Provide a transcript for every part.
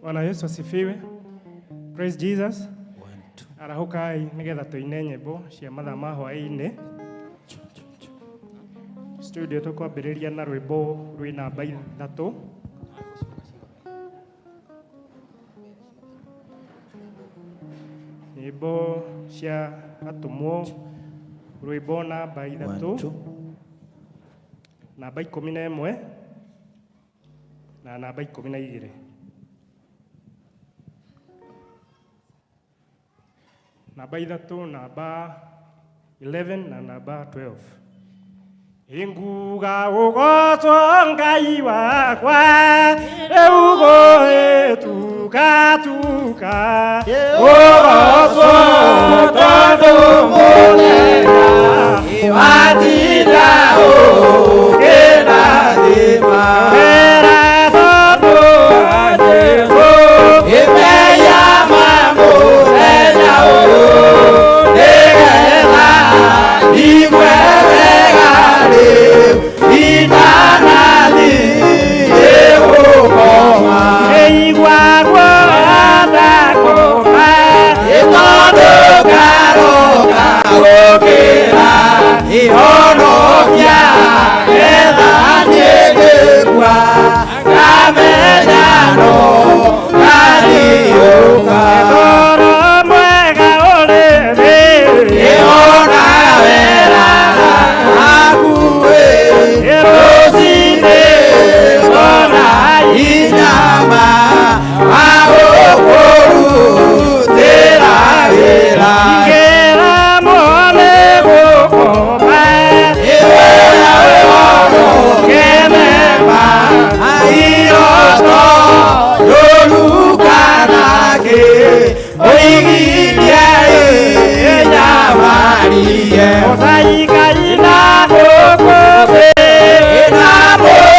Bwana Yesu asifiwe. Praise Jesus. Arahũkai nĩgetha tũine nyĩmbo cia mathaa ma hwaĩ-inĩ. Studio tũkwambĩrĩria na rwĩmbo rwĩ namba 3. Nyĩmbo cia atũmwo rwĩmbo namba 3, namba 11 na namba 12. Namba 3, namba 11 na namba 12. Inguga ugocwo Ngai wakwa, rĩu gũgĩtukatuka. Ugocwo tondũ mũthenya watinda ũkĩrathima. Hera tondũ wa Jesũ, Ĩmeya ma mũthenya ũyũ, nĩgetha igue wega rĩu itanathiĩ gũkoma. Ĩigua guothe kũma, Tondũ ngaroka gũkĩra ihonokia, getha niĩ ngĩkua ngamenya no ngariũka. Ũhoro mwega ũrĩ thĩ, Ĩona wega hakuhĩ, rũcinĩ ngona inyama agũkũrutĩra wĩra. Ingĩra muone gũkoma, Kemema airoto yorukanake oigirie nyamarie Mũthaikaina gũkũ thĩ,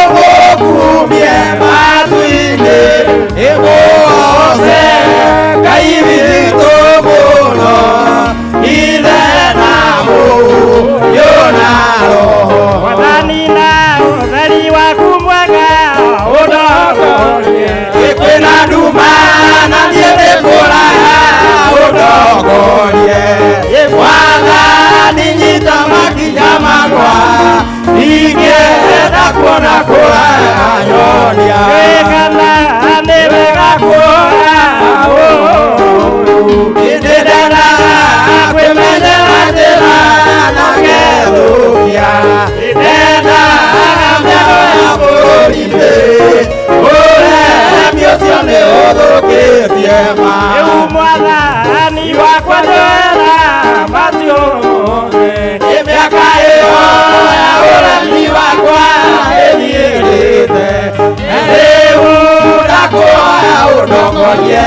Inamũgũkumie matu-inĩ ĩmũgoce Ngai witũ mũno Ithe na Mũriũ na Roho. Mwathani na ũtheri waku mwega ũndongorie. Kwĩna nduma na niĩ ndĩ kũraya ũndongorie. Mwathani nyita makinya makwa ingĩenda kuona kũraya nyonia. Kana nĩ wega kuona ũũru, Ndĩrenda kwĩmenyera njĩra na ngethũkia. Ndenda mĩago ya bũrũri-inĩ, ũremi ũcio nĩ ũthũkĩtie ma. Rĩu Mwathani wakwa ndwĩra macio mothe. Mĩaka ĩyo ya ũremi wakwa ĩthirĩte, rĩu ndakũhoya ũndongorie,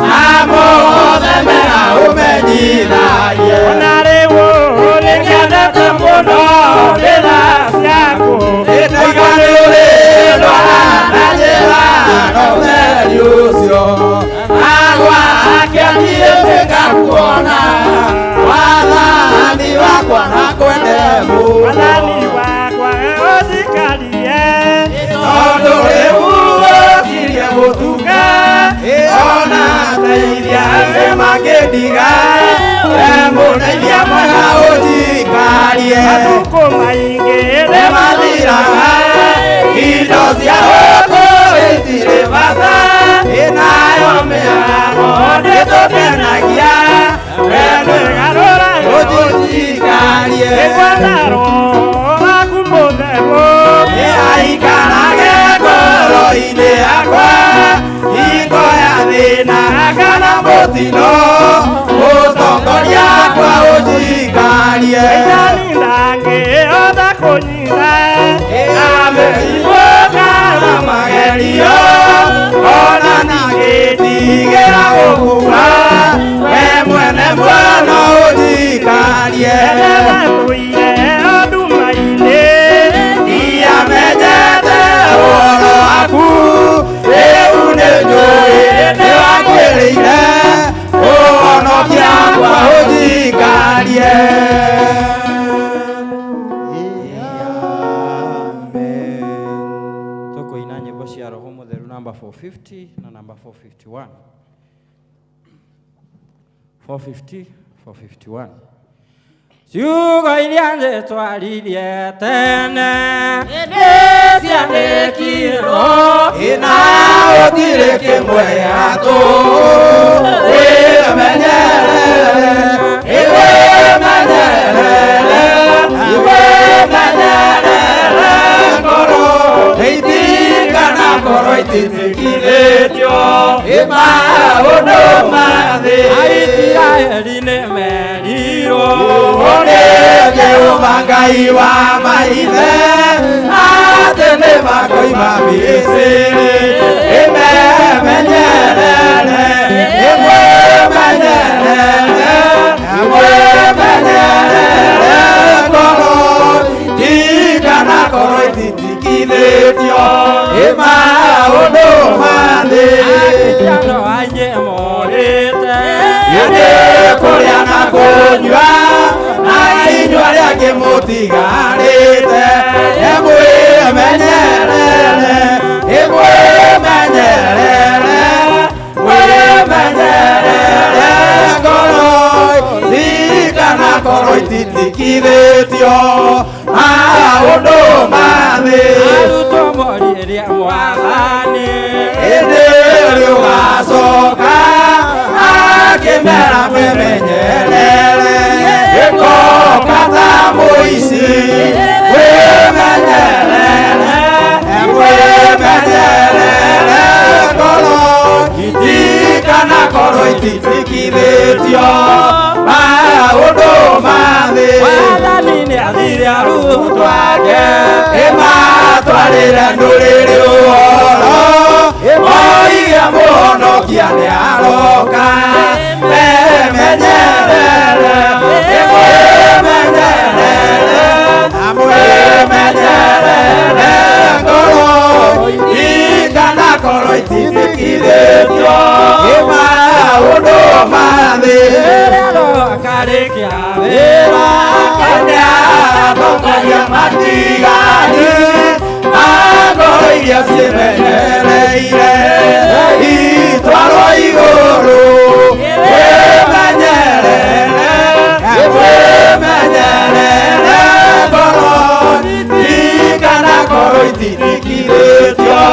na mothe mega ũmenyithagie. Ona rĩu nĩngĩendete mũno njĩra ciaku. Ndaiga nĩ ũrĩndwara na njĩra na ũtheri ũcio, na gwake niĩ nĩngakuona, Mwathani wakwa na kwende mũno. Mwathani wakwa ũnjikarie, Tondũ rĩu ũkirie gũtuka, ona ateithia nĩ mangĩndiga, we mũndeithia mwega ũnjikarie. Matukũ maingĩ Nĩ mathiraga, indo cia gũkũ itirĩ bata, ĩnayo mĩhang'o ndĩtũkenagia, we Garũra ũnjikarie. Nĩngwenda Roho waku mũtheru, Aikarage ngoro-inĩ yakwa, hingo ya thĩna kana mũtino, mũtongoria wakwa ũnjikarie. Shaitani ndangĩhota kũnyita, Na mĩrimũ kana magerio, ona ningĩtigĩra gũkua, we mwene muono ũnjikarie. Ndĩratũire o nduma-inĩ, Ndiamenyete ũhoro waku, rĩu nĩnjũĩ nĩwakwĩrĩire, ũhonokia wakwa ũnjikarie. Cia Roho Mutheru namba 450 na namba 451. 450, 451. Ciugo iria njĩtwaririe tene nĩciandĩkirwo ina gũtirĩ kĩmwe gĩatũ wĩmenyerere wĩmenyerere wĩmenyerere ngoro itikana ngoro ititikithĩtio maũndũ ma thĩ. Aisiraeli nĩmerirwo nĩ Jehova Ngai wa maithe atĩ nĩmakoima Misiri. Ĩmemenyerere ĩmwemenyerere ĩmwemenyerere ngoro tikana ngoro ititikithĩtio maũndũ ma thĩ. Akristiano aingĩ morĩte Nĩ kũrĩa na kũnyua na inyuĩ arĩa angĩ mũtigarĩte mwĩmenyerere mwĩmenyerere mwĩmenyerere ngoro tikana ngoro ititikithĩtio maũndũ ma thĩ. Arutwo moririe Mwathani Hĩndĩ rĩũgacoka akĩmera mwĩmenyerere ĩkoka ta mũici mwĩmenyerere mwĩmenyerere ngoro itikana ngoro ititikithĩtio maũndũ ma thĩ. Mwathani nĩathire arutwo ake ĩmatwarĩre ndũrĩrĩ ũhoro oige mũhonokia nĩaroka memenyerere mwĩmenyerere mwĩmenyerere ngoro ikana ngoro ititikithĩtio maũndũ ma thĩ. Rĩrĩa Roho akarĩkia wĩra Nĩatongoria matigani na ngoro iria ciĩmenyereire itwarwo igũrũ wĩmenyerere wĩmenyerere ngoro tikana ngoro ititikithĩtio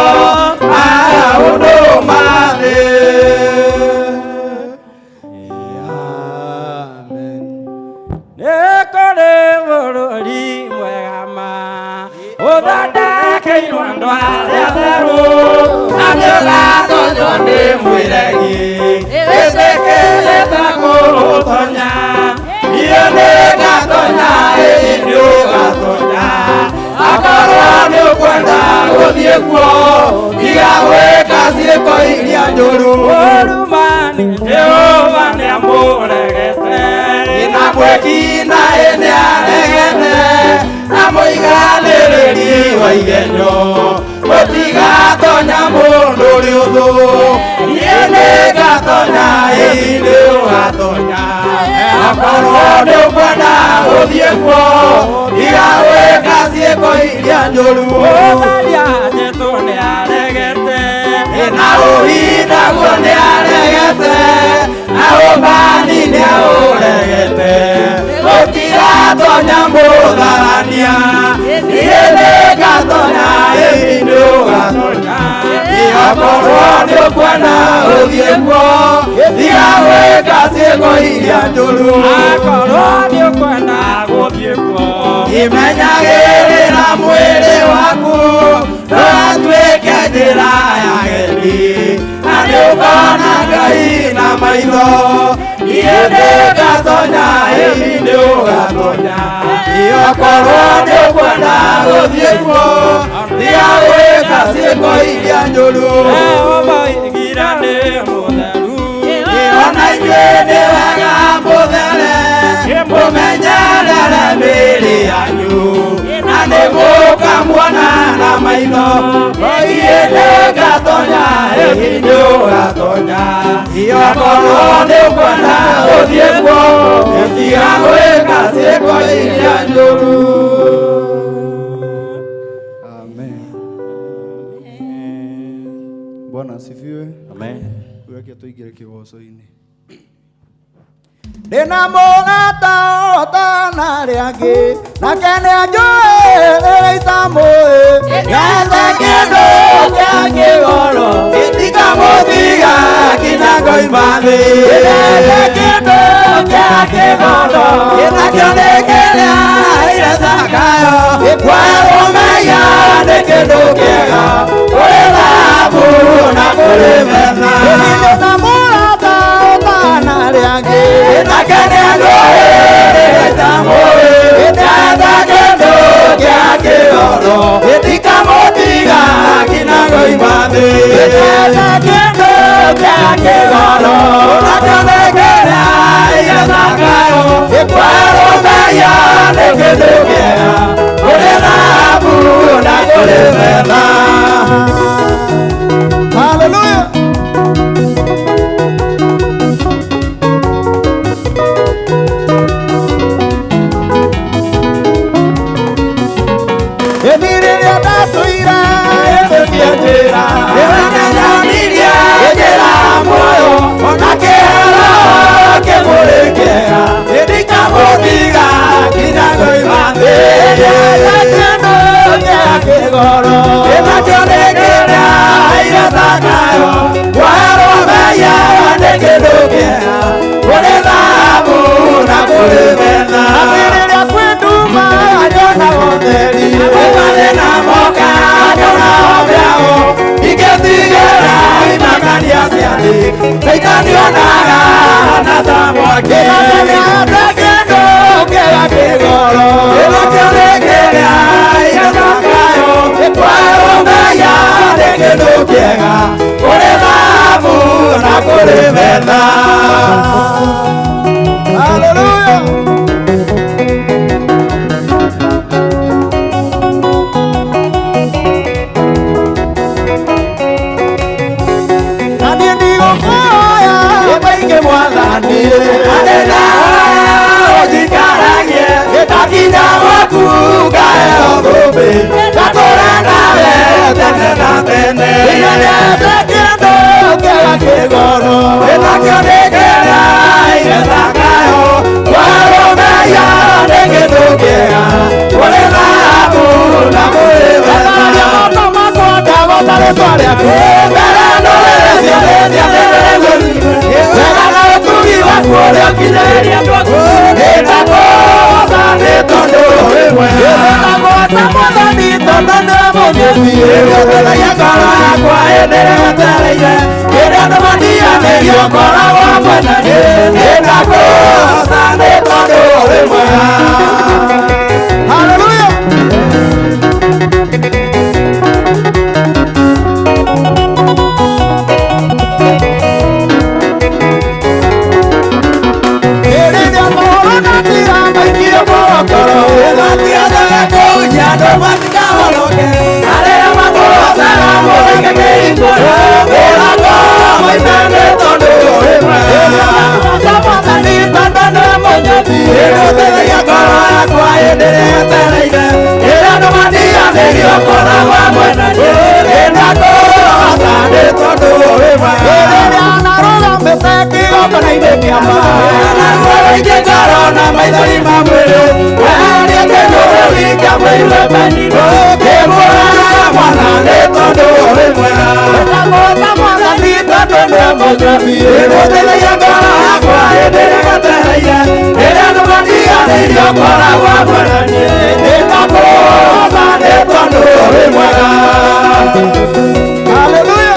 maũndũ ma thĩ. Amen. Nĩ kũrĩ bũrũri mwega ma ũthondekeirwo andũ arĩa atheru Na nĩũgatonywo nĩ mwĩregi ĩtĩkĩrĩte kũũtonya niĩ nĩngatonya ĩĩ nĩũgatonya akorwo nĩũkwenda gũthiĩ kuo tiga gwĩka ciĩko iria njũru. Mũrumani Jehova nĩamũregete Na mwĩki naĩ nĩaregete na mũiganĩrĩri wa igenyo mũtigatonya mũndũ ũrĩ ũthũ niĩ nĩngatonya ĩĩ nĩũgatonya akorwo nĩũkwenda gũthiĩ kuo tiga gwĩka ciĩko iria njũru. Mũtharia Jesũ nĩaregete Na ũhindaguo nĩaregete na ũmani nĩaũregete gũtigatonya mũtharania niĩ nĩngatonya ĩĩ nĩũgatonya akorwo nĩũkwenda gũthiĩ kuo tiga gwĩka ciĩko iria njũru. Akorwo nĩũkwenda gũthiĩ kuo Imenyagĩrĩra mwĩrĩ waku ndũgatuĩke njĩra ya ageni na nĩũkona Ngai na maitho niĩ nĩngatonya ĩĩ nĩũgatonya akorwo nĩũkwenda gũthiĩ kuo tiga gwĩka ciĩko iria njũru. Jehova oigire nĩ mũtheru Ona inyuĩ nĩ wega mũthere mũmenyerere mĩĩrĩ yanyu na nĩmũkamuona na maitho niĩ nĩngatonya ĩĩ nĩũgatonya akorwo nĩũkwenda gũthiĩ kuo tiga gwĩka ciĩko iria njũru. Amen. Amen. Bwana asifiwe. Amen. Weke tuingire kigoco-inĩ. Ndĩna mũrata ũtana arĩa angĩ, nake nĩanjũĩ rĩrĩa itamũĩ. Nyende kĩndũ kĩa kĩgoro, Gĩtikamũtiga nginya ngoima thĩ. Nyende kĩndũ kĩa kĩgoro, Gĩnakĩo nĩ kĩrĩa ire Zakayo. Kwerũmenya nĩ kĩndũ kĩega, kũrĩ thahabu na kũrĩ betha. Ndĩna mũrata ũtana arĩa angĩ, Nake nĩanjũĩ rĩrĩa itamũĩ. Nyende kĩndũ kĩa kĩgoro, gĩtikamũtiga nginya ngoima thĩ. Nyende kĩndũ kĩa kĩgoro, Nakĩo nĩ kĩrĩa ire Zakayo. Kwerũmenya nĩ kĩndũ kĩega, kũrĩ thahabu na kũrĩ betha. Hallelujah. Ĩni rĩrĩa ndatũire Ĩtũkia njĩra, ĩramenyanirie njĩra muoyo, ona kĩharo kĩmũrĩ kĩega, gĩtikamũtiga nginya ngoima thĩ. Nyende kĩndũ kĩa kĩgoro, Gĩnakĩo nĩ kĩrĩa ire Zakayo, kwerũmenya nĩ kĩndũ kĩega, kũrĩ thahabu na kũrĩ betha. Atĩ rĩrĩa kwĩ nduma nyonaga ũtheri, Kwĩ mathĩna moka nyonaga mĩago, ingĩtigĩra imakania cia thĩ, Caitani onaga na ta mwaki. Nyende kĩndũ kĩa kĩgoro, Gĩnakĩo nĩ kĩrĩa ire Zakayo, kwerũmenya nĩ kĩndũ kĩega, kũrĩ thahabu na kũrĩ betha. Hallelujah. Na niĩ ndigũkũhoya maingĩ Mwathani, Anena ũnjikaragie ndakinya gwaku ngaheo thũmbĩ, ngatũũra nawe tene na tene. Nyende kĩndũ kĩa kĩgoro, Gĩnakĩo nĩ kĩrĩa ire Zakayo, kwerũmenya nĩ kĩndũ kĩega, kũrĩ thahabu na kũrĩ betha. Tharia moko makwa ndagota rĩtwa rĩaku, Mbere ndũrĩrĩ ciothe wega na ũtugi waku ũrĩa ũkinyĩirie andũ aku, nĩndakũgoca nĩ tondũ wĩ mwega. Ndagota Mwathani tondũ nĩwe mũgĩthi, Nĩũteithagia ngoro yakwa hĩndĩ ĩrĩa wetereire, rĩrĩa andũ matiganĩirie ũkoragwo hamwe na niĩ, nĩndakũgoca nĩ tondũ wĩ mwega. Hallelujah. Rĩrĩa mohoro na maikio korokoro, Matigacaga kũhunyia andũ matikahonoke, arĩa matũhotaga mũrenge kĩhingũro, mĩrango moime nĩ tondũ wĩ mwega. Ndagota Mwathani tondũ nĩwe mũgĩthi, Nĩũteithagia ngoro yakwa hĩndĩ ĩrĩa yetereire, rĩrĩa andũ matiganĩirie ũkoragwo hamwe na niĩ, nĩndakũgoca nĩ tondũ wĩ mwega. Rĩrĩa narũgamĩte kĩgongona-inĩ kĩa ma, Naguo rũingĩ ngoro na maithori ma mwĩrĩ, weherie kĩnyũrũri kĩa mũigue menirwo, ngĩmũraga mwana nĩ tondũ wĩ mwega. Ndagota Mwathani tondũ nĩwe mũgĩthi, Nĩũteithagia ngoro yakwa hĩndĩ ĩrĩa yetereire, rĩrĩa andũ matiganĩirie ũkoragwo hamwe na niĩ, nĩndakũgoca nĩ tondũ wĩ mwega. Hallelujah.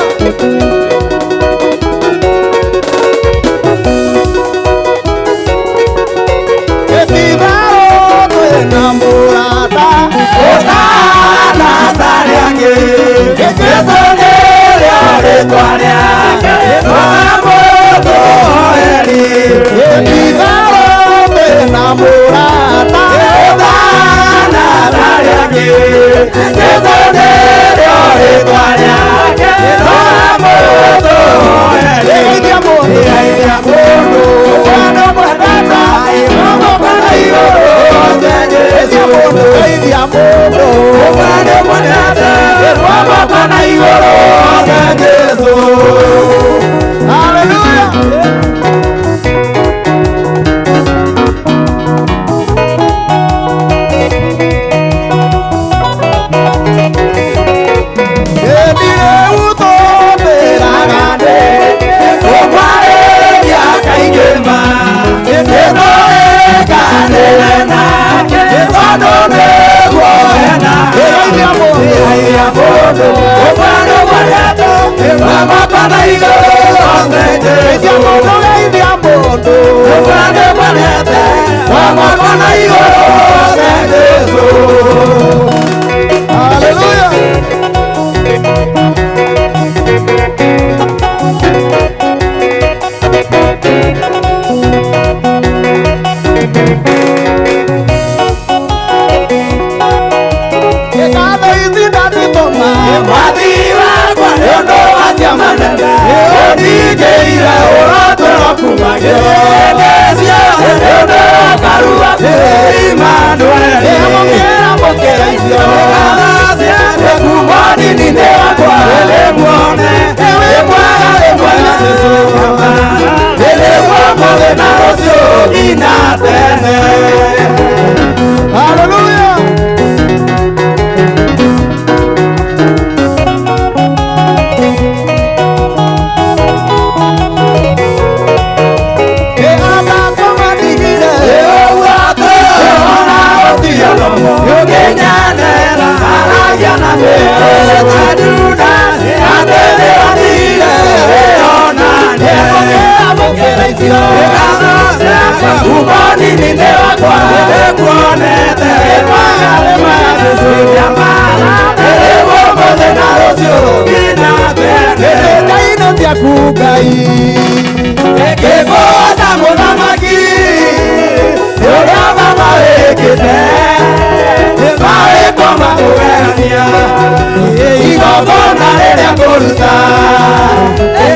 Gĩtitharũ twĩna mũrata, Ũtana tarĩ angĩ, Jesũ nĩrĩo rĩtwa rĩake, twamũtũhoeri. Gĩtitharũ twĩna mũrata, Ũtana tarĩ angĩ, Jesũ nĩrĩo rĩtwa rĩake, twamũtũhoeri. Geithia mũndũ, Geithia mũndũ, wendo mwendete, mũgũkana igũrũ, Jesũ. Geithia mũndũ, Wendo mwendete, mũgũkana igũrũ, Jesũ. Ũtũra ndĩmonete wa mwaka na igũrũ Jesu. Hallelujah. Mwathi wakwa nĩ ũndũ wa ciama nene ũndingĩire ũrotũro kumagio hĩndĩ ciothe nĩ ũndũ wa karu waku Emmanuel. Amũkĩra icio ngatho ciake kuma ndini-inĩ wakwa ndĩmuone wĩ mwega wĩ mwega Jesũ nĩguo ũmũthĩ na rũciũ nginya tene. Hallelujah. Ngĩkũhoca mũthamaki nĩ ũrĩa mama wĩkĩte mawĩko ma kũgegania igongona rĩrĩa ngũruta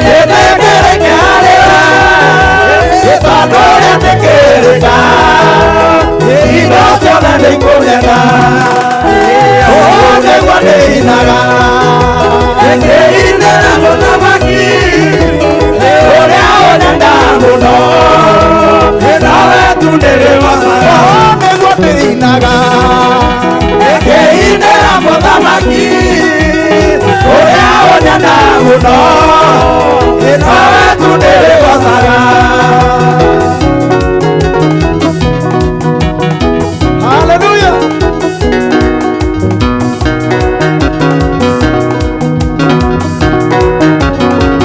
rĩtĩkĩrĩke harĩ we tondũ rĩtĩkĩrĩka indo ciothe nĩikũmena ũũ nĩguo ndĩinaga ngĩinĩra mũthamaki ũrĩa ũnyenda mũno nawe tu ndĩrĩgocaga. Ũũ nĩguo ndĩinaga ngĩinĩra mũthamaki ũrĩa ũnyenda mũno nawe tu ndĩrĩgocaga. Hallelujah.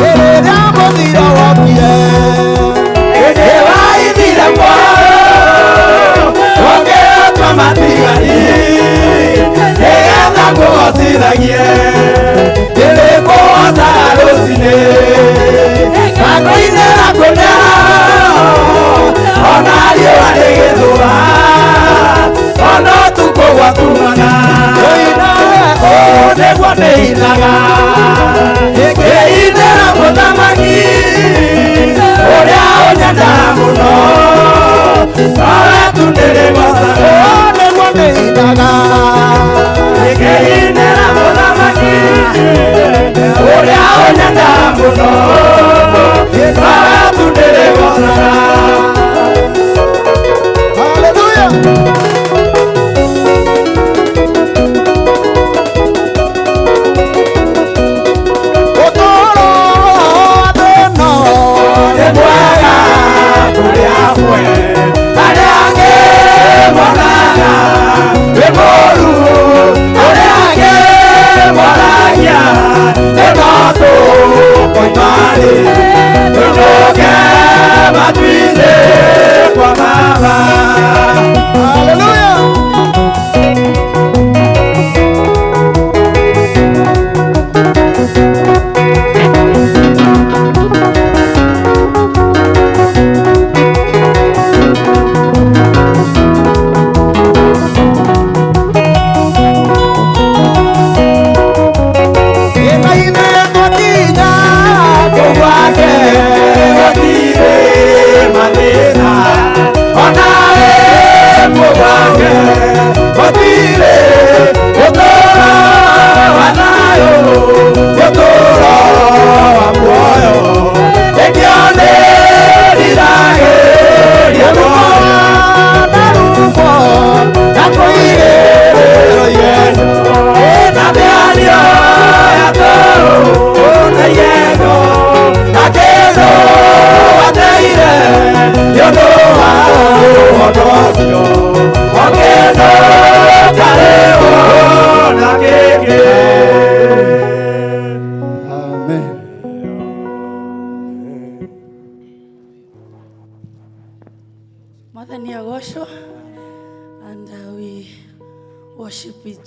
Rĩrĩa mũthiro wokire Hĩndĩ waithire mwaro ũkĩtua matigari nĩgetha ngũgocithagie ndĩrĩkũgocaga rũcinĩ na kũinĩra kũnĩra ona riũa rĩgĩthũa ona ũtukũ gwatumana ũũ nĩguo ndĩinaga ngĩinĩra mũthamaki ũrĩa ũnyenda mũno nowe tu ndĩrĩgocaga. Ũũ nĩguo ndĩinaga ngĩinĩra mũthamaki ũrĩa ũnyenda mũno nowe tu ndĩrĩgocaga. Hallelujah. Ũtũũro wa thĩna Nĩ mwega kũrĩ amwe arĩa angĩ monaga wĩ mũũru arĩa angĩ moragia ĩno tũkũimari.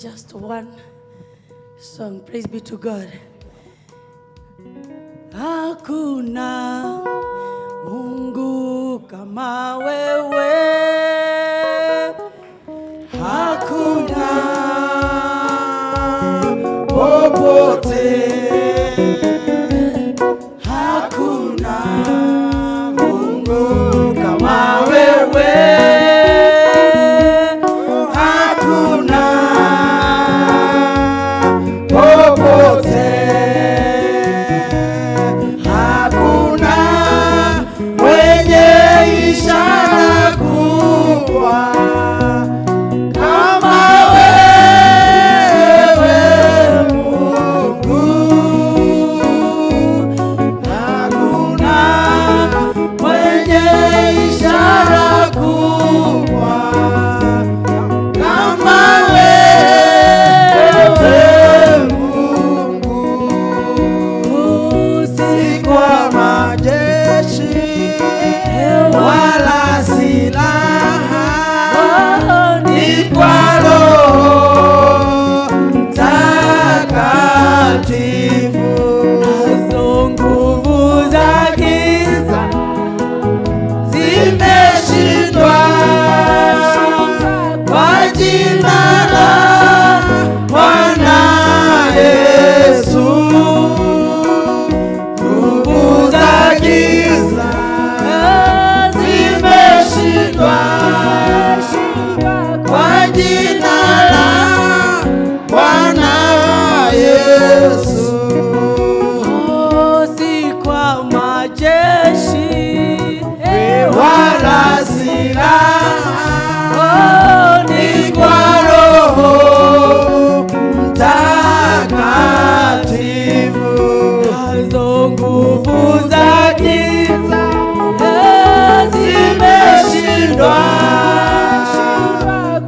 Just one song. Praise be to God. Hakuna Mungu kama wewe, hakuna popote, hakuna Mungu kama wewe, hakuna popote, hakuna mwenye ishara kubwa kama wewe Mungu, hakuna mwenye ishara kubwa kama wewe Mungu, si kwa majeshi wala silaha, ni kwa Roho Mtakatifu. Nazo nguvu za giza zimeshindwa kwa jina la Bwana Yesu. Nguvu za giza zimeshindwa kwa jina la Bwana Yesu. Oh, si kwa majeshi Wala silaha, oh, ni kwa Roho Mtakatifu. Nazo nguvu za giza Zimeshindwa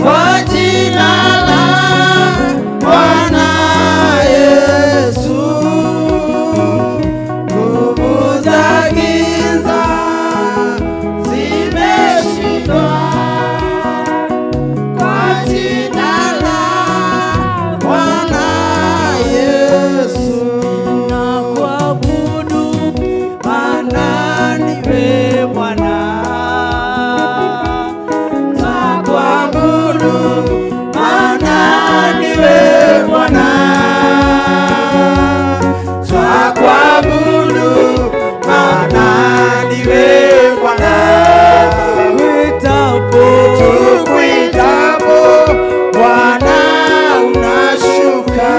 kwa jina la Bwana Yesu. Nguvu za giza zimeshindwa kwa jina la Bwana Yesu. Na kuabudu Maana niwe Bwana, twakuabudu, maana niwe Bwana, twakuabudu, maana niwe Bwana. Tukuitapo, Tukuitapo Bwana unashuka,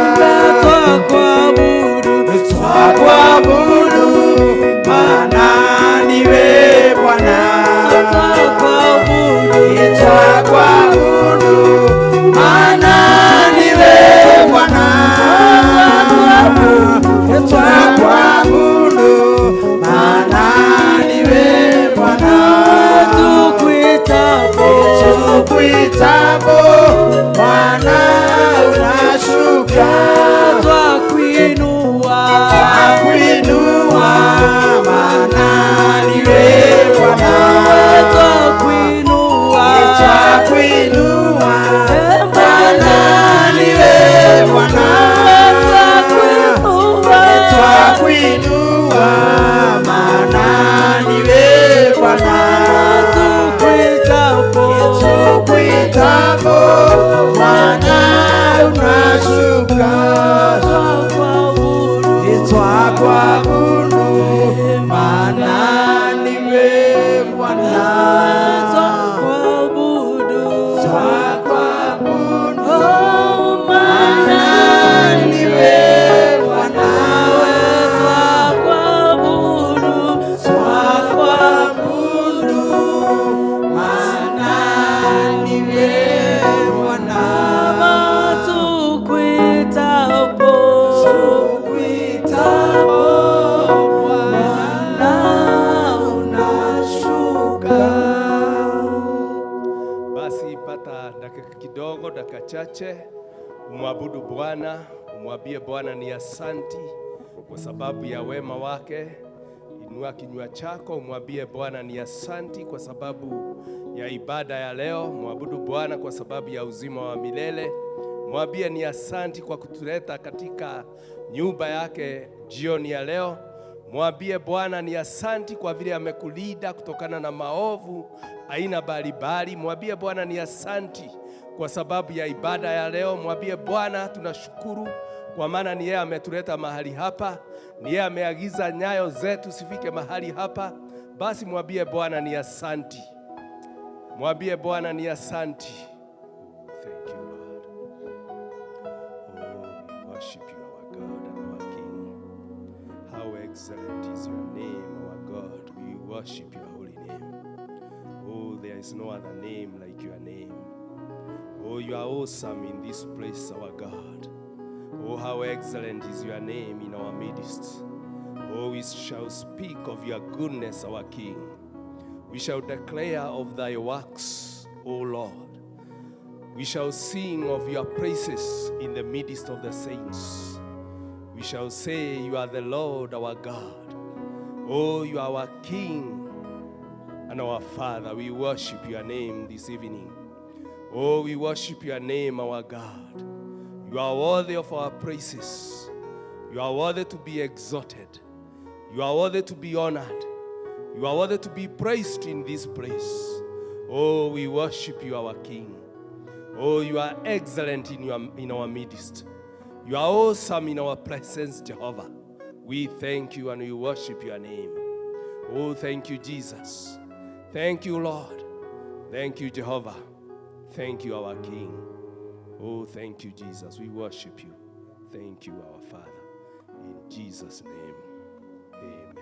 twakuabudu, twakuabudu, maana niwe Bwana, twakuabudu, twakuabudu, maana niwe Bwana, twakuabudu, maana niwe Bwana. Tukuitapo, Tukuitapo Bwana unashuka, twakuinua, twakuinua, maana niwe Bwana, twakuinua, twakuinua, maana niwe Bwana, twakuinua, maana niwe Bwana. Tukuitapo, Tukuitapo Bwana unashuka, twakuabudu, twakuabudu, maana niwe Bwana, twakuabudu, twakuabudu, oh, maana niwe Bwana, twakuabudu, twakuabudu, maana niwe Bwana. Tukuitapo, Tukuitapo Bwana unashuka. Basi pata dakika kidogo, dakika chache, umwabudu Bwana, umwambie Bwana ni asanti kwa sababu ya wema wake. Inua kinywa chako umwambie Bwana ni asanti kwa sababu ya ibada ya leo. Mwabudu Bwana kwa sababu ya uzima wa milele. Mwambie ni asanti kwa kutuleta katika nyumba yake jioni ya leo. Mwambie Bwana ni asanti kwa vile amekulinda kutokana na maovu aina mbalimbali. Mwambie Bwana ni asanti kwa sababu ya ibada ya leo. Mwambie Bwana tunashukuru kwa maana ni yeye ametuleta mahali hapa, ni yeye ameagiza nyayo zetu sifike mahali hapa. Basi mwambie Bwana ni asanti. Mwambie Bwana ni asanti. Thank you, Lord. Oh, we worship you, our God and our King. How excellent is your name, our God. We worship your holy name. Oh, there is no other name like your name. Oh, you are awesome in this place, our God. Oh, how excellent is your name in our midst. Oh, we shall speak of your goodness, our King. We shall declare of thy works, O Lord. We shall sing of your praises in the midst of the saints. We shall say, you are the Lord our God. Oh, you are our King and our Father. We worship your name this evening. Oh, we worship your name, our God. You are worthy of our praises. You are worthy to be exalted. You are worthy to be honored. You are worthy to be praised in this place. Oh, we worship you, our King. Oh, you are excellent in our midst. You are awesome in our presence, Jehovah. We thank you and we worship your name. Oh, thank you, Jesus. Thank you, Lord. Thank you, Jehovah. Thank you, our King. Oh, thank you, Jesus. We worship you. Thank you, our Father. In Jesus' name, amen.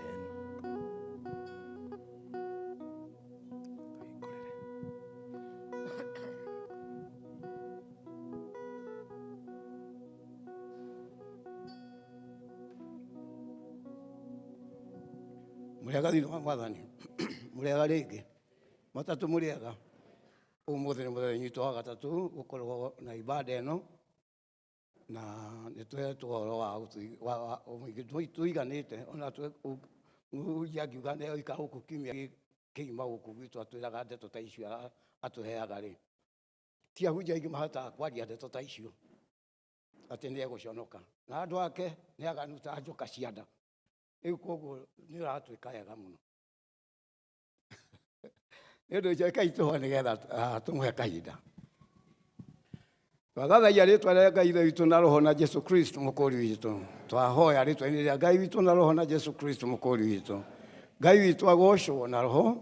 Muriaga thĩinĩ wa Mwathani, muriaga rĩngĩ, matatũ muriaga. Ũmũthĩ nĩ mũthenya witũ wa gatatũ gũkorwo na ibada ĩno, na nĩ tũhetwo ũhoro wa mũingĩ tũiganĩte, ona mũhunjia angiuga nĩ oika gũkũ kiumia kĩgima gũkũ gwitũ atwĩraga ndeto ta icio atũheaga rĩ, ti ahunjia aingĩ mahotaga kwaria ndeto ta icio atĩ nĩ egũconoka, na andũ ake nĩ aganu ta njoka cia nda. Rĩu koguo nĩ ũratwĩka wega mũno. Nĩ ũndũ ũcio rekei tũhoe nĩgetha tũmũhe kahinda. Twathathaia rĩtwa rĩa Ngai Ithe witũ na Roho na Jesu Kristo Mũkũũri witũ. Twahoya rĩtwa-inĩ rĩa Ngai witũ na Roho na Jesu Kristo Mũkũũri witũ. Ngai witũ agocwo na Roho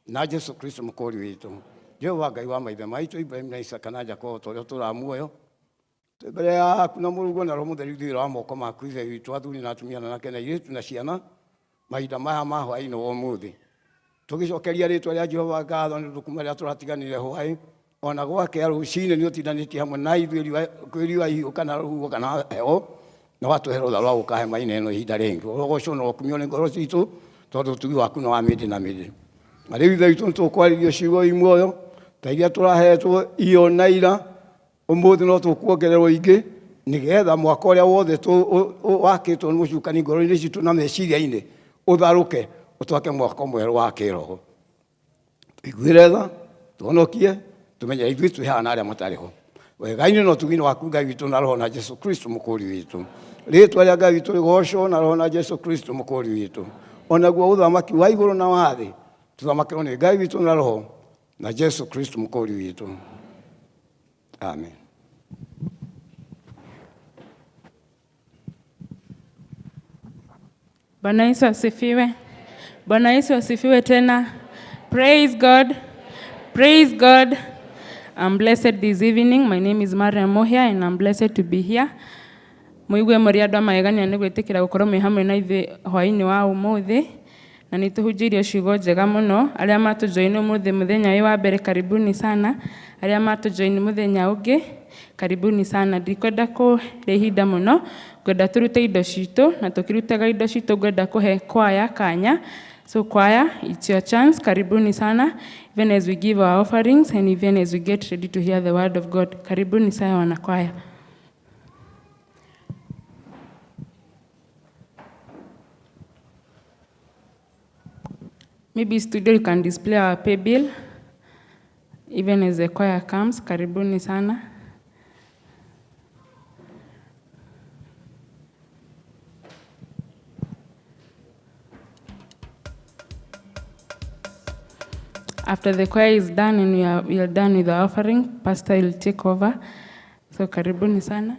na Jesu Kristo Mũkũũri witũ. Jehova Ngai wa maithe maitũ Ibrahim na Isaka na Jakubu tũrĩa tũra muoyo. Mbere yaku na Mũrungu na Roho Mũtheru thĩinĩ wa moko maku Ithe witũ athuri na atumia na anake na airĩtu na ciana mahinda maya ma hwaĩ-inĩ wa ũmũthĩ. Tũgĩcokeria rĩtwa rĩa Jehova ngatho nĩ ũndũ kuma rĩrĩa tũratiganire hwaĩ ona gwakĩa rũcinĩ nĩ ũtindanĩtie hamwe na ithuĩ kwĩ riũa ihiũ kana rũhuho kana heho na watũhe rũtha rwa gũka hema-inĩ ĩno ihinda rĩngĩ. Ũrogocwo na ũkumio nĩ ngoro citũ tondũ ũtugi waku nĩ wa mĩndĩ na mĩndĩ. Na rĩu Ithe witũ nĩ tũkwarĩrio ciugo i muoyo ta iria tũrahetwo iyo na ira ũmũthĩ no tũkuongererwo ingĩ nĩgetha mwaka ũrĩa wothe wakĩtwo nĩ mũcukani ngoro-inĩ citũ na meciria-inĩ ũtharũke ũtwake mwaka mwerũ wa kĩroho. Tũiguĩre tha, tũhonokie, tũmenye ithuĩ twĩ haha na arĩa matarĩ ho. Wega-inĩ na ũtugi-inĩ waku Ngai witũ na Roho na Jesu Kristo Mũkũũri witũ. Rĩtwa rĩa Ngai witũ rĩgocwo na Roho na Jesu Kristo Mũkũũri witũ. Onaguo ũthamaki wa igũrũ na wa thĩ tũthamakĩrwo nĩ Ngai witũ na Roho na Jesu Kristo Mũkũũri witũ. Amen. Bwana Yesu asifiwe. Bwana Yesu asifiwe tena. Praise God. Praise God. I'm blessed this evening. My name is Mariam Mohia and I'm blessed to be here. Muigue muri andu a magegania nĩ gwĩtĩkĩra gũkorwo mwĩ hamwe na ithuĩ hwaĩ-inĩ wa ũmũthĩ, na nĩ tũhunjĩirio ciugo njega mũno. Arĩa matũjoin ũmũthĩ mũthenya ũyũ wa mbere, karibuni sana. Arĩa matũjoin mũthenya ũngĩ, karibuni sana. Ndikwenda kũrĩa ihinda mũno, ngwenda tũrute indo citũ, na tũkĩrutaga indo citũ ngwenda kũhe kwaya kanya. So choir, it's your chance. Karibuni sana. Even as we give our offerings and even as we get ready to hear the word of God. Karibuni sana wana choir. Maybe studio you can display our pay bill. Even as the choir comes, karibuni sana. After the choir is done and we are done with the offering, pastor will take over. So karibuni sana.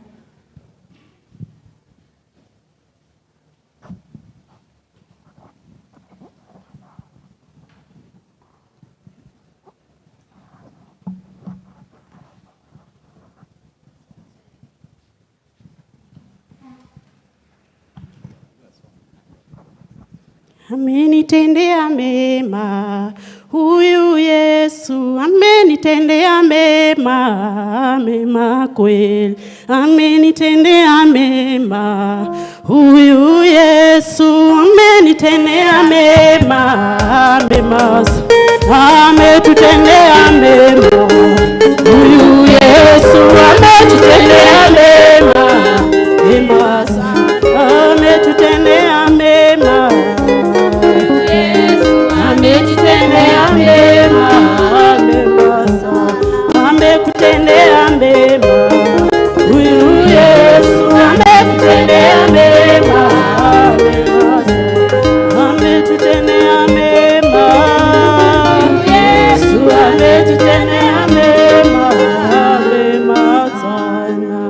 Amenitendea mema huyu Yesu, amenitendea mema, mema kweli, amenitendea mema huyu Yesu, amenitendea mema, mema, ametutendea mema huyu Yesu, ametutendea mema, mema sana, ametutendea mema. Ametutendea mema, mema sana, amekutendea mema huyu Yesu, amekutendea mema, mema sana, ametutendea mema Yesu, ametutendea mema, mema sana.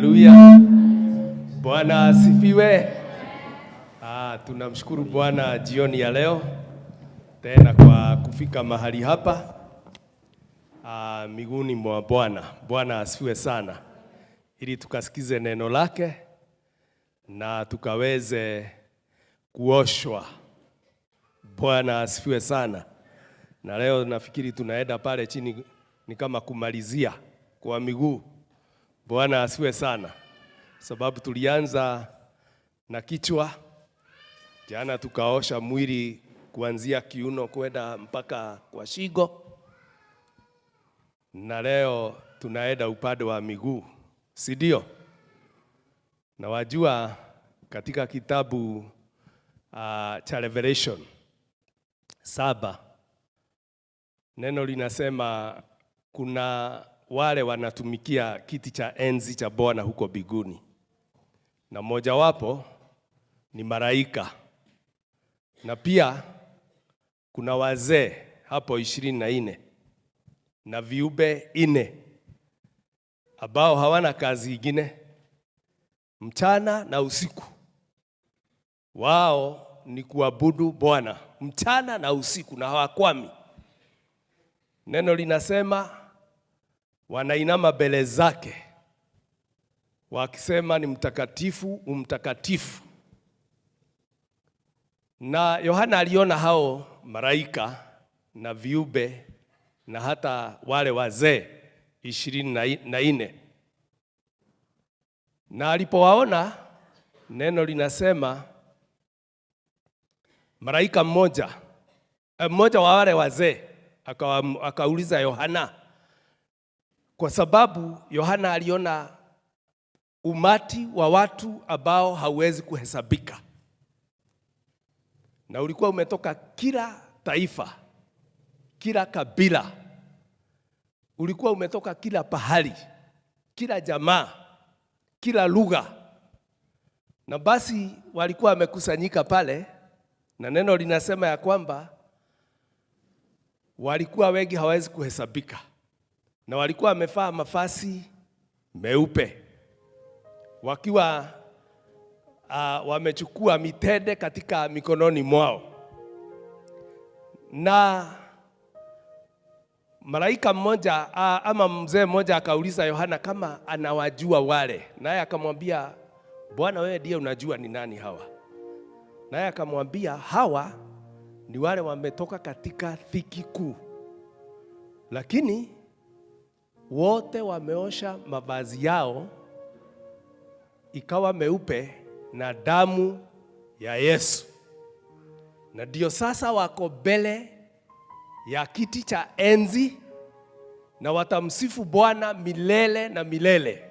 Haleluya. Bwana asifiwe. Tunamshukuru Bwana jioni ya leo tena kwa kufika mahali hapa miguuni mwa Bwana. Bwana asifiwe sana, ili tukasikize neno lake na tukaweze kuoshwa. Bwana asifiwe sana. Na leo nafikiri tunaenda pale chini ni kama kumalizia kwa miguu. Bwana asifiwe sana. Sababu tulianza na kichwa, jana tukaosha mwili kuanzia kiuno kwenda mpaka kwa shingo, na leo tunaenda upande wa miguu, si ndio? Na wajua katika kitabu cha Revelation 7 neno linasema kuna wale wanatumikia kiti cha enzi cha Bwana huko biguni, na mmojawapo ni malaika, na pia kuna wazee hapo 24 na viumbe 4 ambao hawana kazi ingine mchana na usiku. Wao ni kuabudu Bwana mchana na usiku, na hawakwami. Neno linasema wanainama mbele zake wakisema ni mtakatifu, umtakatifu. Na Yohana aliona hao malaika na viumbe na hata wale wazee 24. Na alipowaona, neno linasema malaika mmoja wa wale wazee akauliza Yohana, kwa sababu Yohana aliona umati wa watu ambao hauwezi kuhesabika, na ulikuwa umetoka kila taifa, kila kabila, ulikuwa umetoka kila pahali, kila jamaa, kila lugha. Na basi walikuwa wamekusanyika pale, na neno linasema ya kwamba walikuwa wengi hawezi kuhesabika, na walikuwa wamevaa mavazi meupe, wakiwa wamechukua mitende katika mikononi mwao. Na malaika mmoja ama mzee mmoja akauliza Yohana kama anawajua wale, naye akamwambia, Bwana wewe ndiye unajua ni nani hawa. Naye akamwambia hawa ni wale wametoka katika dhiki kuu, lakini wote wameosha mavazi yao ikawa meupe na damu ya Yesu, na ndio sasa wako mbele ya kiti cha enzi na watamsifu Bwana milele na milele.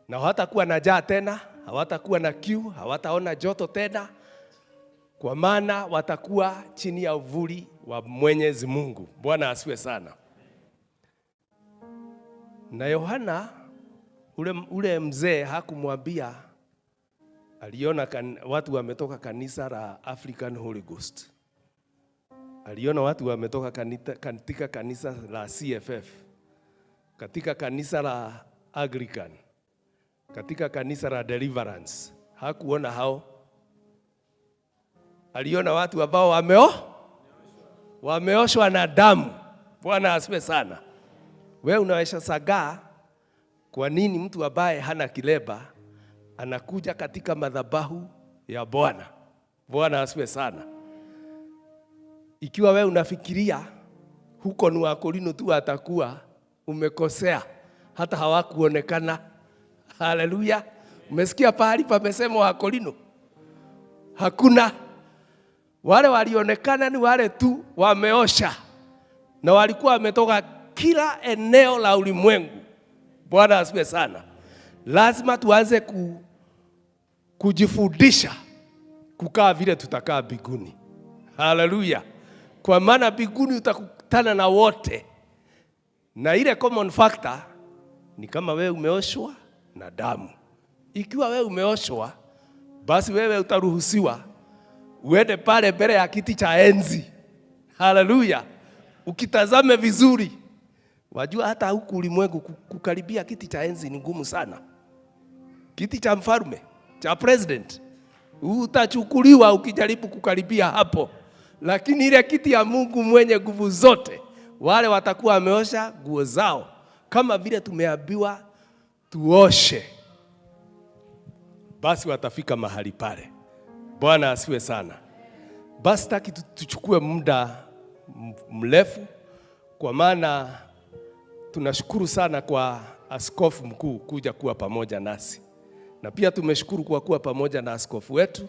Na hawatakuwa na njaa tena, hawatakuwa na kiu, hawataona joto tena, kwa maana watakuwa chini ya uvuli wa Mwenyezi Mungu. Bwana asifiwe sana. Na Yohana ule mzee hakumwambia, aliona watu wametoka kanisa la African Holy Ghost, aliona watu wametoka katika kanisa la CFF, katika kanisa la Anglican, katika kanisa la Deliverance. Hakuona hao. Aliona watu ambao wameoshwa na damu. Bwana asifiwe sana. Wewe unaweza sagaa kwa nini mtu ambaye hana kileba anakuja katika madhabahu ya Bwana. Bwana asifiwe sana. Ikiwa wewe unafikiria huko ni Wakorino tu atakuwa, umekosea. Hata hawakuonekana. Haleluya. Umesikia pahali pamesema Wakorino? Hakuna. Wale walionekana ni wale tu wameosha, na walikuwa wametoka kila eneo la ulimwengu. Bwana asifiwe sana. Lazima tuanze kujifundisha kukaa vile tutakaa mbinguni. Haleluya. Kwa maana mbinguni utakutana na wote, na ile common factor ni kama wewe umeoshwa na damu. Ikiwa wewe umeoshwa, basi wewe utaruhusiwa uende pale mbele ya kiti cha enzi. Haleluya. Ukitazame vizuri, Wajua hata huku ulimwengu kukaribia kiti cha enzi ni ngumu sana. Kiti cha mfalme, cha president, utachukuliwa ukijaribu kukaribia hapo. Lakini ile kiti ya Mungu mwenye nguvu zote, wale watakuwa wameosha nguo zao kama vile tumeambiwa tuoshe, basi watafika mahali pale. Bwana asiwe sana. Basi sitaki tuchukue muda mrefu, kwa maana tunashukuru sana kwa askofu mkuu kuja kuwa pamoja nasi, na pia tumeshukuru kwa kuwa pamoja na askofu wetu,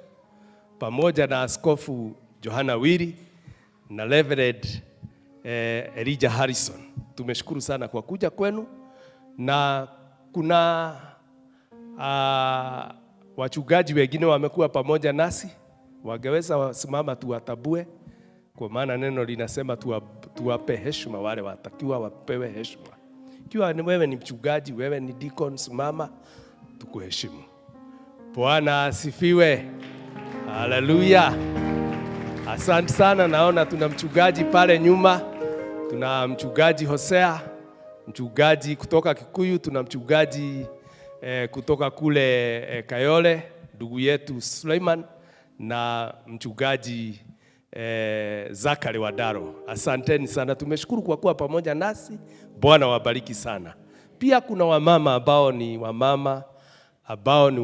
pamoja na Askofu Johana Wili na Reverend Elijah Harrison. Tumeshukuru sana kwa kuja kwenu, na kuna wachungaji wengine wamekuwa pamoja nasi, wangeweza wasimama tuwatabue, kwa maana neno linasema tuwape heshima wale watakiwa wapewe heshima. Ikiwa ni wewe ni mchungaji, wewe ni deacon, simama tukuheshimu. Bwana asifiwe. Haleluya. Asante sana. Naona tuna mchungaji pale nyuma, tuna mchungaji Hosea, mchungaji kutoka Kikuyu, tuna mchungaji kutoka kule Kayole, ndugu yetu Suleiman, na mchungaji Zakari Wadaro. Asanteni sana, tumeshukuru kwa kuwa pamoja nasi. Bwana wabariki sana. Pia kuna wamama ambao ni wamama ambao ni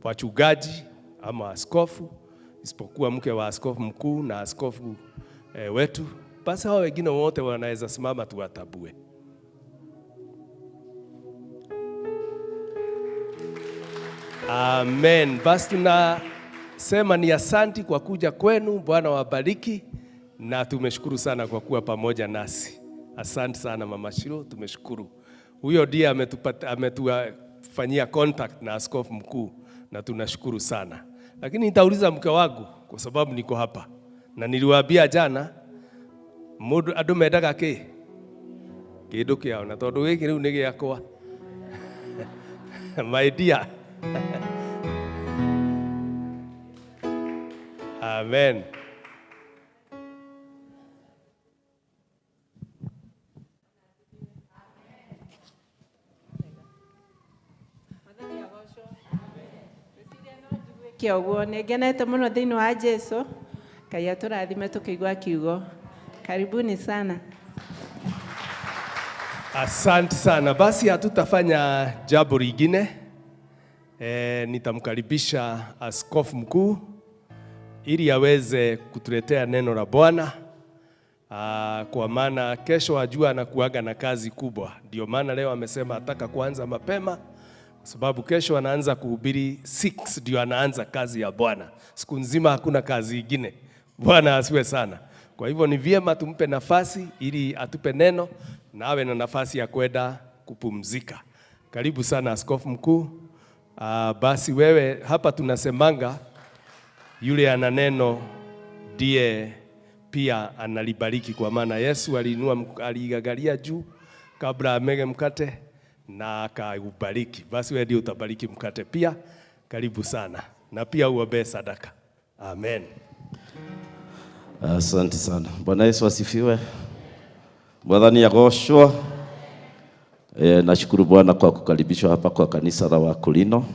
wachungaji ama askofu, isipokuwa mke wa askofu mkuu na askofu wetu. Basi hao wengine wote wanaweza simama tuwatabue. Amen. Basi tunasema ni asanti kwa kuja kwenu. Bwana wabariki, na tumeshukuru sana kwa kuwa pamoja nasi. Asante sana Mama Shiro, tumeshukuru. Huyo ndiye ametufanyia contact na askofu mkuu, na tunashukuru sana. Lakini nitauliza mke wangu kwa sababu niko hapa, na niliwaambia jana mundu andu mendaga ki kindu kiao, na tondu giki riu ni giakwa. My dear. Amen. Kĩoguo nĩ ngenete mũno thĩinĩ wa Jesu. Ngai atũrathime tũkĩigua kiugo. Karibuni sana. Asante sana. Basi hatutafanya jambo lingine. Nitamkaribisha askofu mkuu ili aweze kutuletea neno la Bwana. Kwa maana kesho ajua anakuaga na kazi kubwa. Ndio maana leo amesema ataka kuanza mapema, kwa sababu kesho anaanza kuhubiri 6, ndio anaanza kazi ya Bwana. Siku nzima hakuna kazi ingine. Bwana asiwe sana. Kwa hivyo ni vyema tumpe nafasi ili atupe neno na awe na nafasi ya kwenda kupumzika. Karibu sana askofu mkuu. Basi wewe hapa tunasemanga yule ana neno ndiye pia analibariki, kwa maana Yesu aliinua, aliigagalia juu kabla amege mkate na akaubariki. Basi wewe ndio utabariki mkate pia. Karibu sana, na pia uombee sadaka. Amen. Asante sana. Bwana Yesu asifiwe. Bwana agoshwa. Nashukuru Bwana kwa kukaribishwa hapa kwa kanisa la Wakulino.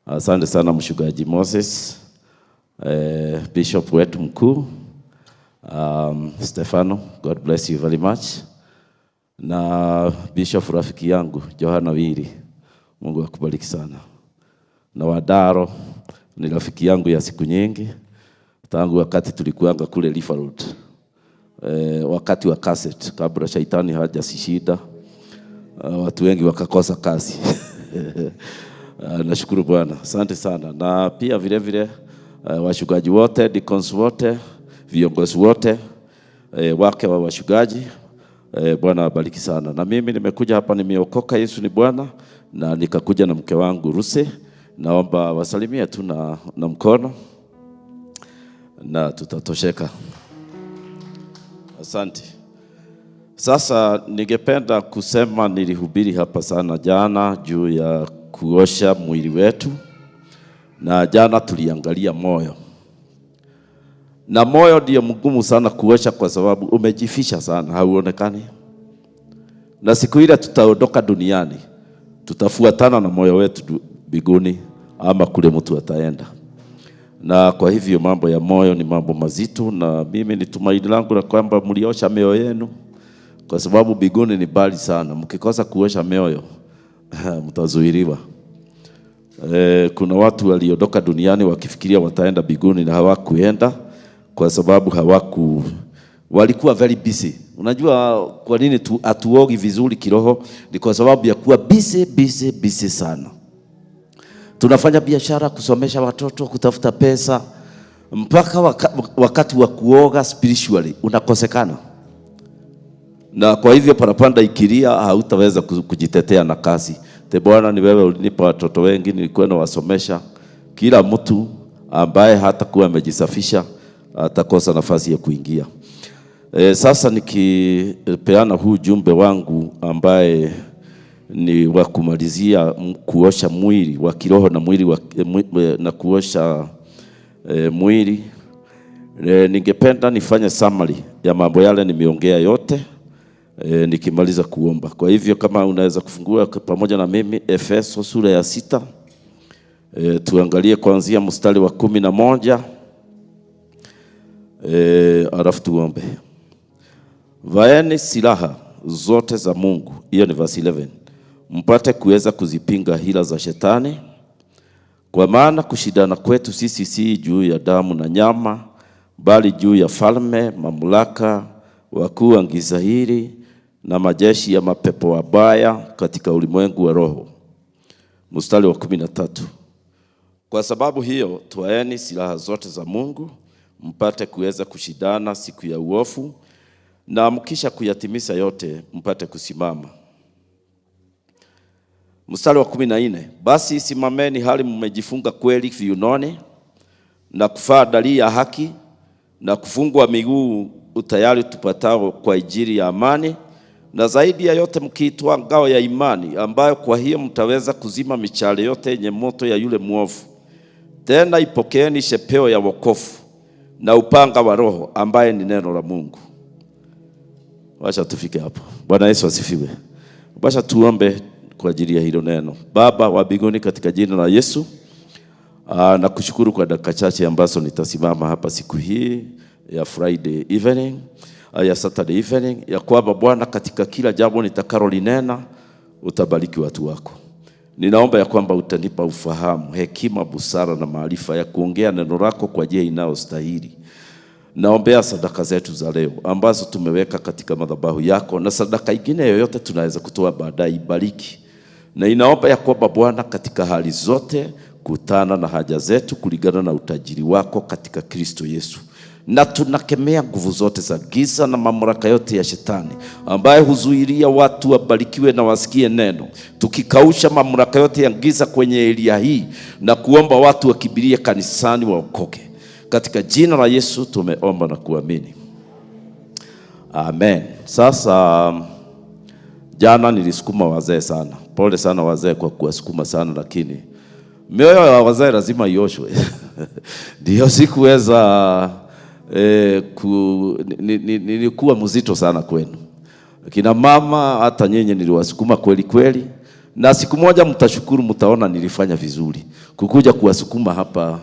Asante sana mchungaji Moses, bishop wetu mkuu, Stefano, God bless you very much. Na bishop rafiki yangu Johana Wili, Mungu akubariki sana. Na Wadaro ni rafiki yangu ya siku nyingi tangu wakati tulikuanga kule River Road. Wakati wa cassette, kabla shaitani hajasishida, watu wengi wakakosa kazi. Nashukuru Bwana, asante sana. Na pia vile vile wachungaji wote, deacons wote, viongozi wote, wake wa wachungaji, Bwana abariki sana. Na mimi nimekuja hapa nimeokoka, Yesu ni Bwana, na nikakuja na mke wangu Ruse. Naomba wasalimie tu na mkono na tutatosheka. Asante. Sasa ningependa kusema nilihubiri hapa sana jana juu ya kuosha mwili wetu, na jana tuliangalia moyo. Na moyo ndio mgumu sana kuosha kwa sababu umejifisha sana, hauonekani. Na siku ile tutaondoka duniani, tutafuatana na moyo wetu mbinguni ama kule mtu ataenda. Na kwa hivyo mambo ya moyo ni mambo mazito, na mimi ni tumaini langu la kwamba mliosha mioyo yenu, kwa sababu mbinguni ni mbali sana. Mkikosa kuosha mioyo mtazuiliwa. Kuna watu waliondoka duniani wakifikiria wataenda mbinguni na hawakuenda kwa sababu walikuwa very busy. Unajua kwa nini hatuogi vizuri kiroho? Ni kwa sababu ya kuwa busy, busy, busy sana. Tunafanya biashara, kusomesha watoto, kutafuta pesa, mpaka wakati wa kuoga spiritually unakosekana. Na kwa hivyo parapanda ikilia, hautaweza kujitetea na kazi. Te Bwana, ni wewe ulinipa watoto wengi, nilikuwa nawasomesha. Kila mtu ambaye hatakuwa amejisafisha atakosa nafasi ya kuingia. Sasa nikipeana huu jumbe wangu ambaye ni wa kumalizia kuosha mwili wa kiroho na mwili wa, na kuosha mwili, ningependa nifanye summary ya mambo yale nimeongea yote nikimaliza kuomba. Kwa hivyo kama unaweza kufungua pamoja na mimi Efeso sura ya 6, tuangalie kuanzia mstari wa 11, alafu tuombe. Vaeni silaha zote za Mungu, hiyo ni verse 11, mpate kuweza kuzipinga hila za shetani. Kwa maana kushindana kwetu sisi si juu ya damu na nyama, bali juu ya falme, mamlaka, wakuu wa giza hili na majeshi ya mapepo wabaya katika ulimwengu wa roho. Mstari wa 13. Kwa sababu hiyo twaeni silaha zote za Mungu, mpate kuweza kushindana siku ya uovu, na mkisha kuyatimiza yote mpate kusimama. Mstari wa 14. Basi simameni hali mmejifunga kweli viunoni, na kuvaa daria ya haki, na kufungwa miguu utayari tupatao kwa ajili ya amani, na zaidi ya yote mkiitwa ngao ya imani, ambayo kwa hiyo mtaweza kuzima michale yote yenye moto ya yule mwovu. Tena ipokeeni shepeo ya wokovu na upanga wa Roho, ambaye ni neno la Mungu. Wacha tufike hapo. Bwana Yesu asifiwe. Wacha tuombe kwa ajili ya hilo neno. Baba wa mbinguni, katika jina la Yesu, nakushukuru kwa dakika chache ambazo nitasimama hapa siku hii ya Friday evening, ya Saturday evening, ya kwamba Bwana katika kila jambo nitakalolinena utabariki watu wako. Ninaomba ya kwamba utanipa ufahamu, hekima, busara na maarifa ya kuongea neno lako kwa njia inayostahili. Naombea sadaka zetu za leo ambazo tumeweka katika madhabahu yako, na sadaka ingine yoyote tunaweza kutoa baadaye, ibariki. Na inaomba ya kwamba Bwana katika hali zote kutana na haja zetu kulingana na utajiri wako katika Kristo Yesu. Na tunakemea nguvu zote za giza na mamlaka yote ya shetani ambaye huzuilia watu wabarikiwe na wasikie neno. Tukikausha mamlaka yote ya giza kwenye elia hii na kuomba watu wakimbilie kanisani waokoke. Katika jina la Yesu tumeomba na kuamini. Amen. Sasa jana nilisukuma wazee sana. Pole sana wazee kwa kuwasukuma sana, lakini mioyo ya wazee lazima ioshwe. Ndio sikuweza nilikuwa mzito sana kwenu. Kina mama hata nyenye niliwasukuma kweli kweli. Na siku moja mtashukuru, mtaona nilifanya vizuri kukuja kuwasukuma hapa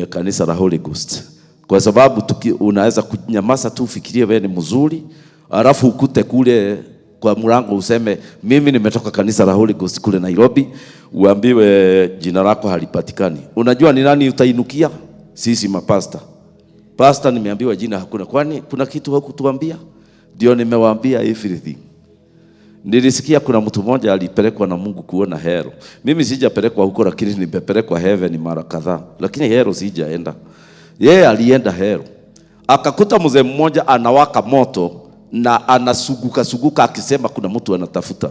kanisa la Holy Ghost. Kwa sababu unaweza kunyamaza tu ufikirie wewe ni mzuri, alafu ukute kule kwa mlango useme mimi nimetoka kanisa la Holy Ghost kule Nairobi, uambiwe jina lako halipatikani. Unajua ni nani utainukia? Sisi mapasta. Pastor, nimeambiwa jina hakuna. Kwani kuna kitu hukutuambia? Ndio nimewaambia everything. Nilisikia kuna mtu mmoja alipelekwa na Mungu kuona hero. Mimi sijapelekwa huko, lakini nimepelekwa heaven mara kadhaa. Lakini hero sijaenda. Yeye alienda hero. Akakuta mzee mmoja anawaka moto na anasuguka suguka akisema kuna mtu anatafuta.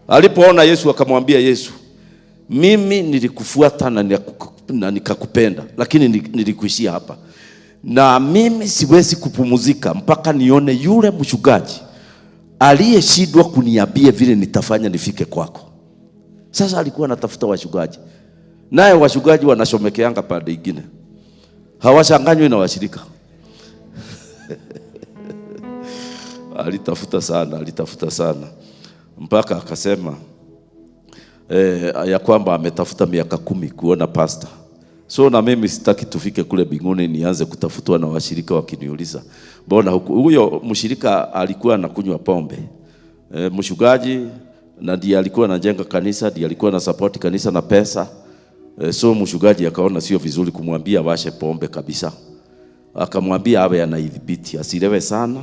Alipoona Yesu akamwambia Yesu, mimi nilikufuata na nikakupenda, lakini nilikuishia hapa. Na mimi siwezi kupumzika mpaka nione yule mchungaji aliyeshindwa kuniambia vile nitafanya nifike kwako. Sasa alikuwa anatafuta wachungaji. Naye wachungaji wanashomekeanga pande ingine. Hawachanganywi na washirika. Alitafuta sana mpaka akasema ya kwamba ametafuta miaka 10 kuona pastor. So na mimi sitaki tufike kule binguni nianze kutafutwa na washirika wakiniuliza mbona huyo mshirika alikuwa anakunywa pombe. Mshugaji na ndiye alikuwa anajenga kanisa, ndiye alikuwa na support kanisa na pesa. So mshugaji akaona sio vizuri kumwambia washe pombe kabisa. Akamwambia awe anaidhibiti, asilewe sana,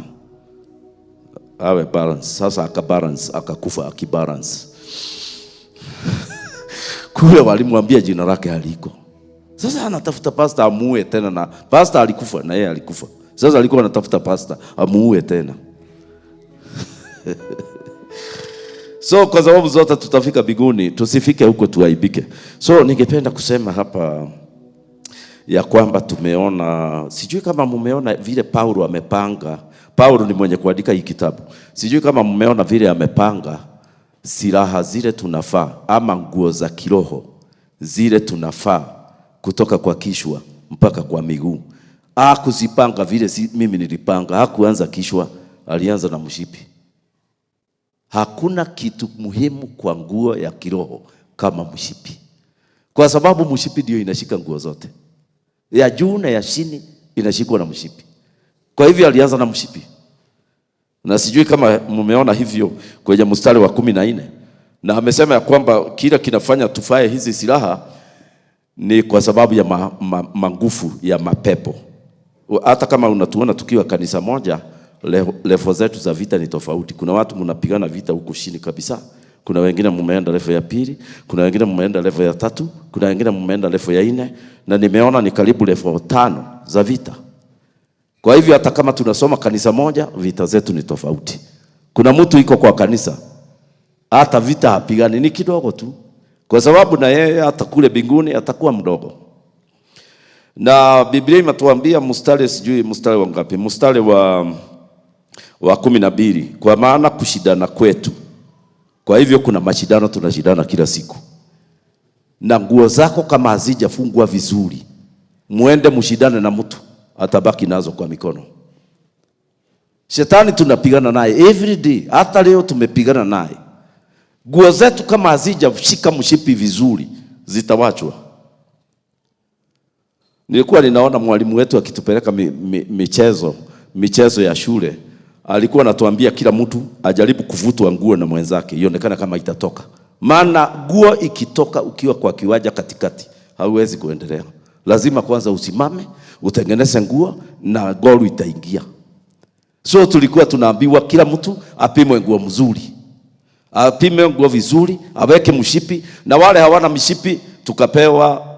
awe balance. Sasa akabalance, akakufa akibalance. Kule walimwambia jina lake aliko. Sasa anatafuta pastor amuue tena, na pastor alikufa na yeye alikufa. Sasa alikuwa anatafuta pastor amuue tena. So kwa sababu zote tutafika biguni, tusifike huko tuaibike. So ningependa kusema hapa ya kwamba tumeona, sijui kama mumeona vile Paulo amepanga. Paulo ni mwenye kuandika hii kitabu. Sijui kama mumeona vile amepanga silaha zile tunafaa ama nguo za kiroho zile tunafaa kutoka kwa kichwa mpaka kwa miguu. Hakuzipanga vile mimi nilipanga. Hakuanza kichwa, alianza na mshipi. Hakuna kitu muhimu kwa nguo ya kiroho kama mshipi. Kwa sababu mshipi ndio inashika nguo zote. Ya juu na ya chini inashikwa na mshipi. Kwa hivyo alianza na mshipi. Na sijui kama mmeona hivyo kwenye mstari wa 14. Na amesema ya kwamba kila kinafanya tufae hizi silaha ni kwa sababu ya mangufu ya mapepo. Hata kama unatuona tukiwa kanisa moja, level zetu za vita ni tofauti. Kuna watu mnapigana vita huko chini kabisa. Kuna wengine mmeenda level ya 2, kuna wengine mmeenda level ya 3, kuna wengine mmeenda level ya 4, na nimeona ni karibu level 5 za vita. Kwa hivyo hata kama tunasoma kanisa moja, vita zetu ni tofauti. Kuna mtu iko kwa kanisa, hata vita hapigani, ni kidogo tu. Kwa sababu na yeye hata kule binguni atakuwa mdogo. Na Biblia inatuambia mstari, sijui mstari wa ngapi, mstari wa 12, kwa maana kushindana kwetu. Kwa hivyo kuna mashindano, tunashindana kila siku. Na nguo zako kama hazijafungwa vizuri, muende mshindane na mtu, atabaki nazo kwa mikono. Shetani tunapigana naye every day, hata leo tumepigana naye. Nguo zetu kama hazijashika mshipi vizuri, zitawachwa. Nilikuwa ninaona mwalimu wetu akitupeleka michezo ya shule. Alikuwa anatuambia kila mtu ajaribu kuvutwa nguo na mwenzake, ionekana kama itatoka. Maana nguo ikitoka ukiwa kwa kiwanja katikati, hauwezi kuendelea. Lazima kwanza usimame, utengeneze nguo na golu itaingia. So tulikuwa tunaambiwa kila mtu apimwe nguo mzuri. Apime nguo vizuri, aweke mshipi, na wale hawana mshipi tukapewa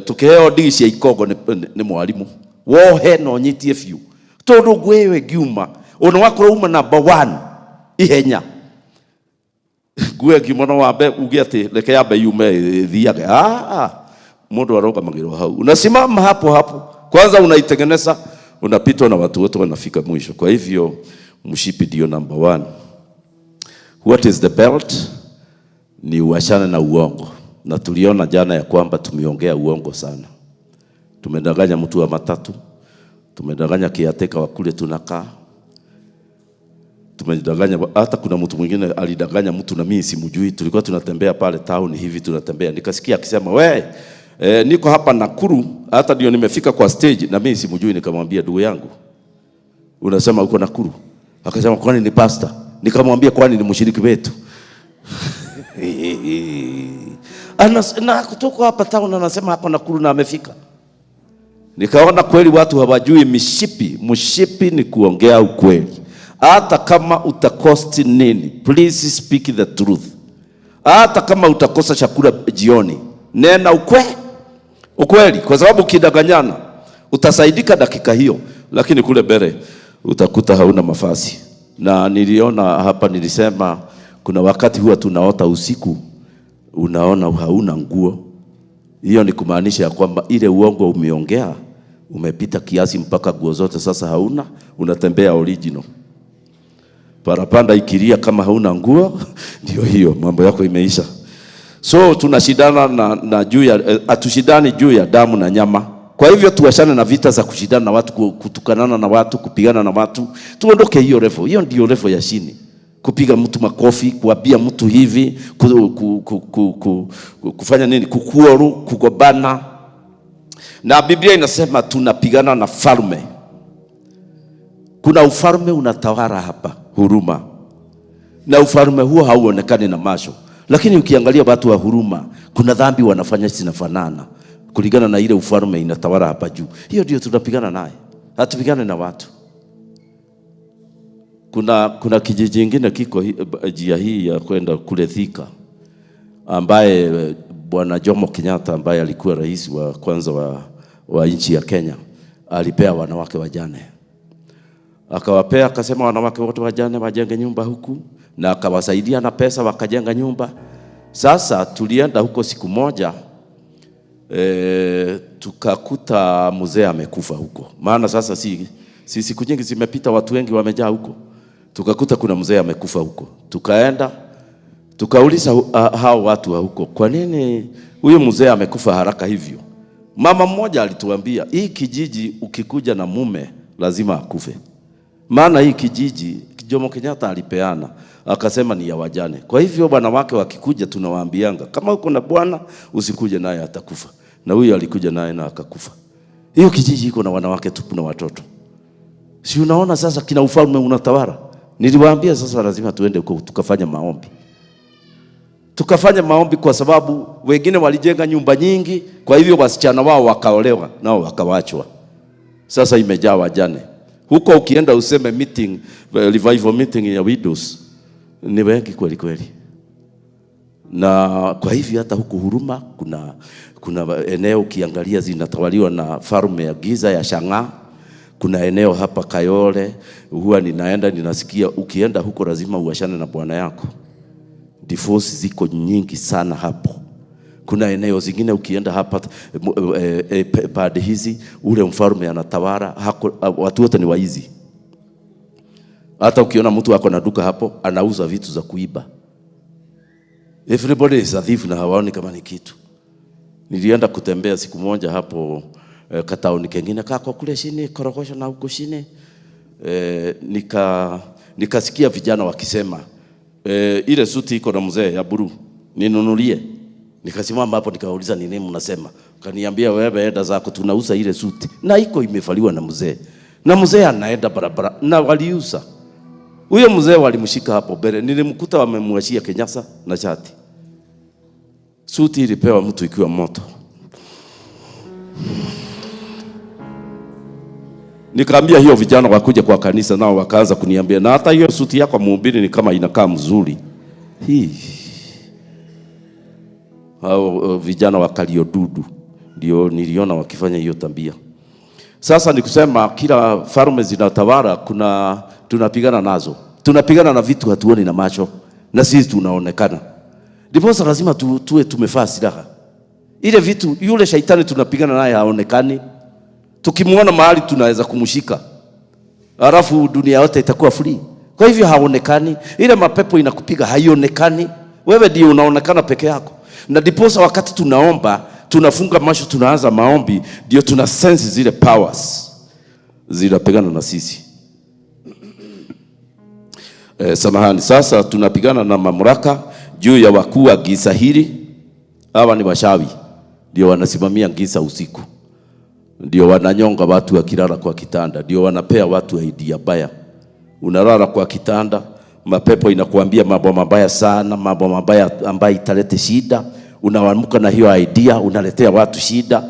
tukiheo ndigi cia ikongo ni mwalimu. Wohe no nyitie biũ. Tondu ngwewe ngiuma, ona wakorwo uma number 1 ihenya. Ngwe ngiuma no wambe uge ati reke yambe yume thiage. Mundu arogamagirwo hau. Unasimama hapo hapo. Kwanza unaitengeneza, unapitwa na watu wote wanafika mwisho. Kwa hivyo mshipi ndio number 1. What is the belt? Ni uachane na uongo. Na tuliona jana ya kwamba tumeongea uongo sana. Tumedanganya mtu wa matatu, tumedanganya kiateka wa kule tunakaa. Tumedanganya hata kuna mtu mwingine alidanganya mtu na mimi simjui. Tulikuwa tunatembea pale town hivi tunatembea, nikasikia akisema we, niko hapa Nakuru, hata ndio nimefika kwa stage na mimi simjui. Nikamwambia ndugu yangu, unasema uko Nakuru? Akasema kwani ni pastor? Nikamwambia kwani ni mshiriki wetu? Na kutoka hapa town anasema hapa Nakuru na amefika. Nikaona kweli watu hawajui mishipi. Mshipi ni kuongea ukweli. Hata kama utakosti nini, please speak the truth. Hata kama utakosa chakula jioni, nena ukweli. Kwa sababu ukidanganyana utasaidika dakika hiyo, lakini kule mbele utakuta hauna mafasi. Na niliona hapa, nilisema kuna wakati huwa tunaota usiku, unaona hauna nguo. Hiyo ni kumaanisha ya kwamba ile uongo umeongea umepita kiasi mpaka nguo zote sasa hauna, unatembea original. Parapanda ikilia kama hauna nguo, ndio hiyo mambo yako imeisha. So tunashindana na juu ya atushindani juu ya damu na nyama. Kwa hivyo tuachane na vita za kushindana na watu, kutukanana na watu, kupigana na watu. Tuondoke hiyo level. Hiyo ndio level ya chini. Kupiga mtu makofi, kuambia mtu hivi, kufanya nini, kukuoru, kugobana. Na Biblia inasema tunapigana na falme. Kuna ufalme unatawala hapa, huruma. Na ufalme huo hauonekani na macho. Lakini ukiangalia watu wa huruma, kuna dhambi wanafanya zinafanana kulingana na ile ufalme inatawala hapa juu. Hiyo ndio tunapigana naye. Hatupigane na watu. Kuna kijiji kingine kiko njia hii ya kwenda kule Thika, ambaye Bwana Jomo Kenyatta ambaye alikuwa rais wa kwanza wa nchi ya Kenya alipea wanawake wajane. Akawapea, akasema wanawake wote wajane wajenge nyumba huku, na akawasaidia na pesa wakajenga nyumba. Sasa tulienda huko siku moja, tukakuta mzee amekufa huko. Maana sasa si siku nyingi zimepita, watu wengi wamejaa huko. Tukakuta kuna mzee amekufa huko. Tukaenda tukauliza hao watu wa huko, kwa nini huyu mzee amekufa haraka hivyo? Mama mmoja alituambia, hii kijiji ukikuja na mume lazima akufe. Maana hii kijiji Jomo Kenyatta alipeana, akasema ni ya wajane. Kwa hivyo wanawake wakikuja tunawaambianga, kama uko na bwana usikuje naye, atakufa. Na huyu alikuja naye na akakufa. Hiyo kijiji iko na wanawake tupu na watoto. Si unaona sasa kina ufalme unatawala? Niliwaambia sasa lazima tuende huko tukafanya maombi. Tukafanya maombi kwa sababu wengine walijenga nyumba nyingi, kwa hivyo wasichana wao wakaolewa nao wakawachwa. Sasa imejaa wajane. Huko ukienda useme meeting, revival meeting ya widows, ni wengi kweli kweli. Na kwa hivyo hata huku Huruma kuna eneo ukiangalia zinatawaliwa na falme ya giza ya Shang'aa. Kuna eneo hapa Kayole huwa ninaenda ninasikia ukienda huko lazima uashane na bwana yako. Divorce ziko nyingi sana hapo. Kuna eneo zingine ukienda hapa pande hizi ule mfalme anatawala, watu wote ni waizi. Hata ukiona mtu ako na duka hapo anauza vitu za kuiba. Everybody is a thief na hawaoni kama ni kitu. Nilienda kutembea siku moja hapo kataoni kengine kako kule chini Korogosho na huko chini. Nikasikia vijana wakisema ile suti iko na mzee ya blue ninunulie. Nikasimama hapo nikauliza ni nini mnasema? Kaniambia wewe enda zako, tunauza ile suti. Na iko imevaliwa na mzee. Na mzee anaenda barabara na waliuza. Huyo mzee walimshika hapo mbele. Nilimkuta wamemwachia kenyasa na shati. Suti ilipewa mtu ikiwa moto. Nikaambia hiyo vijana wakuja kwa kanisa, nao wakaanza kuniambia na hata hiyo suti yako mhubiri ni kama inakaa mzuri. Hii. Hao vijana wa Kaliodudu ndio niliona wakifanya hiyo tabia. Sasa ni kusema kila falme zinatawala, kuna tunapigana nazo. Tunapigana na vitu hatuoni na macho na sisi tunaonekana. Ndipo lazima tuwe tumevaa silaha. Ile vitu yule shaitani tunapigana naye haonekani. Tukimuona mahali tunaweza kumshika. Alafu dunia yote itakuwa free. Kwa hivyo haonekani. Ile mapepo inakupiga haionekani. Wewe ndio unaonekana peke yako. Na ndiposa wakati tunaomba, tunafunga macho, tunaanza maombi, ndio tuna sense zile powers zinapigana na sisi. Samahani, sasa tunapigana na mamlaka juu ya wakuu wa giza hili. Hawa ni washawi, ndio wanasimamia giza usiku. Ndio wananyonga watu wakilala kwa kitanda, ndio wanapea watu idea baya. Unalala kwa kitanda, mapepo inakuambia mambo mabaya sana, mambo mabaya ambayo italete shida. Unaamka na hiyo idea, unaletea watu shida.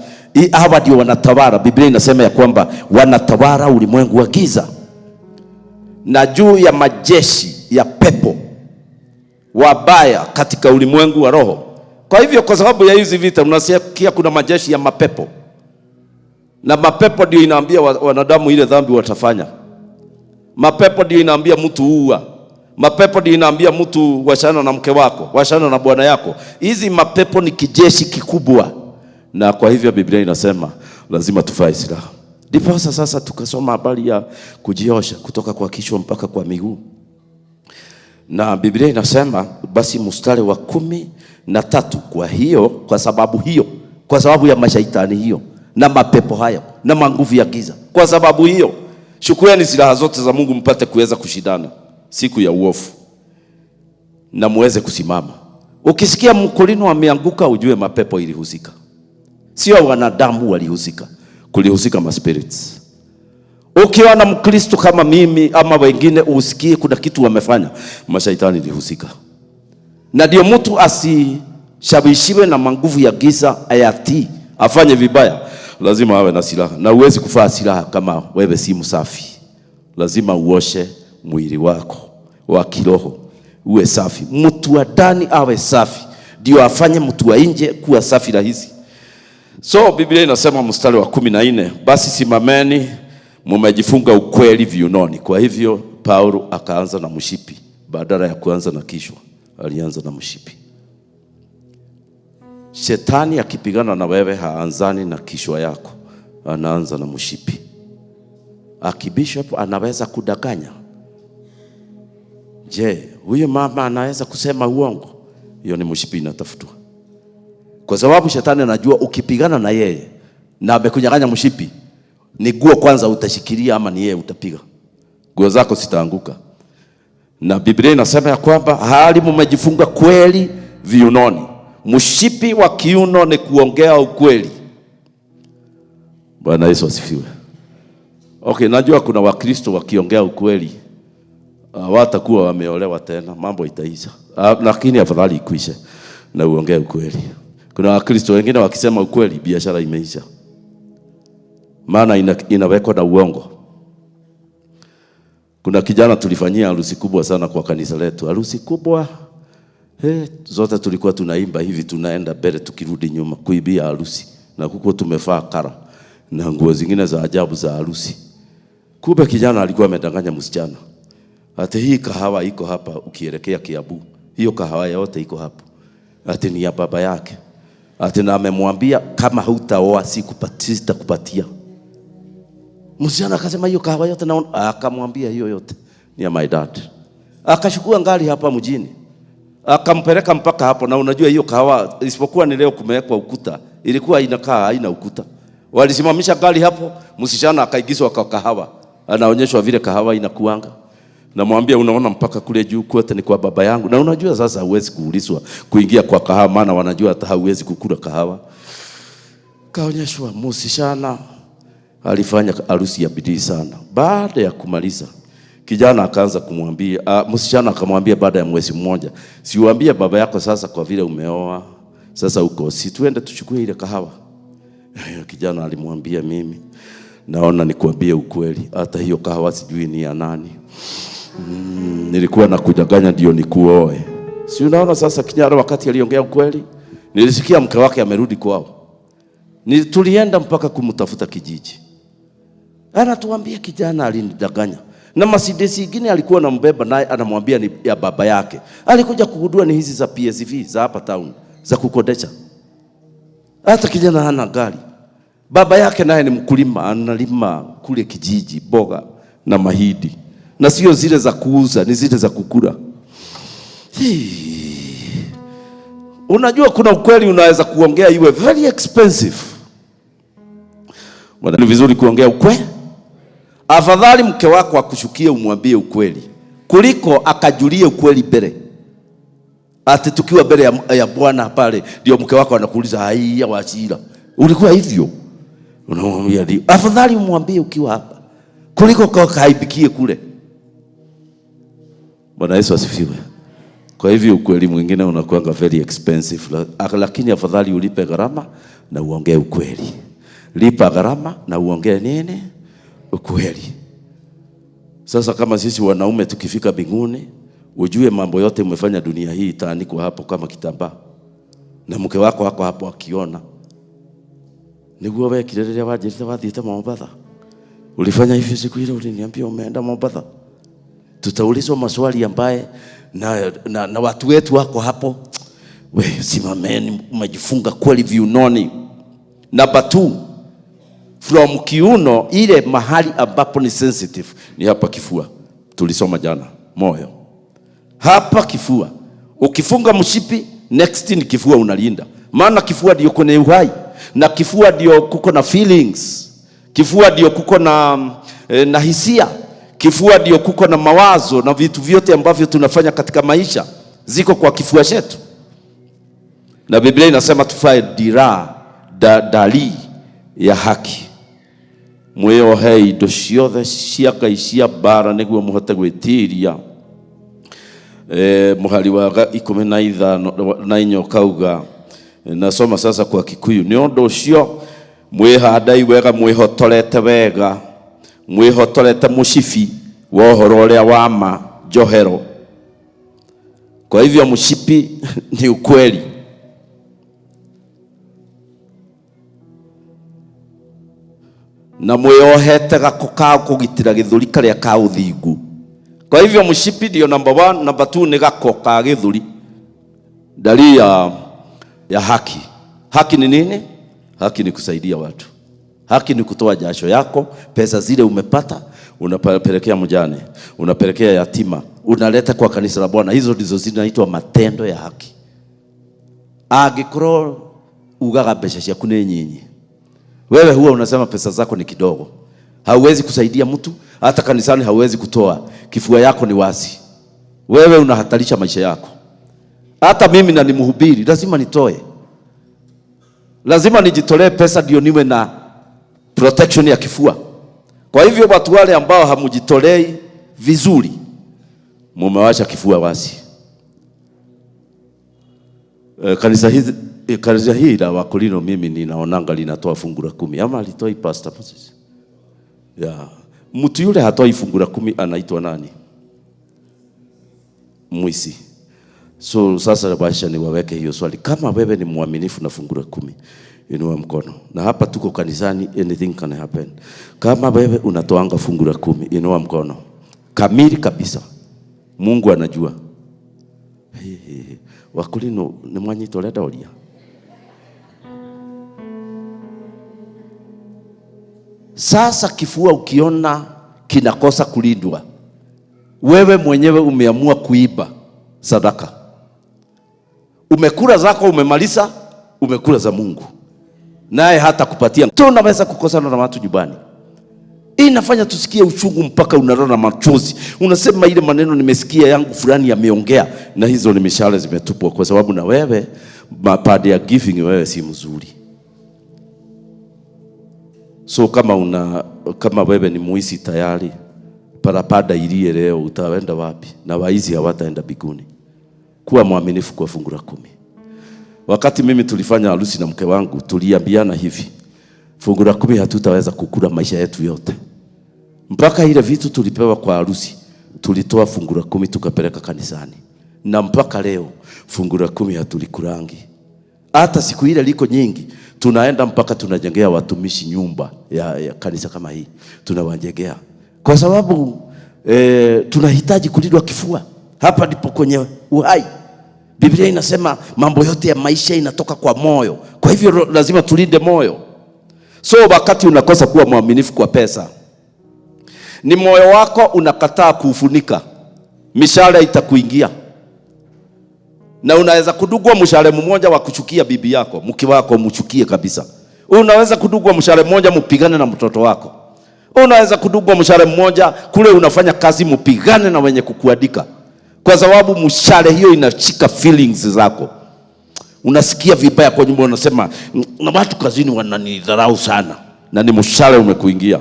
Hawa ndio wanatawala. Biblia inasema ya kwamba wanatawala ulimwengu wa giza. Na juu ya majeshi ya pepo wabaya katika ulimwengu wa roho. Kwa hivyo kwa sababu ya hizi vita unasikia kuna majeshi ya mapepo. Na mapepo ndio inaambia wanadamu ile dhambi watafanya. Mapepo ndio inaambia mtu uua. Mapepo ndio inaambia mtu washana na mke wako, washana na bwana yako. Hizi mapepo ni kijeshi kikubwa. Na kwa hivyo Biblia inasema lazima tuvae silaha. Ndipo sasa tukasoma habari ya kujiosha kutoka kwa kichwa mpaka kwa miguu. Na Biblia inasema basi mstari wa 13, kwa hiyo, kwa sababu hiyo, kwa sababu ya mashaitani hiyo, na mapepo hayo na manguvu ya giza. Kwa sababu hiyo, chukueni silaha zote za Mungu mpate kuweza kushindana siku ya uovu na muweze kusimama. Ukisikia mkulino ameanguka, ujue mapepo ilihusika, sio wanadamu walihusika, kulihusika ma spirits. Ukiona Mkristo kama mimi ama wengine usikie kuna kitu wamefanya, mashaitani ilihusika. Na ndio mtu asishawishiwe na manguvu ya giza ayatii afanye vibaya, lazima awe na silaha. Na huwezi kuvaa silaha kama wewe si msafi. Lazima uoshe mwili wako wa kiroho uwe safi, mtu wa ndani awe safi, ndio afanye mtu wa nje kuwa safi rahisi. So Biblia inasema mstari wa 14, basi simameni mumejifunga ukweli viunoni. Kwa hivyo Paulo akaanza na mshipi badala ya kuanza na kichwa, alianza na mshipi. Shetani akipigana na wewe haanzani na kichwa yako, anaanza na mshipi. Akibisha hapo anaweza kudanganya. Je, huyu mama anaweza kusema uongo? Hiyo ni mshipi inatafutwa. Kwa sababu shetani anajua ukipigana na yeye na amekunyang'anya mshipi, ni guo kwanza utashikilia ama ni yeye utapiga. Nguo zako zitaanguka. Na Biblia inasema ya kwamba hali mumejifunga kweli viunoni. Mshipi wa kiuno ni kuongea ukweli. Bwana Yesu asifiwe. Okay, najua kuna Wakristo wakiongea ukweli hawatakuwa wameolewa tena, mambo itaisha. Lakini afadhali ikwishe na uongee ukweli. Kuna Wakristo wengine wakisema ukweli biashara imeisha, maana inawekwa na uongo. Kuna kijana tulifanyia harusi kubwa sana kwa kanisa letu, harusi kubwa. Zote tulikuwa tunaimba hivi, tunaenda mbele tukirudi nyuma kuibia harusi, na kuko tumefaa kara na nguo zingine za ajabu za harusi. Kumbe kijana alikuwa amedanganya msichana. Ati hii kahawa iko hapa ukielekea Kiambu. Hiyo kahawa yote iko hapo. Ati ni ya baba yake. Ati na amemwambia kama hutaoa sitakupatia. Msichana akasema hiyo kahawa yote na akamwambia hiyo yote ni ya my dad. Akachukua ngali hapa mjini. Akampeleka mpaka hapo, na unajua hiyo kahawa isipokuwa ni leo kumewekwa ukuta, ilikuwa inakaa haina ukuta. Walisimamisha gari hapo, msichana akaigizwa kwa kahawa. Anaonyeshwa vile kahawa inakuanga. Namwambia unaona mpaka kule juu kote ni kwa baba yangu. Na unajua sasa huwezi kuulizwa kuingia kwa kahawa, maana wanajua hata hauwezi kukula kahawa. Kaonyeshwa msichana alifanya harusi ya bidii sana. Baada ya kumaliza, kijana akaanza kumwambia, msichana akamwambia baada ya mwezi mmoja, siuambie baba yako sasa kwa vile umeoa, sasa uko, si tuende tuchukue ile kahawa. Kijana alimwambia mimi naona nikuambie ukweli, hata hiyo kahawa sijui ni ya nani. Nilikuwa nakudanganya ndio nikuoe. Si unaona sasa kijana wakati aliongea ukweli, nilisikia mke wake amerudi kwao. Tulienda mpaka kumtafuta kijiji. Anatuambia kijana alinidanganya. Na Mercedes ingine alikuwa anambeba naye anamwambia ni ya baba yake. Alikuja kugundua ni hizi za PSV za hapa town za kukodesha. Hata kijana hana gari. Baba yake naye ni mkulima, analima kule kijiji boga na mahidi. Na sio zile za kuuza, ni zile za kukula. Unajua kuna ukweli unaweza kuongea iwe very expensive. Ni vizuri kuongea ukweli. Afadhali mke wako akushukie umwambie ukweli kuliko akajulie ukweli mbele. Ati tukiwa mbele ya Bwana pale ndio mke wako anakuuliza haiya Wachira, ulikuwa hivyo? Unamwambia ndio. Afadhali umwambie ukiwa hapa kuliko kaibikie kule. Bwana Yesu asifiwe. Kwa hivyo ukweli mwingine unakuwa very expensive, lakini afadhali ulipe gharama na uongee ukweli. Lipa gharama na uongee nini? Ukweli. Sasa kama sisi wanaume tukifika mbinguni, ujue mambo yote umefanya dunia hii itaandikwa hapo kama kitambaa. Na mke wako wako hapo akiona. Niguo wewe kilelele wajirite wathiite Mombatha. Ulifanya hivi siku ile uliniambia umeenda Mombatha. Tutaulizwa maswali ambaye na watu wetu wako hapo. We simameni, umejifunga kweli viunoni. Number 2, from kiuno ile mahali ambapo ni sensitive ni hapa kifua. Tulisoma jana moyo. Hapa kifua. Ukifunga mshipi, next ni kifua unalinda. Maana kifua ndio kwenye uhai. Na kifua ndio kuko na feelings, kifua ndio kuko na hisia, kifua ndio kuko na mawazo na vitu vyote ambavyo tunafanya katika maisha ziko kwa kifua chetu. Na Biblia inasema tufae dira dali ya haki, mwĩohe indo ciothe cia Ngai cia mbara nĩguo mũhote gwĩtiria. Mũhari wa 15 na 4 kauga, nasoma sasa kwa Kikuyu, nĩ ũndũ ũcio mwĩhandai wega, mwĩhotorete wega, mwĩhotorete mũcibi wa ũhoro ũrĩa wa ma njohero. Kwa hivyo mshipi ni ukweli. Na mwĩohete gako ka kũgitĩra gĩthũri karĩa ka ũthingu. Kwa hivyo mshipi ndio number 1, number 2 ni gako ka gĩthũri. Dalili ya haki. Haki ni nini? Haki ni kusaidia watu. Haki ni kutoa jasho yako, pesa zile umepata, unapelekea mjane, unapelekea yatima, unaleta kwa kanisa la Bwana. Hizo ndizo zinaitwa matendo ya haki. Angĩkorwo ugaga mbeca ciaku nĩ nyinyi, wewe huwa unasema pesa zako ni kidogo, hauwezi kusaidia mtu, hata kanisani hauwezi kutoa, kifua yako ni wazi, wewe unahatarisha maisha yako. Hata mimi na ni mhubiri, lazima nitoe, lazima nijitolee pesa ndio niwe na protection ya kifua. Kwa hivyo watu wale ambao hamujitolei vizuri, mumewacha kifua wazi. Kanisa hii la Wakorino mimi ninaonanga linatoa fungu la 10, ama alitoi Pastor Moses? Yeah. Mtu yule hatoi fungu la 10 anaitwa nani? Mwisi. So sasa basha niwaweke hiyo swali. Kama wewe ni mwaminifu na fungu la 10, inua mkono. Na hapa tuko kanisani, anything can happen. Kama wewe unatoanga fungu la 10, inua mkono. Kamili kabisa. Mungu anajua. Hey. Wakorino ni mwanyito leda oria. Sasa kifua ukiona kinakosa kulindwa, wewe mwenyewe umeamua kuiba sadaka. Umekula zako, umemaliza, umekula za Mungu, naye hata kupatia. Tunaweza kukosana na watu nyumbani. Inafanya tusikie uchungu mpaka unarona machozi. Unasema ile maneno nimesikia yangu fulani yameongea, na hizo ni mishale zimetupwa, kwa sababu na wewe mapade ya giving wewe si mzuri. So kama wewe ni muisi tayari, parapanda ilie leo, utaenda wapi? Na waizi hawataenda biguni. Kuwa mwaminifu kwa fungu la 10. Wakati mimi tulifanya harusi na mke wangu, tuliambiana hivi: fungu la 10 hatutaweza kukula maisha yetu yote. Mpaka ile vitu tulipewa kwa harusi, tulitoa fungu la 10 tukapeleka kanisani. Na mpaka leo fungu la 10 hatulikulangi. Hata siku ile liko nyingi, tunaenda mpaka tunajengea watumishi nyumba ya kanisa kama hii. Tunawajengea. Kwa sababu tunahitaji kulindwa kifua. Hapa ndipo kwenye uhai. Biblia inasema mambo yote ya maisha inatoka kwa moyo. Kwa hivyo lazima tulinde moyo. So wakati unakosa kuwa mwaminifu kwa pesa, ni moyo wako unakataa kuufunika, mishale itakuingia. Na unaweza kudugwa mshale mmoja wa kuchukia bibi yako, mke wako mchukie kabisa. Unaweza kudugwa mshale mmoja mpigane na mtoto wako. Unaweza kudugwa mshale mmoja kule unafanya kazi mpigane na wenye kukuandika. Kwa sababu mshale hiyo inashika feelings zako. Unasikia vibaya kwa nyumba, unasema na watu kazini wananidharau sana. Na ni mshale umekuingia.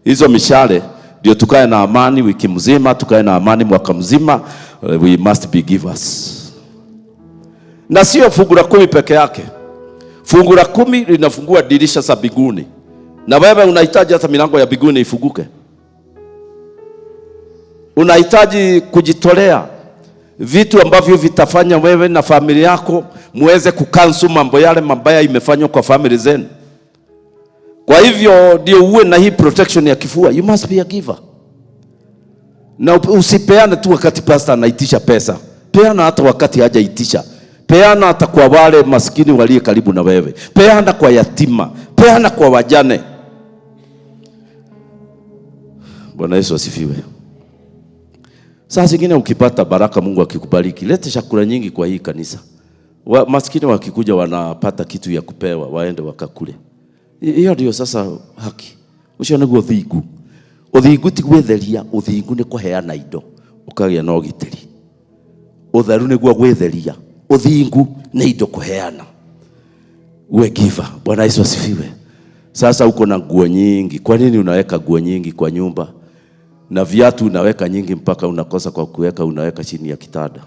Hizo mishale ndio tukae na amani wiki mzima, tukae na amani mwaka mzima. We must be givers. Na sio fungu la 10 peke yake. Fungu la 10 linafungua dirisha za mbinguni. Na wewe unahitaji hata milango ya mbinguni ifunguke. Unahitaji kujitolea vitu ambavyo vitafanya wewe na familia yako muweze kukansu mambo yale mabaya imefanywa kwa family zenu. Kwa hivyo ndio uwe na hii protection ya kifua. You must be a giver. Na usipeane tu wakati pastor anaitisha pesa. Peana hata wakati hajaitisha. Peana hata kwa wale maskini walio karibu na wewe. Peana kwa yatima. Peana kwa wajane. Bwana Yesu asifiwe. Saa zingine ukipata baraka, Mungu akikubariki, lete chakula nyingi kwa hii kanisa. Maskini wakikuja wanapata kitu ya kupewa waende wakakule. Hiyo ndio sasa haki. Ucio niguo ũthingu. Ũthingu ti gwĩtheria, ũthingu nĩ kũheana indo ũkagĩa na ũgitĩri. Ũtheru nĩguo gwĩtheria, ũthingu nĩ indo kũheana. Uwe giver. Bwana Yesu asifiwe. Sasa uko na nguo nyingi. Kwa nini unaweka nguo nyingi kwa nyumba? Na viatu unaweka nyingi mpaka unakosa kwa kuweka, unaweka chini ya kitanda.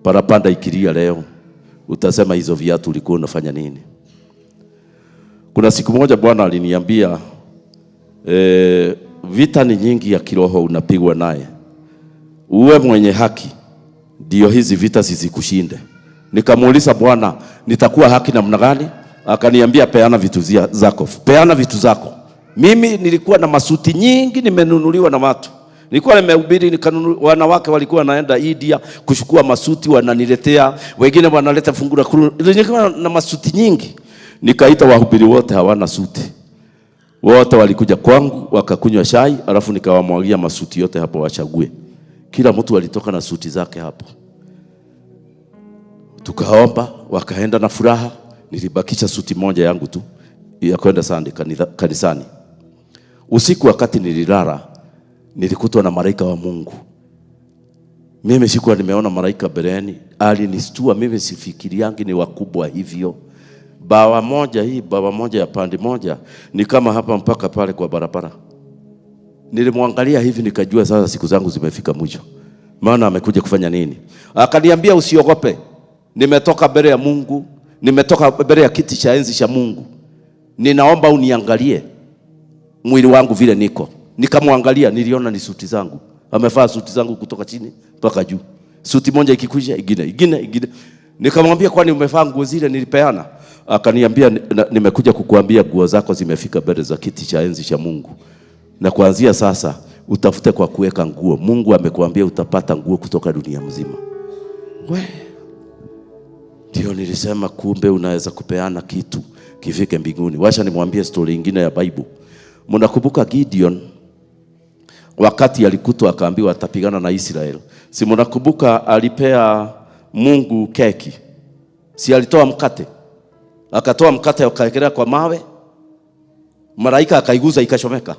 Parapanda ikilia leo, utasema hizo viatu ulikuwa unafanya nini? Kuna siku moja Bwana aliniambia, vita ni nyingi ya kiroho unapigwa naye. Uwe mwenye haki, ndio hizi vita zisikushinde. Nikamuuliza Bwana, nitakuwa haki namna gani? Akaniambia peana vitu zako. Peana vitu zako. Mimi nilikuwa na masuti nyingi nimenunuliwa na watu. Nilikuwa nimehubiri, nikanunua, wanawake walikuwa wanaenda India kuchukua masuti wananiletea, wengine wanaleta fungu la kumi. Nilikuwa na masuti nyingi. Nikaita wahubiri wote hawana suti. Wote walikuja kwangu wakakunywa chai, alafu nikawamwagia masuti yote hapo wachague. Kila mtu alitoka na suti zake hapo. Tukaomba, wakaenda na furaha. Nilibakisha suti moja yangu tu ya kwenda Sunday kanisani. Usiku wakati nililala, nilikutwa na malaika wa Mungu. Mimi sikuwa nimeona malaika mbeleni, alinistua. Mimi sifikiriangi ni wakubwa hivyo. Bawa moja hii, bawa moja ya pande moja ni kama hapa mpaka pale kwa barabara. Nilimwangalia hivi nikajua sasa siku zangu zimefika mwisho. Maana amekuja kufanya nini? Akaniambia usiogope. Nimetoka mbele ya Mungu, nimetoka mbele ya kiti cha enzi cha Mungu. Ninaomba uniangalie mwili wangu vile niko. Nikamwangalia, niliona ni suti zangu. Amevaa suti zangu kutoka chini mpaka juu. Suti moja ikikwisha, ingine, ingine, ingine. Nikamwambia kwani umevaa nguo zile nilipeana? Akaniambia nimekuja kukuambia nguo zako zimefika mbele za kiti cha enzi cha Mungu. Na kuanzia sasa utafute kwa kuweka nguo. Mungu amekuambia utapata nguo kutoka dunia mzima. We. Ndio nilisema kumbe unaweza kupeana kitu kifike mbinguni. Wacha nimwambie story nyingine ya Bible. Mnakumbuka Gideon wakati alikutwa akaambiwa atapigana na Israel? Si mnakumbuka alipea Mungu keki? Si alitoa mkate? Akatoa mkate akaekelea kwa mawe. Malaika akaiguza ikachomeka.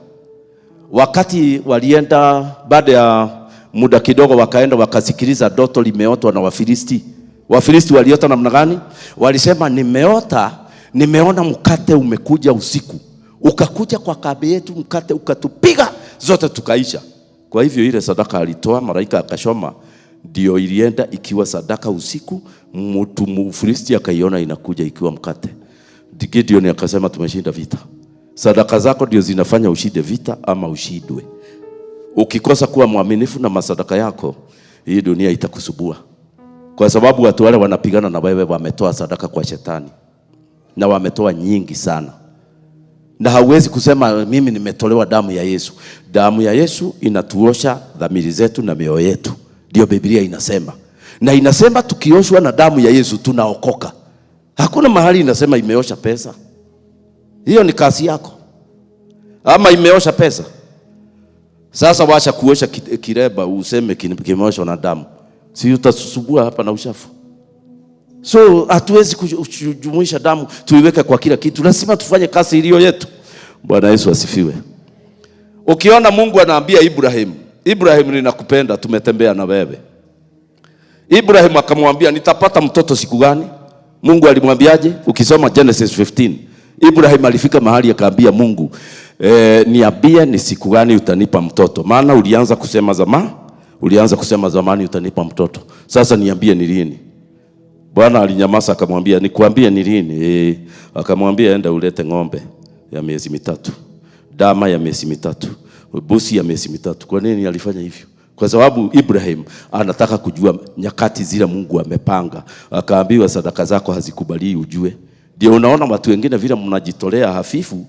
Wakati walienda baada ya muda kidogo wakaenda wakasikiliza ndoto limeotwa na Wafilisti. Wafilisti waliota namna gani? Walisema nimeona mkate umekuja usiku. Ukakuja kwa kambi yetu mkate ukatupiga zote tukaisha. Kwa hivyo ile sadaka alitoa malaika akashoma, ndio ilienda ikiwa sadaka usiku. Mtu Mfilisti akaiona inakuja ikiwa mkate. Gideon akasema tumeshinda vita. Sadaka zako ndio zinafanya ushinde vita ama ushindwe. Ukikosa kuwa mwaminifu na masadaka yako, hii dunia itakusubua. Kwa sababu watu wale wanapigana na wewe wametoa sadaka kwa shetani. Na wametoa nyingi sana. Na hauwezi kusema mimi nimetolewa damu ya Yesu. Damu ya Yesu inatuosha dhamiri zetu na mioyo yetu. Ndio Biblia inasema. Na inasema tukioshwa na damu ya Yesu tunaokoka. Hakuna mahali inasema imeosha pesa. Hiyo ni kazi yako. Ama imeosha pesa. Sasa wacha kuosha kireba useme kimeoshwa na damu. Si utasusubua hapa na uchafu. So hatuwezi kujumuisha damu tuiweke kwa kila kitu. Lazima tufanye kazi iliyo yetu. Bwana Yesu asifiwe. Ukiona Mungu anaambia Ibrahim, Ibrahim ninakupenda, tumetembea na wewe. Ibrahim akamwambia nitapata mtoto siku gani? Mungu alimwambiaje? Ukisoma Genesis 15, Ibrahim alifika mahali akaambia Mungu, niambie ni siku gani utanipa mtoto. Maana ulianza kusema zamani, ulianza kusema zamani utanipa mtoto. Sasa niambie ni lini? Bwana alinyamaza akamwambia nikuambie ni lini? Akamwambia enda ulete ng'ombe ya miezi 3, dama ya miezi 3, busi ya miezi 3. Kwa nini alifanya hivyo? Kwa sababu Ibrahim anataka kujua nyakati zile Mungu amepanga. Akaambiwa sadaka zako hazikubali ujue. Ndio unaona watu wengine vile mnajitolea hafifu.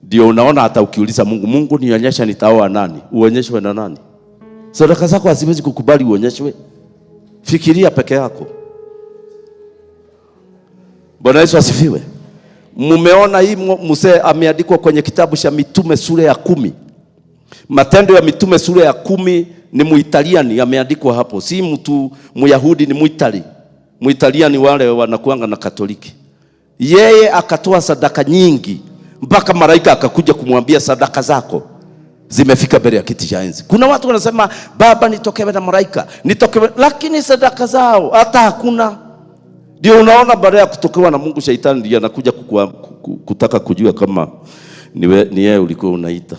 Ndio unaona hata ukiuliza Mungu, Mungu nionyesha nitaoa nani? Uonyeshwe na nani? Sadaka zako haziwezi kukubali uonyeshwe. Fikiria peke yako. Bwana Yesu asifiwe. Mumeona hii mzee ameandikwa kwenye kitabu cha Mitume sura ya 10. Matendo ya Mitume sura ya 10 ni Muitaliani ameandikwa hapo. Si mtu Myahudi, ni Muitali. Muitaliani wale wanakuanga na Katoliki. Yeye akatoa sadaka nyingi mpaka malaika akakuja kumwambia sadaka zako zimefika mbele ya kiti cha enzi. Kuna watu wanasema baba nitokewe na malaika, nitokewe, lakini sadaka zao hata hakuna. Ndio unaona baada ya kutokewa na Mungu, shaitani ndiye anakuja kutaka kujua kama ni yeye ulikuwa unaita.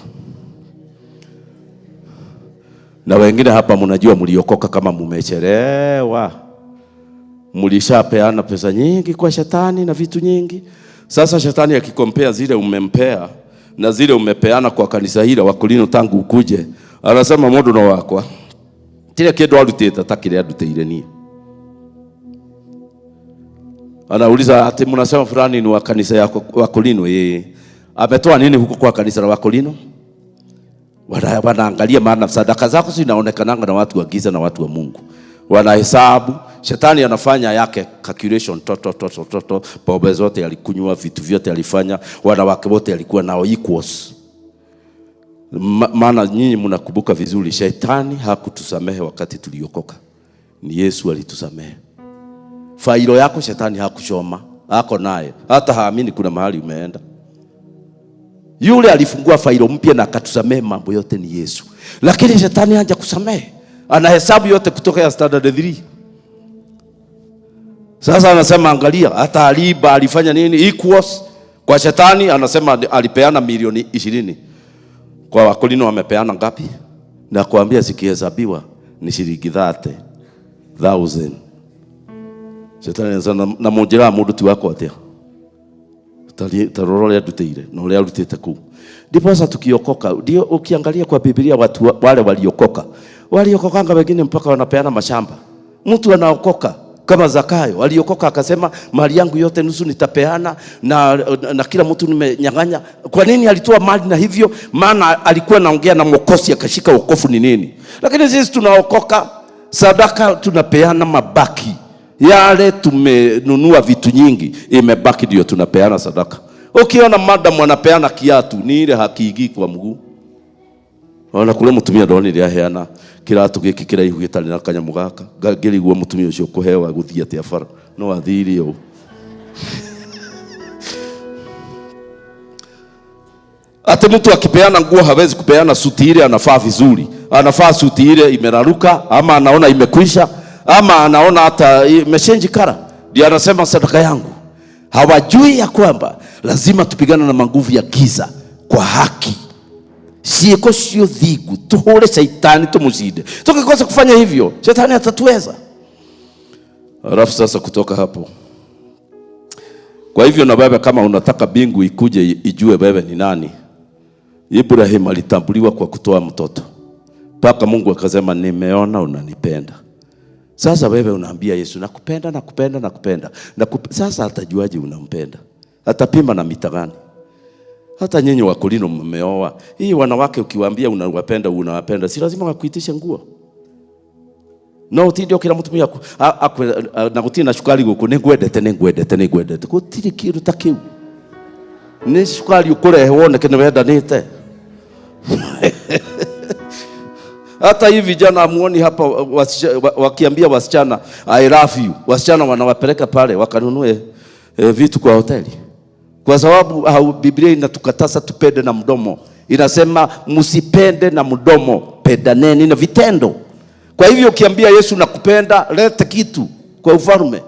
Na wengine hapa mnajua mliokoka kama mumechelewa. Mlishapeana pesa nyingi kwa shetani na vitu nyingi. Sasa shetani akikompea zile umempea na zile umepeana kwa kanisa hili Wakorino tangu ukuje, anasema mundu no wakwa tire kindu arutite ta kiria ndutire nie. Anauliza ati mnasema fulani ni wa kanisa ya Wakorino, yeye ametoa nini huko kwa kanisa la Wakorino? Wanaangalia, maana sadaka zako zinaonekananga na watu wa giza na watu wa Mungu. Wanahesabu, shetani anafanya yake calculation, to to to to to, pombe zote alikunywa, vitu vyote alifanya, wanawake wote alikuwa nao equals. Maana nyinyi mnakumbuka vizuri, shetani hakutusamehe wakati tuliokoka. Ni Yesu alitusamehe. Failo yako shetani hakuchoma, ako naye, hata haamini kuna mahali umeenda. Yule alifungua failo mpya na akatusamehe mambo yote ni Yesu. Lakini shetani haja kusamehe. Anahesabu yote kutoka ya standard 3. Sasa anasema angalia, hata aliba alifanya nini equals kwa shetani. Anasema alipeana milioni 20. Kwa Wakorino wamepeana ngapi? Na kuambia zikihesabiwa ni shilingi 30,000. Shetani anasema na mujira mundu ti wako atia? Taroro ria ndutire na uria arutite kuu. Ndipo tukiokoka, ndio ukiangalia kwa Biblia watu wale waliokoka, waliokokanga wengine mpaka wanapeana mashamba. Mtu anaokoka kama Zakayo aliokoka akasema mali yangu yote nusu nitapeana na kila mtu nimenyang'anya. Kwa nini alitoa mali na hivyo? Maana alikuwa anaongea na Mwokozi akashika wokovu ni nini. Lakini sisi tunaokoka, sadaka tunapeana mabaki yale tumenunua vitu nyingi, imebaki ndio tunapeana sadaka. Ukiona madam anapeana kiatu ni ile hakiigi kwa mguu. Ona kule mutumia ndoni ria heana kiratu giki kiraihu gitari na kanyamu gaka ngirigua mutumia ucio kuhewa guthie atia bara no athire u. Ati mtu akipeana nguo hawezi kupeana suti ile anafaa vizuri. Anafaa suti ile imeraruka ama anaona imekwisha ama anaona hata imechange kara. Ndio anasema sadaka yangu. Hawajui ya kwamba lazima tupigane na manguvu ya giza kwa haki. Sieko sio dhigu, tuhore shaitani tumuzide. Tukikosa kufanya hivyo, shetani atatuweza. Alafu sasa kutoka hapo. Kwa hivyo na wewe kama unataka bingu ikuje ijue wewe ni nani. Ibrahim alitambuliwa kwa kutoa mtoto. Paka Mungu akasema nimeona unanipenda. Sasa wewe unaambia Yesu nakupenda, nakupenda, nakupenda. Sasa atajuaje unampenda? Atapima na mita gani? Hata nyinyi Wakorino mmeoa. Hii wanawake ukiwaambia unawapenda, unawapenda, si lazima wakuitishe nguo. No utinde kila mtu mwa na gutina na cukari guku ningwendete ningwendete ningwendete. Gutiri kindu ta kiu. Ni cukari ukurehe woneke ni wendanite. Hata hivi vijana muoni hapa wakiambia wasichana I love you, wasichana wanawapeleka pale wakanunue vitu kwa hoteli. Kwa sababu Biblia inatukataza tupende na mdomo. Inasema msipende na mdomo, pendaneni na vitendo. Kwa hivyo ukiambia Yesu nakupenda, leta kitu kwa ufalme.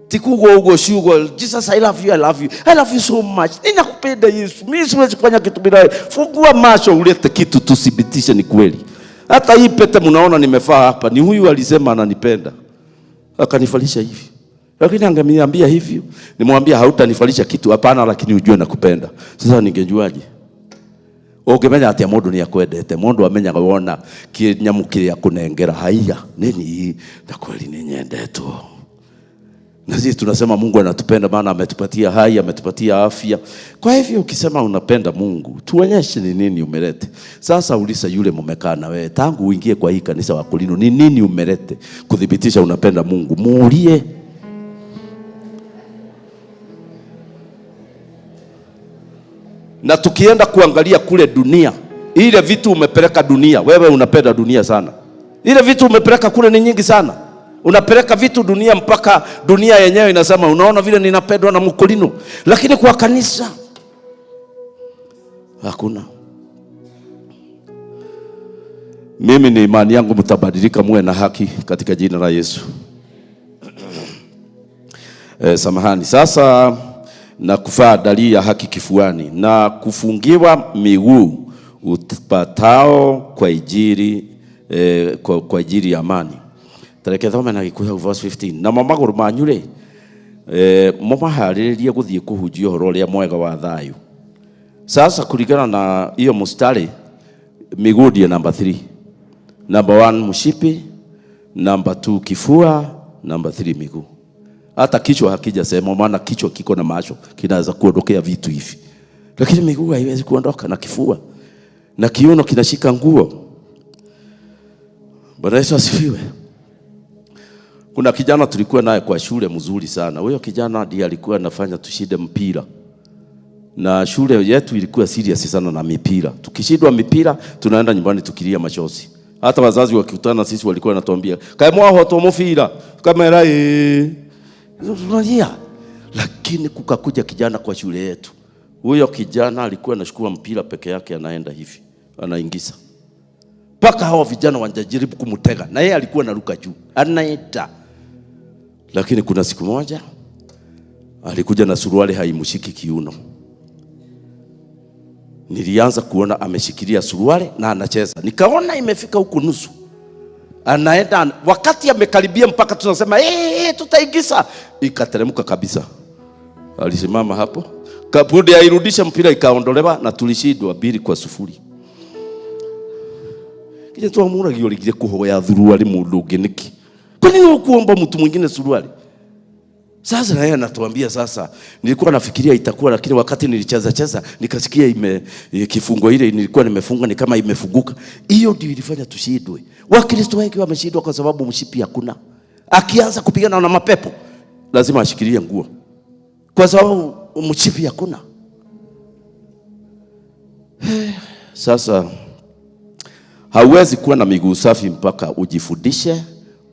Tikugo ugo shugo, Jesus I love you, I love you. I love you so much. Ninakupenda Yesu. Mimi siwezi kufanya kitu bila wewe. Fungua macho ulete kitu tuthibitishe ni kweli. Hata hii pete mnaona nimevaa hapa, ni huyu alisema ananipenda. Akanifalisha hivi. Lakini angeniambia hivyo, nimwambia hautanifalisha kitu hapana, lakini ujue nakupenda. Sasa ningejuaje? Ũngĩmenya atĩa mũndũ nĩ akwendete? Mũndũ amenyaga wona kĩnyamũ kĩrĩa kũnengera haiya nini na kweli nĩ nyendetwo. Na sisi tunasema Mungu anatupenda maana ametupatia hai, ametupatia afya. Kwa hivyo ukisema unapenda Mungu, tuonyeshe ni nini umelete. Sasa ulisa yule mumekaa na wewe tangu uingie kwa hii kanisa Wakorino, ni nini umelete kudhibitisha unapenda Mungu? Muulie. Na tukienda kuangalia kule dunia, ile vitu umepeleka dunia, wewe unapenda dunia sana. Ile vitu umepeleka kule ni nyingi sana. Unapeleka vitu dunia mpaka dunia yenyewe inasema unaona vile ninapendwa na mkulino. Lakini kwa kanisa hakuna. Mimi ni imani yangu mtabadilika muwe na haki katika jina la Yesu. Samahani. Sasa na kuvaa dalili ya haki kifuani na kufungiwa miguu upatao kwa ijiri kwa ajili ya amani. Tareke thome na Gikuyu verse 15. Na magũrũ manyu rĩ, mũmaharĩrĩrie gũthiĩ kũhunjia ũhoro ũrĩa mwega wa thayũ. Sasa kulingana na hiyo mstari, miguu ndiyo namba 3. Namba 1 mshipi, namba 2 kifua, namba 3 miguu. Hata kichwa hakijasema, maana kichwa kiko na macho, kinaweza kuondokea vitu hivi. Lakini miguu haiwezi kuondoka, na kifua na kiuno kinashika nguo. Bwana Yesu asifiwe. Kuna kijana tulikuwa naye kwa shule mzuri sana. Huyo kijana ndiye alikuwa anafanya tushinde mpira. Na shule yetu ilikuwa serious sana na mipira. Tukishindwa mipira tunaenda nyumbani tukilia machozi. Hata wazazi wakikutana sisi walikuwa wanatuambia, "Kae mwaho mufira." Kamera tunalia. Lakini kukakuja kijana kwa shule yetu. Huyo kijana alikuwa anachukua mpira peke yake, anaenda hivi, anaingiza. Paka hawa vijana wanajaribu kumtega, na yeye alikuwa anaruka juu, anaenda. Lakini kuna siku moja alikuja na suruali haimshiki kiuno. Nilianza kuona ameshikilia suruali na anacheza. Nikaona imefika huku nusu. Anaenda, wakati amekaribia mpaka tunasema tutaingiza, ikateremka kabisa. Alisimama hapo. Kabudi airudisha mpira ikaondolewa na tulishindwa 2-0. Kije twamuragio rigire kuhoya thuruali mundu ungi niki? Kwa nini ukuomba mtu mwingine suruali? Sasa na yeye anatuambia sasa, nilikuwa nafikiria itakuwa, lakini wakati nilicheza cheza nikasikia ime kifungo ile nilikuwa nimefunga ni kama imefunguka. Hiyo ndio ilifanya tushindwe. Wakristo wengi wameshindwa kwa sababu mshipi hakuna. Akianza kupigana na mapepo lazima ashikilie nguo, kwa sababu mshipi hakuna. Sasa hauwezi kuwa na miguu safi mpaka ujifundishe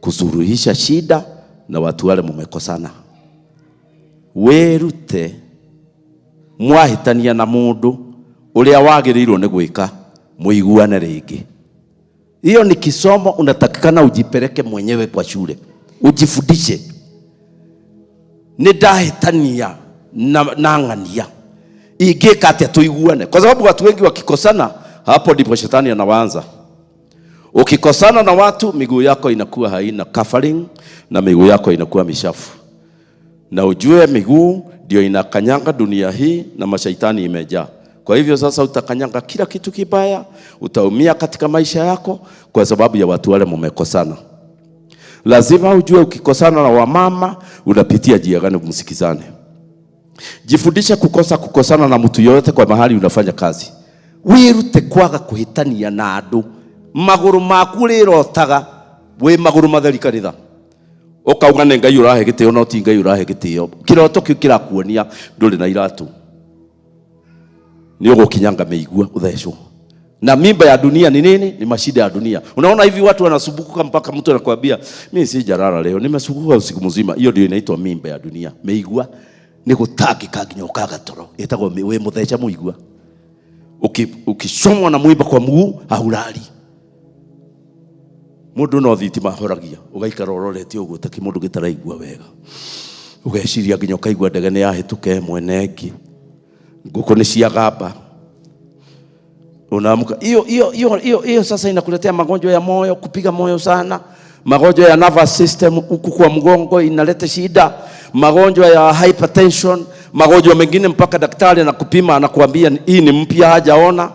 kusuruhisha shida na watu wale mumekosana. Wĩrute mwahĩtania na mũndũ ũrĩa wagĩrĩirwo nĩ gwĩka mũiguane rĩngĩ. Hiyo ni kisomo unatakikana ujipeleke mwenyewe kwa shule, ujifundishe. Nĩ ndahĩtania na ng'ania, ingĩka atĩa tuiguane? Kwa sababu watu wengi wakikosana, hapo ndipo shetani anawaanza. Ukikosana na watu, miguu yako inakuwa haina covering na miguu yako inakuwa mishafu. Na ujue miguu ndio inakanyanga dunia hii na mashaitani imejaa. Kwa hivyo sasa utakanyanga kila kitu kibaya, utaumia katika maisha yako kwa sababu ya watu wale mumekosana. Lazima ujue ukikosana na wamama unapitia njia gani msikizane. Jifundishe kukosa kukosana na mtu yoyote kwa mahali unafanya kazi. Wĩrute kwaga kũhĩtania na andũ. Magũrũ maku rĩrotaga wĩ magũrũ matheri kanitha. Ũkauga nĩ Ngai ũrahe gĩtĩo, no ti Ngai ũrahe gĩtĩo. Kĩroto kĩu kĩrakuonia ndũrĩ na iratũ. Nĩ ũgũkinyanga mĩigua ũthecwo. Na mimba ya dunia ni nini? Ni mashida ya dunia. Unaona hivi watu wanasumbuka mpaka mtu anakuambia mimi sijalala leo, nimesumbuka usiku mzima. Hiyo ndio inaitwa mimba ya dunia. Mĩigua nĩ gũtangĩka nginya ũkaga toro. Ĩtagwo wĩ mũtheca mũigua. Ukishomwa na mwiba kwa mguu haulali. Mundu no thitima ahoragia, ugaikara urorete uguo ta kimundu gitaraigua wega. Ugeciria nginya ukaigua ndege ni yahituka ĩmwe na ĩngĩ. Ngũkũ nĩ ciagamba. Unaamka. Hiyo hiyo hiyo hiyo hiyo sasa inakuletea magonjwa ya moyo, kupiga moyo sana. Magonjwa ya nervous system huku kwa mgongo inaleta shida, magonjwa ya hypertension, magonjwa mengine mpaka daktari anakupima anakuambia hii ni mpya hajaona,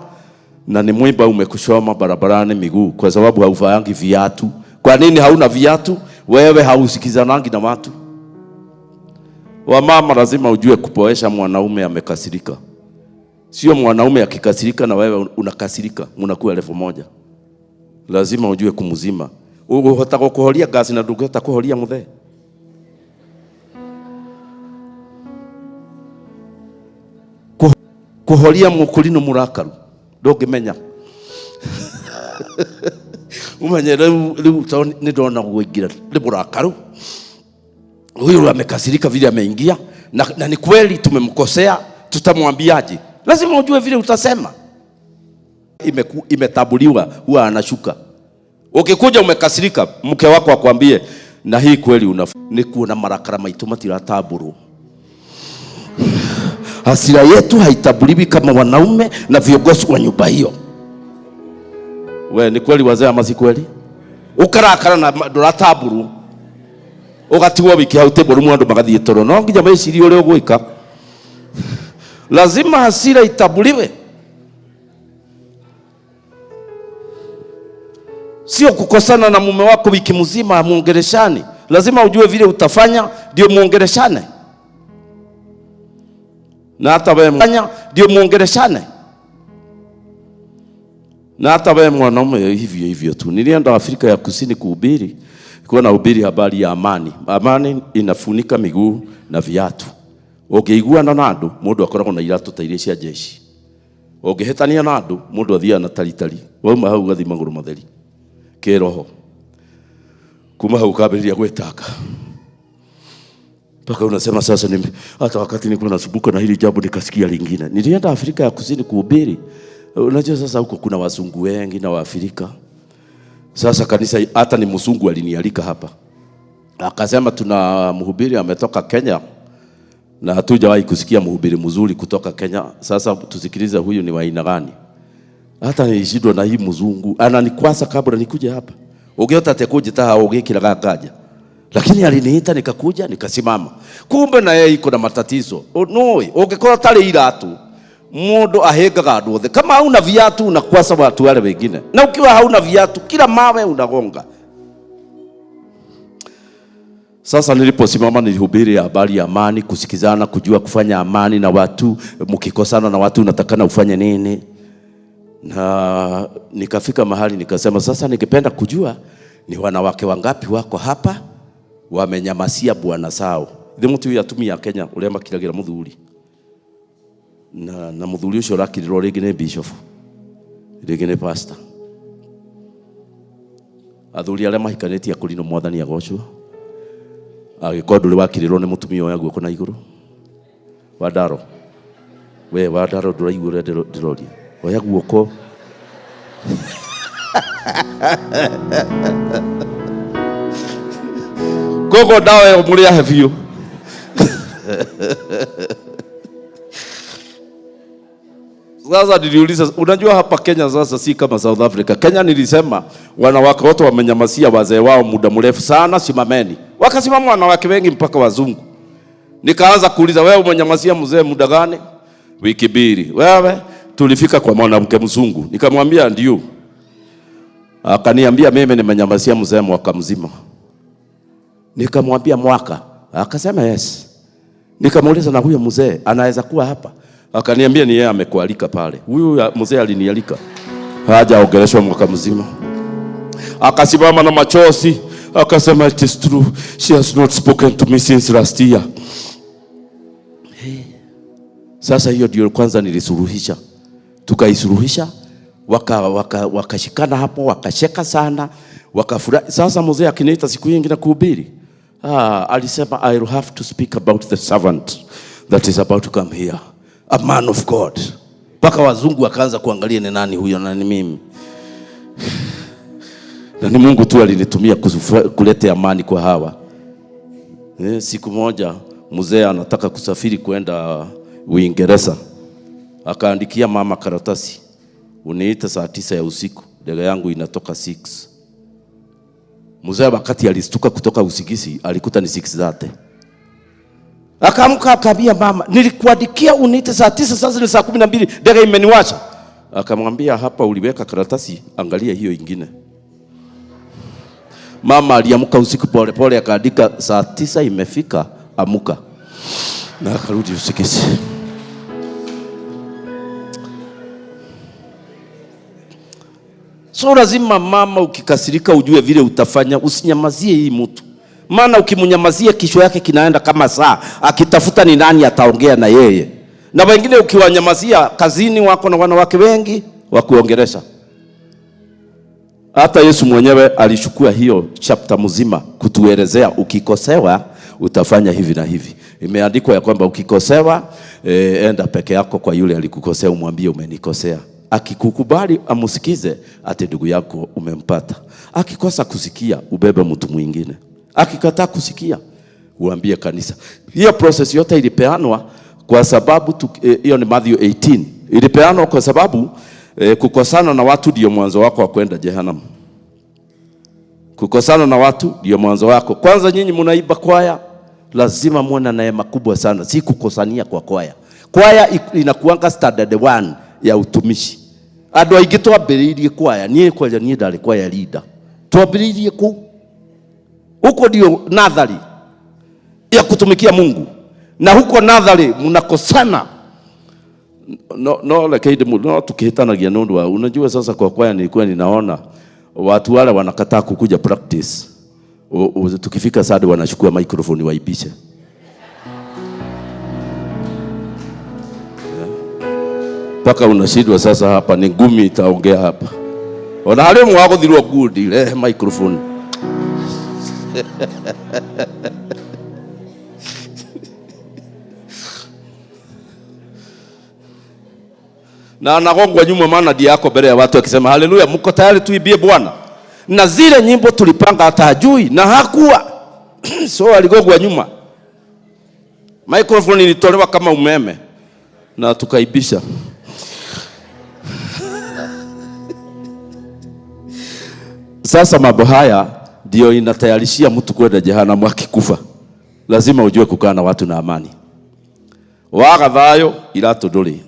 na ni mwiba umekushoma barabarani miguu kwa sababu hauvaangi viatu. Kwa nini hauna viatu? Wewe hausikizanangi na watu. Wamama lazima ujue kupoesha mwanaume amekasirika. Sio mwanaume akikasirika na wewe unakasirika, mnakuwa level moja. Lazima ujue kumuzima. Ũgũhota gũkũhoria gasi na ndũngĩhota kũhoria mũthee. Kũhoria mũkũrinũ mũrakaru ndũngĩmenya. Umenye riu to ni ndona guingira ni murakaru. Huyu amekasirika vile ameingia na ni kweli tumemkosea, tutamwambiaje? Lazima ujue vile utasema. Imetabuliwa huwa anashuka. Ukikuja umekasirika, mke wako akwambie na hii kweli una ni kuona marakara maitu matirataburu. Hasira yetu haitabuliwi kama wanaume na viongozi wa nyumba hiyo. We ni kweli wazee ama si kweli? Ukarakara na ndurataburu. Ugatigwo wiki hau table mu andu magathie toro. No nginya mecirie uria ugwika. Lazima hasira itabuliwe. Sio kukosana na mume wako wiki mzima muongeleshane. Lazima ujue vile utafanya ndio muongeleshane. Na hata wewe mfanya ndio muongeleshane. Na hata wewe mwanaume hivyo hivyo tu. Nilienda Afrika ya Kusini kuhubiri. Nilikuwa nahubiri habari ya amani. Amani inafunika miguu na viatu. Ũngĩiguana na andũ, mũndũ akoragwo na iratũ ta iria cia jeshi. Ũngĩhĩtania na andũ, mũndũ athiaga na taritari. Wauma hau ũgathiĩ magũrũ matheri. Kĩroho. Kuma hau ukambĩrĩria gwĩtanga. Mpaka unasema sasa hata wakati nilikuwa nasumbuka na hili jambo nikasikia lingine. Nilienda Afrika ya Kusini kuhubiri. Unajua sasa huko kuna wazungu wengi na Waafrika. Sasa kanisa hata ni mzungu alinialika hapa. Akasema tuna mhubiri ametoka Kenya na hatujawahi kusikia mhubiri mzuri kutoka Kenya. Sasa tusikilize huyu ni wa aina gani. Hata nilishindwa na hii mzungu. Ananikwasa kabla nikuje hapa. Ungeota atekuje ta ugikira gakaja. Lakini aliniita nikakuja nikasimama. Kumbe na yeye iko na matatizo. No, ungekora tari iratu. Mundu ahengaga andu othe. Kama hauna viatu unakwasa watu wale wengine. Na ukiwa hauna viatu kila mawe unagonga. Sasa niliposimama nilihubiri habari ya amani, kusikizana, kujua kufanya amani na watu, mkikosana na watu unatakana ufanye nini. Na nikafika mahali nikasema sasa ningependa kujua ni wanawake wangapi wako hapa wamenyamasia bwana sao. Ithe mutu uyu atumia Kenya uria makiragira muthuri. Na muthuri ucio urakiriro ringi ni bishop, ringi ni pastor. Athuri aria mahikanitie akurino mwathani agocwo. Agĩkorwo ndũrĩ wakirĩrwo nĩ mũtumia oya guoko na igũrũ. Wandaro. We Wandaro ndũraigua ũrĩa ndĩroria. Oya guoko. Koguo ndawa ĩyo mũrĩ ahe biũ. Sasa niliuliza, unajua hapa Kenya sasa si kama South Africa. Kenya nilisema wanawake wote wamenyamasia wazee wao muda mrefu sana, simameni. Wakasimama wanawake wengi mpaka wazungu. Nikaanza kuuliza, wewe umenyamasia mzee muda gani? Wiki mbili. Wewe? Tulifika kwa mwanamke mzungu. Nikamwambia ndio. Akaniambia mimi nimenyamasia mzee mwaka mzima. Nikamwambia mwaka? Akasema yes. Nikamuuliza na huyo mzee anaweza kuwa hapa? Akaniambia ni yeye amekualika pale. Huyu mzee alinialika. Hajaongeleshwa mwaka mzima. Akasimama na machozi, akasema it is true. She has not spoken to me since last year. Hey. Sasa hiyo ndio kwanza nilisuluhisha. Tukaisuluhisha, wakashikana hapo, wakacheka sana, wakafurahi. Sasa mzee akiniita siku nyingine kuhubiri, alisema I will have to speak about the servant that is about to come here. A man of God. Paka wazungu wakaanza kuangalia ni nani huyo na ni mimi. Na ni Mungu tu alinitumia kuleta amani kwa hawa. Siku moja mzee anataka kusafiri kwenda Uingereza. Akaandikia mama karatasi. Uniita saa 9 ya usiku, ndege yangu inatoka 6. Mzee wakati alistuka kutoka usingizi alikuta ni 6:30. Akaamka akaambia mama, nilikuandikia uniite saa 9, sasa ni saa 12, ndege imeniwacha. Akamwambia hapa uliweka karatasi, angalia hiyo ingine. Mama aliamka usiku pole pole akaandika saa 9 imefika, amuka. Na akarudi usingizi. So lazima mama ukikasirika ujue vile utafanya, usinyamazie hii mtu. Maana ukimnyamazia kichwa yake kinaenda kama saa, akitafuta ni nani ataongea na yeye. Na wengine ukiwanyamazia kazini wako na wanawake wengi wa kuongelesha. Hata Yesu mwenyewe alichukua hiyo chapter mzima kutuelezea ukikosewa utafanya hivi na hivi. Imeandikwa ya kwamba ukikosewa, enda peke yako kwa yule alikukosea, umwambie umenikosea. Akikukubali amusikize, ati ndugu yako umempata. Akikosa kusikia, ubebe mtu mwingine. Akikataa kusikia, uambie kanisa. Hiyo process yote ilipeanwa kwa sababu hiyo ni Matthew 18. Ilipeanwa kwa sababu kukosana na watu ndio mwanzo wako wa kwenda jehanamu. Kukosana na watu ndio mwanzo wako. Kwanza nyinyi mnaiba kwaya, lazima muone na neema kubwa sana, si kukosania kwa kwaya. Kwaya inakuanga standard 1 ya utumishi. Andũ aingĩ twambĩrĩirie kwaya, niĩ kwanja niĩ ndarĩ kwaya leader. Twambĩrĩirie kũ? Huko ndio nadhari ya kutumikia Mungu. Na huko nadhari mnakosana. No, lakini no tukihitanagia nundu wa unajua sasa kwa kwaya nilikuwa ninaona watu wale wanakataa kukuja practice. Tukifika Saturday wanachukua microphone waibishe. Paka unashindwa sasa hapa ni ngumi itaongea hapa. Ona hali mwagothirwo ngundi rehe microphone. Na anagongwa nyuma maana ndiye yako mbele ya watu akisema haleluya, mko tayari tuibie Bwana? Na zile nyimbo tulipanga hata hajui na hakuwa. So aligongwa nyuma. Microphone ilitolewa kama umeme na tukaibisha. Sasa mambo haya ndio inatayarishia mtu kwenda jehanamu akikufa. Lazima ujue kukaa na watu na amani. Waga thayo iratu nduri.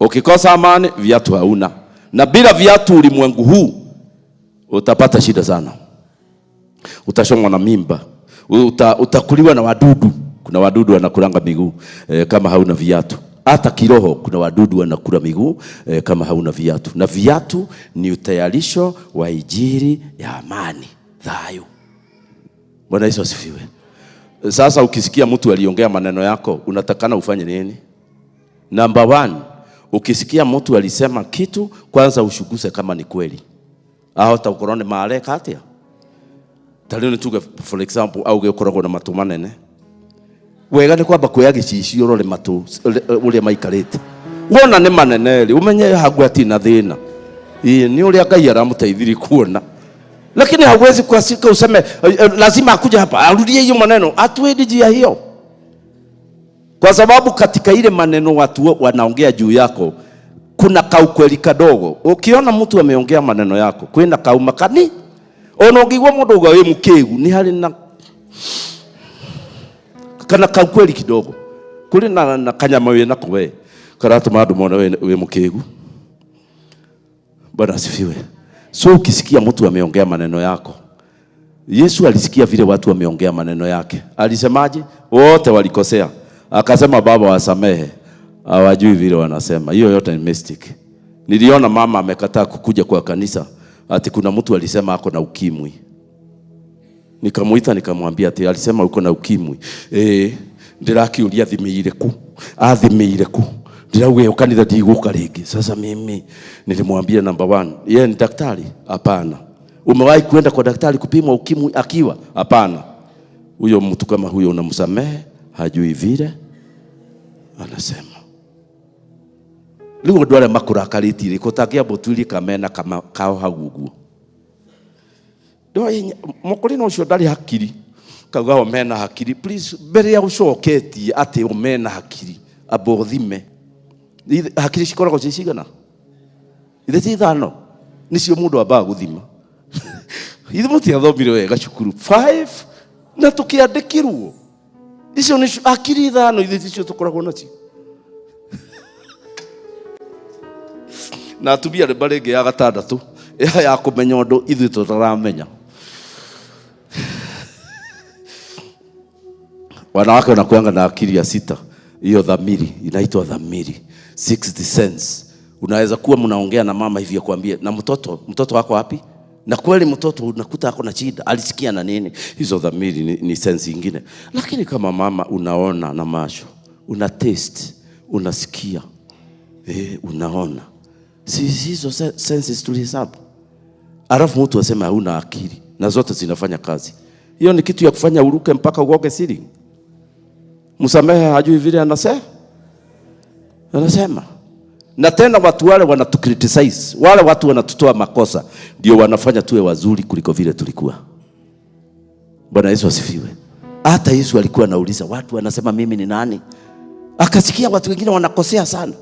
Ukikosa amani viatu hauna. Na bila viatu ulimwengu huu utapata shida sana. Utashongwa na mimba, utakuliwa na wadudu. Kuna wadudu wanakulanga miguu kama hauna viatu. Hata kiroho kuna wadudu wanakula miguu kama hauna viatu. Na viatu ni utayarisho wa injili ya amani, thayo. Bwana Yesu asifiwe. Sasa ukisikia mtu aliongea maneno yako, unatakana ufanye nini? Number 1, ukisikia mtu alisema kitu, kwanza ushuguse kama ni kweli. Ahota ukorone maareka atia. Talio nituge for example auge ukoragwo na matu manene. Wega ni kwamba kuoya gĩcicio ũrore matũ ũrĩa maikarĩte. Wona nĩ manene rĩ, ũmenye hagu ati na thĩna. Ĩĩ nĩ ũrĩa Ngai aramũteithirie kuona. Lakini hauwezi kuasika useme lazima akuja hapa arudie hiyo maneno. Hatuendi njia hiyo. Kwa sababu katika ile maneno watu wanaongea juu yako kuna kaukweli kadogo. Ukiona mtu ameongea maneno yako kwina kaumakani. Ona ũngĩigua mũndũ auga wĩ mũkĩgu nĩ harĩ na kana kaukweli kidogo. Kuri na kanyama wĩ nako we karatũma andũ mone wĩ mũkĩgu. Bwana asifiwe. So ukisikia mtu ameongea maneno yako, Yesu alisikia vile watu wameongea maneno yake. Alisemaje? Wote walikosea. Akasema Baba wasamehe, hawajui vile wanasema. Hiyo yote ni mistake. Niliona mama amekataa kukuja kwa kanisa ati kuna mtu alisema ako na ukimwi. Nikamuita nikamwambia ati alisema uko na ukimwi. Ndirakiuria thimiire ku. Athimiire ku. Ndirauga yo kanitha ndigũka rĩngĩ. Sasa mimi nilimwambia number 1, yeye ni daktari? Hapana. Umewahi kwenda kwa daktari kupimwa ukimwi akiwa? Hapana. Huyo mtu kama huyo unamsamehe, hajui vile anasema. Rĩu andũ arĩa makũrakarĩtie rĩ, kũtangĩambũtuirie kamena kama kao hau ũguo. Mũkũrĩ ũcio ndarĩ hakiri. Kauga o mena hakiri. Please, mbere ya ũcoketie atĩ o mena hakiri, amba ũthime. Hakiri cikoragwo ciĩ cigana? Ithe ti ithano? Nĩcio mũndũ ambaga gũthima. Ithe mũtiathomire wega cukuru. 5 na tũkĩandĩkirwo. Icio nĩ hakiri ithano ithe ticio tũkoragwo nacio. Na atumia nĩ mbarĩ ĩngĩ ya gatandatũ ya kũmenya ũndũ ithuĩ tũtaramenya. Wanawake wanakuanga na akili ya 6. Hiyo dhamiri inaitwa dhamiri, sixth sense. Unaweza kuwa mnaongea na mama hivi akwambie na mtoto wako wapi? Na kweli mtoto unakuta ako na shida, alisikia na nini? Hizo dhamiri ni sense nyingine. Lakini kama mama unaona na macho, una taste, unasikia, unaona. Si hizo senses tulihesabu. Alafu mtu aseme hauna akili na zote zinafanya kazi. Hiyo ni kitu ya kufanya uruke mpaka ugoge ceiling. Msamehe hajui vile anasema. Anasema. Na tena watu wale wanatukriticize, wale watu wanatutoa makosa, ndio wanafanya tuwe wazuri kuliko vile tulikuwa. Bwana Yesu asifiwe. Hata Yesu alikuwa anauliza watu wanasema mimi ni nani? Akasikia watu wengine wanakosea sana.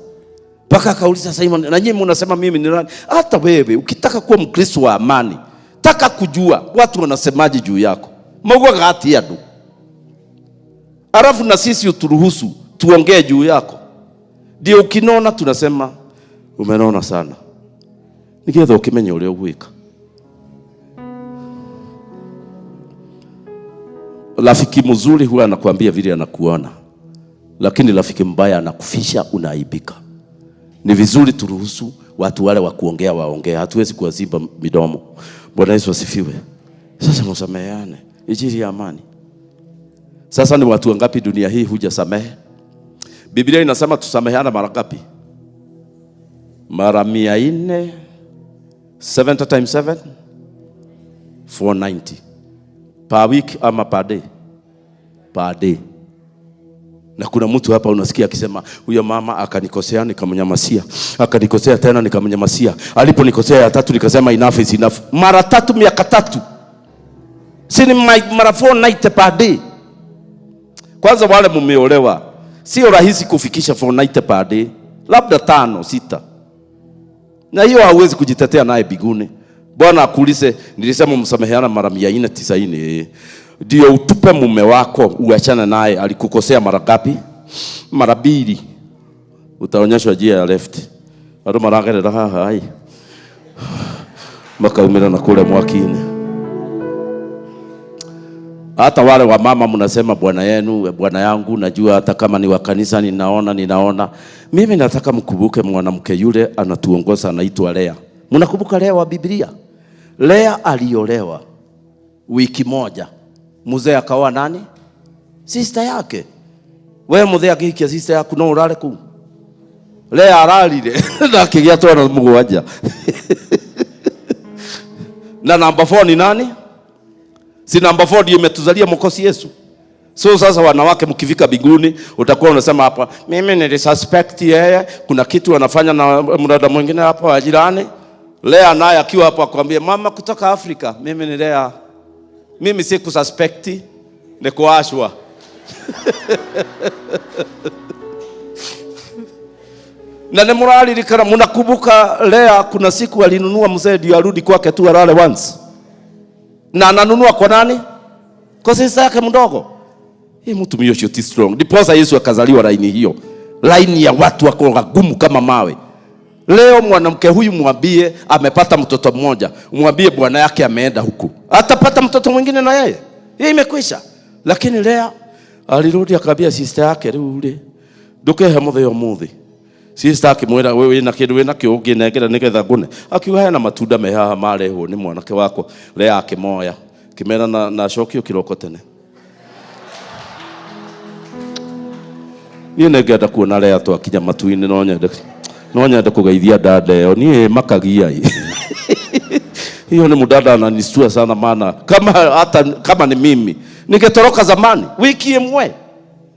Mpaka akauliza Simon, na nyinyi mnasema mimi ni nani? Hata wewe ukitaka kuwa Mkristo wa amani, taka kujua watu wanasemaje juu yako. Maugaga ati andu. Alafu na sisi uturuhusu tuongee juu yako. Ndio ukinona tunasema umenona sana. Nigetha ukimenya uria ugwika. Rafiki mzuri huwa anakuambia vile anakuona, lakini rafiki mbaya anakufisha, unaaibika. Ni vizuri turuhusu watu wale wa kuongea waongee, hatuwezi kuwaziba midomo. Bwana Yesu asifiwe. Sasa msameheane, injili ya amani. Sasa ni watu wangapi dunia hii hujasamehe? Biblia inasema tusameheana mara ngapi? Mara 400, 70 times 7, 490. Per week ama per day? Per day. Na kuna mtu hapa unasikia akisema huyo mama akanikosea nikamnyamasia, akanikosea tena nikamnyamasia, aliponikosea ya tatu nikasema enough is enough. Mara tatu, miaka tatu. Si ni mara 490 per day. Kwanza wale mumeolewa, sio rahisi kufikisha 490 per day, labda 5 6. Na hiyo hauwezi kujitetea naye biguni. Bwana akuulize, nilisema msameheana mara 490. Ndio utupe mume wako uachane naye, alikukosea mara ngapi? Mara 2. Utaonyeshwa njia ya left. Andu maragerera haha ai. Makaumira na kule mwakini. Hata wale wa mama mnasema bwana yenu, bwana yangu, najua hata kama ni wa kanisa ninaona. Mimi nataka mkumbuke mwanamke yule anatuongoza anaitwa Lea. Mnakumbuka Lea wa Biblia? Lea aliolewa wiki moja. Mzee akaoa nani? Sister yake. Wewe mzee akihikia sister yako no urare ku. Lea ararire na akigĩa twana mũgwanja. Na number 4 ni nani? Si number 4 ndiyo imetuzalia Mwokozi Yesu. So sasa wanawake mkifika mbinguni utakuwa unasema hapa mimi nilisuspect yeye kuna kitu anafanya na mdada mwingine hapa wa jirani. Lea naye akiwa hapo akwambie mama kutoka Afrika, mimi ni Lea. Mimi si kususpect, ni kuashwa. Na ni muraririkana, mnakumbuka Lea kuna siku alinunua mzee ndio arudi kwake tu alale once. Na ananunua kwa nani? Kwa sisi yake mdogo. Hii mtu mioyo ti strong. Ndiposa Yesu akazaliwa laini hiyo. Laini ya watu wako gumu kama mawe. Leo mwanamke huyu mwambie amepata mtoto mmoja, mwambie bwana yake ameenda huku, atapata mtoto mwingine na yeye. Yeye imekwisha. Lakini Lea alirudi akaambia sister yake rĩu ndukehe muthee umuthi. Sister akimwira wewe wina kindu wina kio unginengera nigetha ngune. Akiuga hena matunda me haha marehwo ni mwanake wako. Lea akimoya kimera na cokio kiroko tene. Niĩ nĩngenda kuona Lea twakinya matu-inĩ, no nyende kugeithia dada ĩyo. Niĩ makagia ĩ. Hiyo ni mdada ananistua sana, maana kama hata kama ni mimi ningetoroka zamani. Wiki imwe,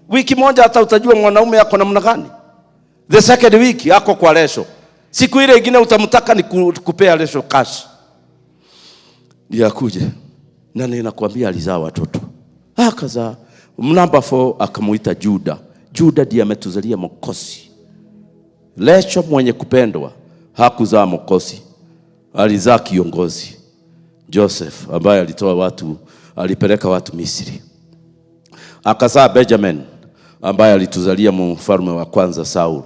wiki moja hata utajua mwanaume yako namna gani. The second week yako kwa lesho, siku ile ingine utamtaka ni kupea lesho cash ya kuje. Na ninakwambia alizaa watoto, akazaa namba 4 akamuita Juda. Juda ndiye ametuzalia Mwokozi. Lesho mwenye kupendwa hakuzaa Mwokozi, alizaa kiongozi Joseph ambaye alitoa watu, alipeleka watu Misri. Akazaa Benjamin ambaye alituzalia mfalme wa kwanza Saul.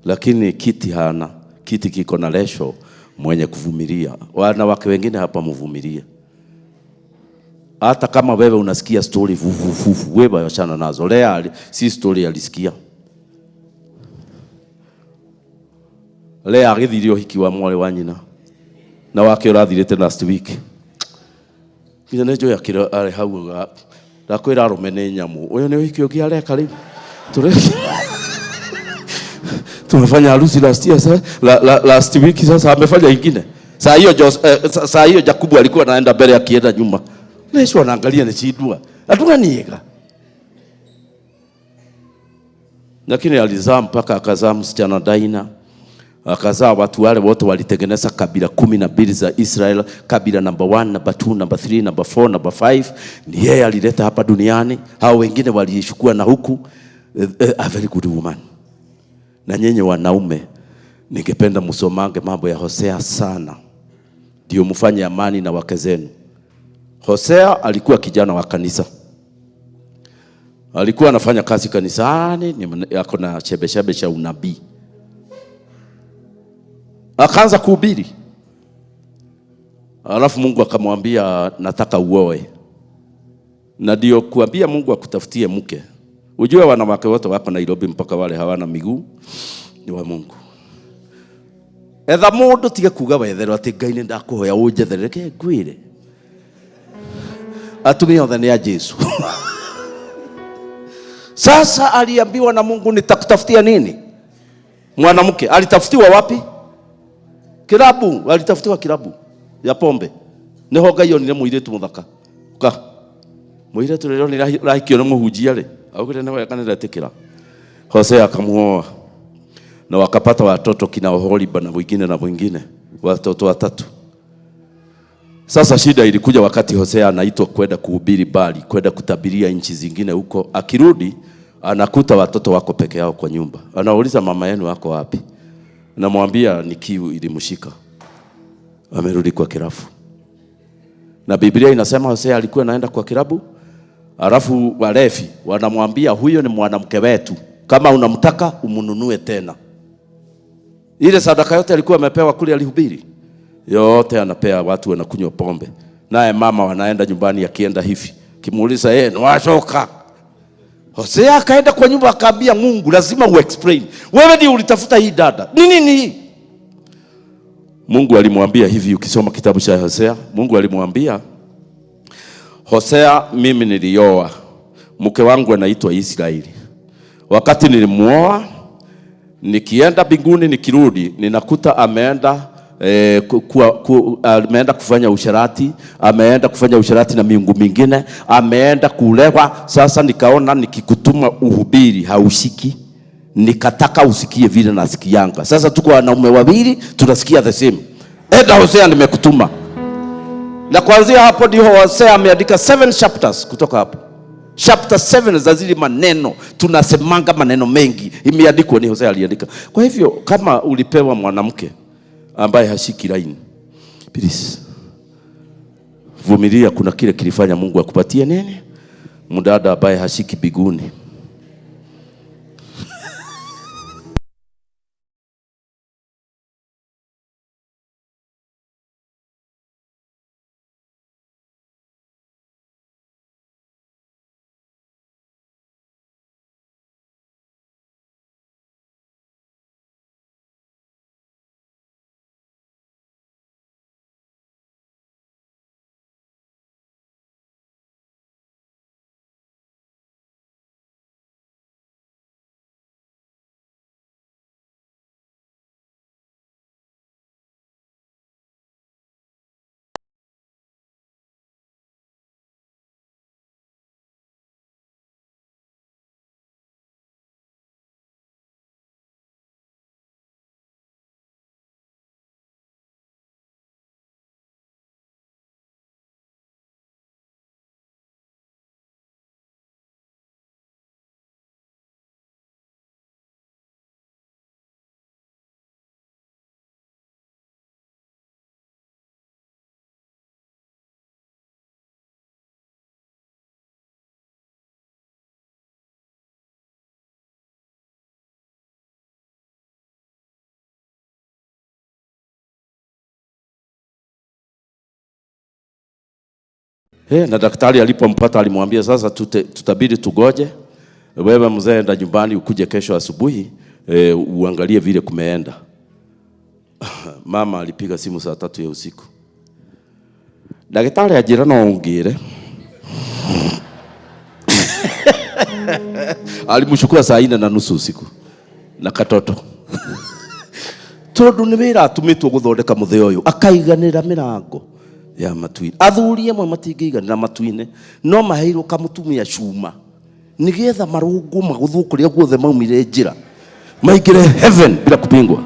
Lakini kiti hana, kiti kiko na Lesho mwenye kuvumilia. Wanawake wengine hapa mvumilie. Hata kama wewe unasikia story vuvu vuvu, wewe achana nazo. Lea si story alisikia. Lea agithirio hiki wa mwale wa nyina na wake urathirite last week. Nginya nĩ njũĩ akĩra arĩ hau ndakwĩra arũme nĩ nyamũ. Ũyũ nĩ ũhiki ũngĩ areka rĩu. Tumefanya harusi last year, last week, sasa amefanya ingine. Saa hiyo saa hiyo Jakubu alikuwa anaenda mbele akienda nyuma. Na Yesu anaangalia nishindwa. Hatuna niega. Lakini alizaa mpaka akazaa msichana Daina. Akazaa watu wale wote walitengeneza kabila 12 za Israel, kabila number 1, number 2, number 3, number 4, number 5. Ni yeye alileta hapa duniani. Hao wengine waliishukua na huku. A very good woman. Na nyenye wanaume, ningependa msomange mambo ya Hosea sana, ndio mfanye amani na wake zenu. Hosea alikuwa kijana wa kanisa. Alikuwa anafanya kazi kanisani, ako na chebechebe cha unabii. Akaanza kuhubiri. Alafu Mungu akamwambia nataka uoe. Na ndio kuambia Mungu akutafutie mke. Ujue wanawake wote wako Nairobi mpaka wale hawana miguu ni wa Mungu. Etha mundu tige kuga wetherwo ati Ngai ni ndakuhoya unjethere, reke ngwire. Atumia othe ni a Jesu. Sasa aliambiwa na Mungu nitakutafutia nini? Mwanamke. Alitafutiwa wapi? Kilabu. Alitafutiwa kilabu ya pombe. Niho Ngai onire muiritu muthaka. Ka. Muiritu rero ni rahikio ni muhunjia ri. Augire ni wega niretikira. Hosea akamuoa. Na wakapata watoto kina Oholiba na mwingine na mwingine, watoto watatu. Sasa shida ilikuja wakati Hosea anaitwa kwenda kuhubiri bali, kwenda kutabiria nchi zingine huko. Akirudi anakuta watoto wako peke yao kwa nyumba. Anauliza mama yenu wako wapi? Anamwambia ni kiu ilimshika. Amerudi kwa kirafu. Na Biblia inasema Hosea alikuwa anaenda kwa kirabu, alafu walefi wanamwambia huyo ni mwanamke wetu, kama unamtaka umununue tena. Ile sadaka yote alikuwa amepewa kule alihubiri, yote anapea watu wanakunywa pombe. Naye mama wanaenda nyumbani akienda hivi, kimuuliza yeye ni washoka. Hosea akaenda kwa nyumba akaambia Mungu lazima uexplain. Wewe ndiye ulitafuta hii dada. Ni nini hii? Mungu alimwambia hivi, ukisoma kitabu cha Hosea, Mungu alimwambia Hosea, mimi nilioa. Mke wangu anaitwa Israeli. Wakati nilimuoa, nikienda mbinguni nikirudi, ninakuta ameenda ameenda kufanya usherati, ameenda kufanya usherati na miungu mingine, ameenda kulewa. Sasa nikaona nikikutuma uhubiri haushiki, nikataka usikie vile nasikianga. Sasa tuko wanaume wawili tunasikia the same. Enda Hosea, nimekutuma. Na kuanzia hapo ndio Hosea ameandika 7 chapters kutoka hapo. Chapter 7 za zile maneno, tunasemanga maneno mengi, imeandikwa ni Hosea aliandika. Kwa hivyo kama ulipewa mwanamke ambaye hashiki laini, please vumilia, kuna kile kilifanya Mungu akupatie nini? Mdada ambaye hashiki biguni. Na daktari alipompata alimwambia sasa tutabidi tugoje. Wewe mzee enda nyumbani ukuje kesho asubuhi, uangalie vile kumeenda. Mama alipiga simu saa 3 ya usiku. Daktari ajira no ungire. Alimshukua saa 4:30 usiku na katoto. Tondu ni wira atumitwo guthondeka muthe uyu akaiganira mirango ya matuini. Athuri amwe matingĩiganĩra matu-inĩ no maheirwo kamutumia cuma nigetha marungu maguthwo kuria guothe maumire njira maingire heaven bila kupingwa.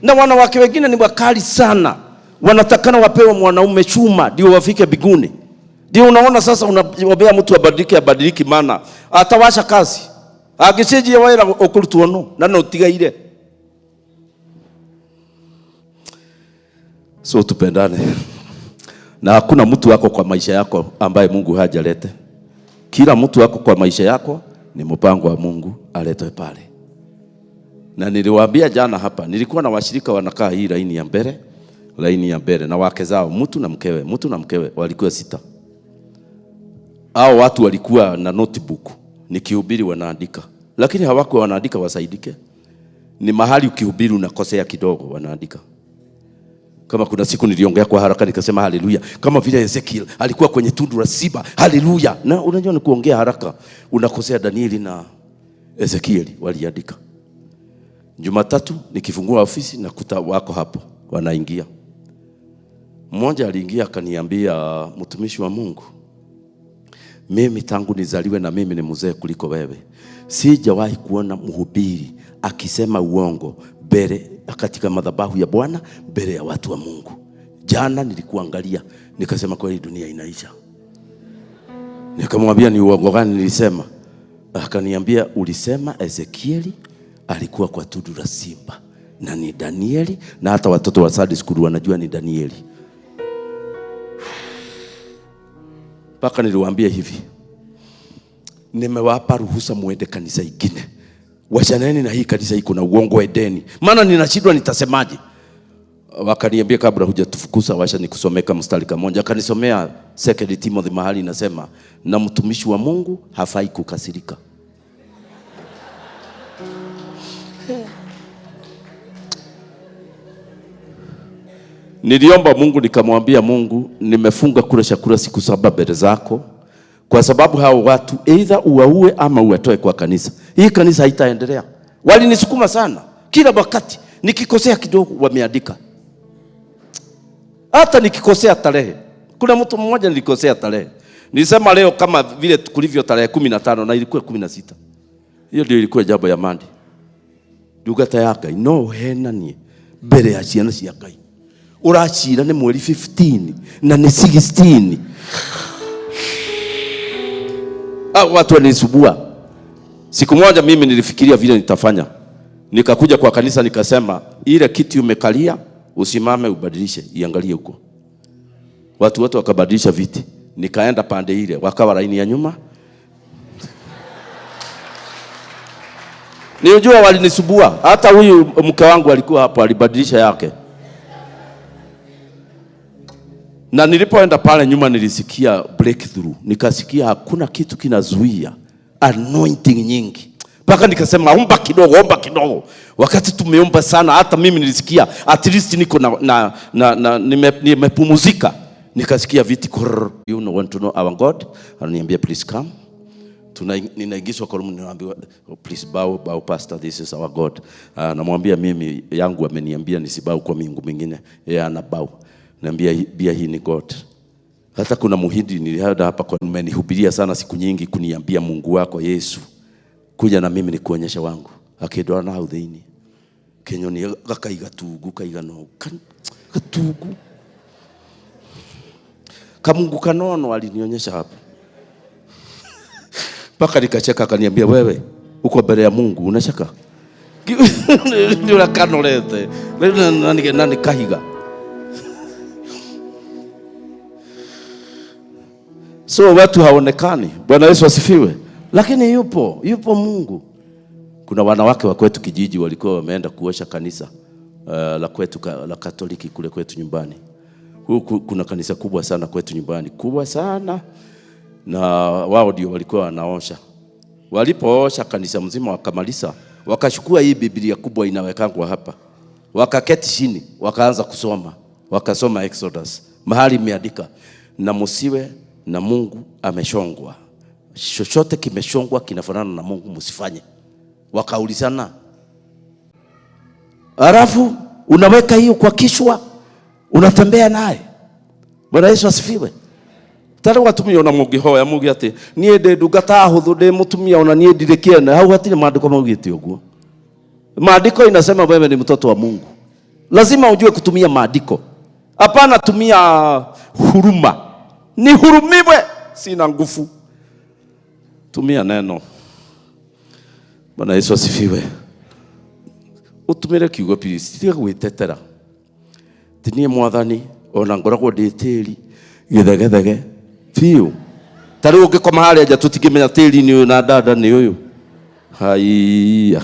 Na wanawake wengine ni wakali sana, wanatakana wapewe mwanaume chuma ndio wafike biguni. Ndio unaona sasa unaombea mtu abadilike, abadiliki, maana atawasha kazi agicenjia wira ukurutwo no na no tigaire. So tupendane. Na hakuna mtu wako kwa maisha yako ambaye Mungu hajalete. Kila mtu wako kwa maisha yako ni mpango wa Mungu aletwe pale. Na niliwaambia jana hapa, nilikuwa na washirika wanakaa hii laini ya mbele, laini ya mbele na wake zao, mtu na mkewe, mtu na mkewe, walikuwa 6. Hao watu walikuwa na notebook, nikihubiri wanaandika. Lakini hawakuwa wanaandika wasaidike. Ni mahali ukihubiri unakosea kidogo wanaandika. Kama kuna siku niliongea kwa haraka nikasema haleluya, kama vile Ezekiel alikuwa kwenye tundu la simba, haleluya. Na unajua ni kuongea haraka unakosea. Danieli na Ezekiel waliandika. Jumatatu nikifungua ofisi nakuta wako hapo wanaingia. Mmoja aliingia akaniambia, mtumishi wa Mungu, mimi tangu nizaliwe na mimi ni mzee kuliko wewe, sijawahi kuona mhubiri akisema uongo mbele katika madhabahu ya Bwana, mbele ya watu wa Mungu. Jana nilikuangalia nikasema kweli dunia inaisha. Nikamwambia ni uongo gani nilisema? Akaniambia ulisema Ezekieli alikuwa kwa tundu la simba na ni Danieli, na hata watoto wa Sunday school wanajua ni Danieli. Paka niliwaambia hivi, nimewapa ruhusa muende kanisa ingine, wachaneni na hii kanisa iko na uongo, edeni, maana ninashindwa nitasemaje. Wakaniambia kabla hujatufukuza wacha nikusomeka mstari mmoja. Akanisomea 2 Timothy mahali inasema na mtumishi wa Mungu hafai kukasirika. Niliomba Mungu nikamwambia Mungu, nimefunga kula chakula siku 7 mbele zako, kwa sababu hao watu either uwaue ama uwatoe kwa kanisa. Hii kanisa haitaendelea. Walinisukuma sana. Kila wakati nikikosea kidogo wameandika. Hata nikikosea tarehe. Kuna mtu mmoja nilikosea tarehe. Nilisema leo kama vile kulivyo tarehe 15 na ilikuwa 16. Hiyo ndio ilikuwa jambo ya mandi. Ndungata ya Ngai no henanie mbere ya ciana cia Ngai. Uracira ni mweri 15 na ni 16. Watu wanisubua. Siku moja mimi nilifikiria vile nitafanya. Nikakuja kwa kanisa nikasema ile kiti umekalia usimame ubadilishe, iangalie huko. Watu wote wakabadilisha viti. Nikaenda pande ile, wakawa laini ya nyuma. Nilijua walinisubua. Hata huyu mke wangu alikuwa hapo, alibadilisha yake. Na nilipoenda pale nyuma nilisikia breakthrough. Nikasikia hakuna kitu kinazuia anointing nyingi. Paka nikasema omba kidogo, omba kidogo. Wakati tumeomba sana hata mimi nilisikia at least niko na nimepumzika. Nikasikia viti korr, you know, want to know our God. Ananiambia please come. Ninaingizwa kwa room, ninaambiwa oh, please bow, bow pastor, this is our God. Namwambia mimi yangu ameniambia nisibau kwa miungu mingine. Yeye ana bow. Naambia bia hii ni God. Hata kuna muhindi nilienda hapa kwa nimenihubiria sana siku nyingi kuniambia Mungu wako Yesu. Kuja na mimi nikuonyesha wangu. Akidwa na hau thiini. Kenyoni gakaiga tugu kaiga no. Katugu. Kamungu kanono alinionyesha hapa. Paka nikacheka akaniambia wewe uko mbele ya Mungu unacheka. Ndio la kanorete. Nani nani kahiga. So watu haonekani. Bwana Yesu asifiwe. Lakini yupo, yupo Mungu. Kuna wanawake wa kwetu kijiji walikuwa wameenda kuosha kanisa la kwetu la Katoliki kule kwetu nyumbani. Huku kuna kanisa kubwa sana kwetu nyumbani, kubwa sana. Na wao ndio walikuwa wanaosha. Walipoosha kanisa mzima wakamaliza, wakachukua hii Biblia kubwa inawekangwa hapa. Wakaketi chini, wakaanza kusoma. Wakasoma Exodus. Mahali imeandika na musiwe na Mungu ameshongwa. Chochote kimeshongwa kinafanana na Mungu msifanye. Wakaulizana, Alafu unaweka hiyo kwa kichwa, unatembea naye. Bwana Yesu asifiwe. Tari atumia ona mũngĩhoya muge atĩ niĩ ndĩ ndungata hũthũ, ndĩ mũtumia, ona niĩ ndirĩ kĩene. Hau hatirĩ maandĩko maugĩte ũguo. Maandiko inasema wewe ni mtoto wa Mungu. Lazima ujue kutumia maandiko. Hapana tumia huruma. Nihurumiwe, sina nguvu. Tumia neno. Bwana Yesu asifiwe. Utumire kiugo please, tiga gwitetera. Ti niĩ mwathani ona ngoragwo ndĩ tĩri gĩthegethege biũ. Ta rĩu ũngĩkoma harĩa nja tũtingĩmenya tĩri nĩ ũyũ na dada nĩ ũyũ. Haiya.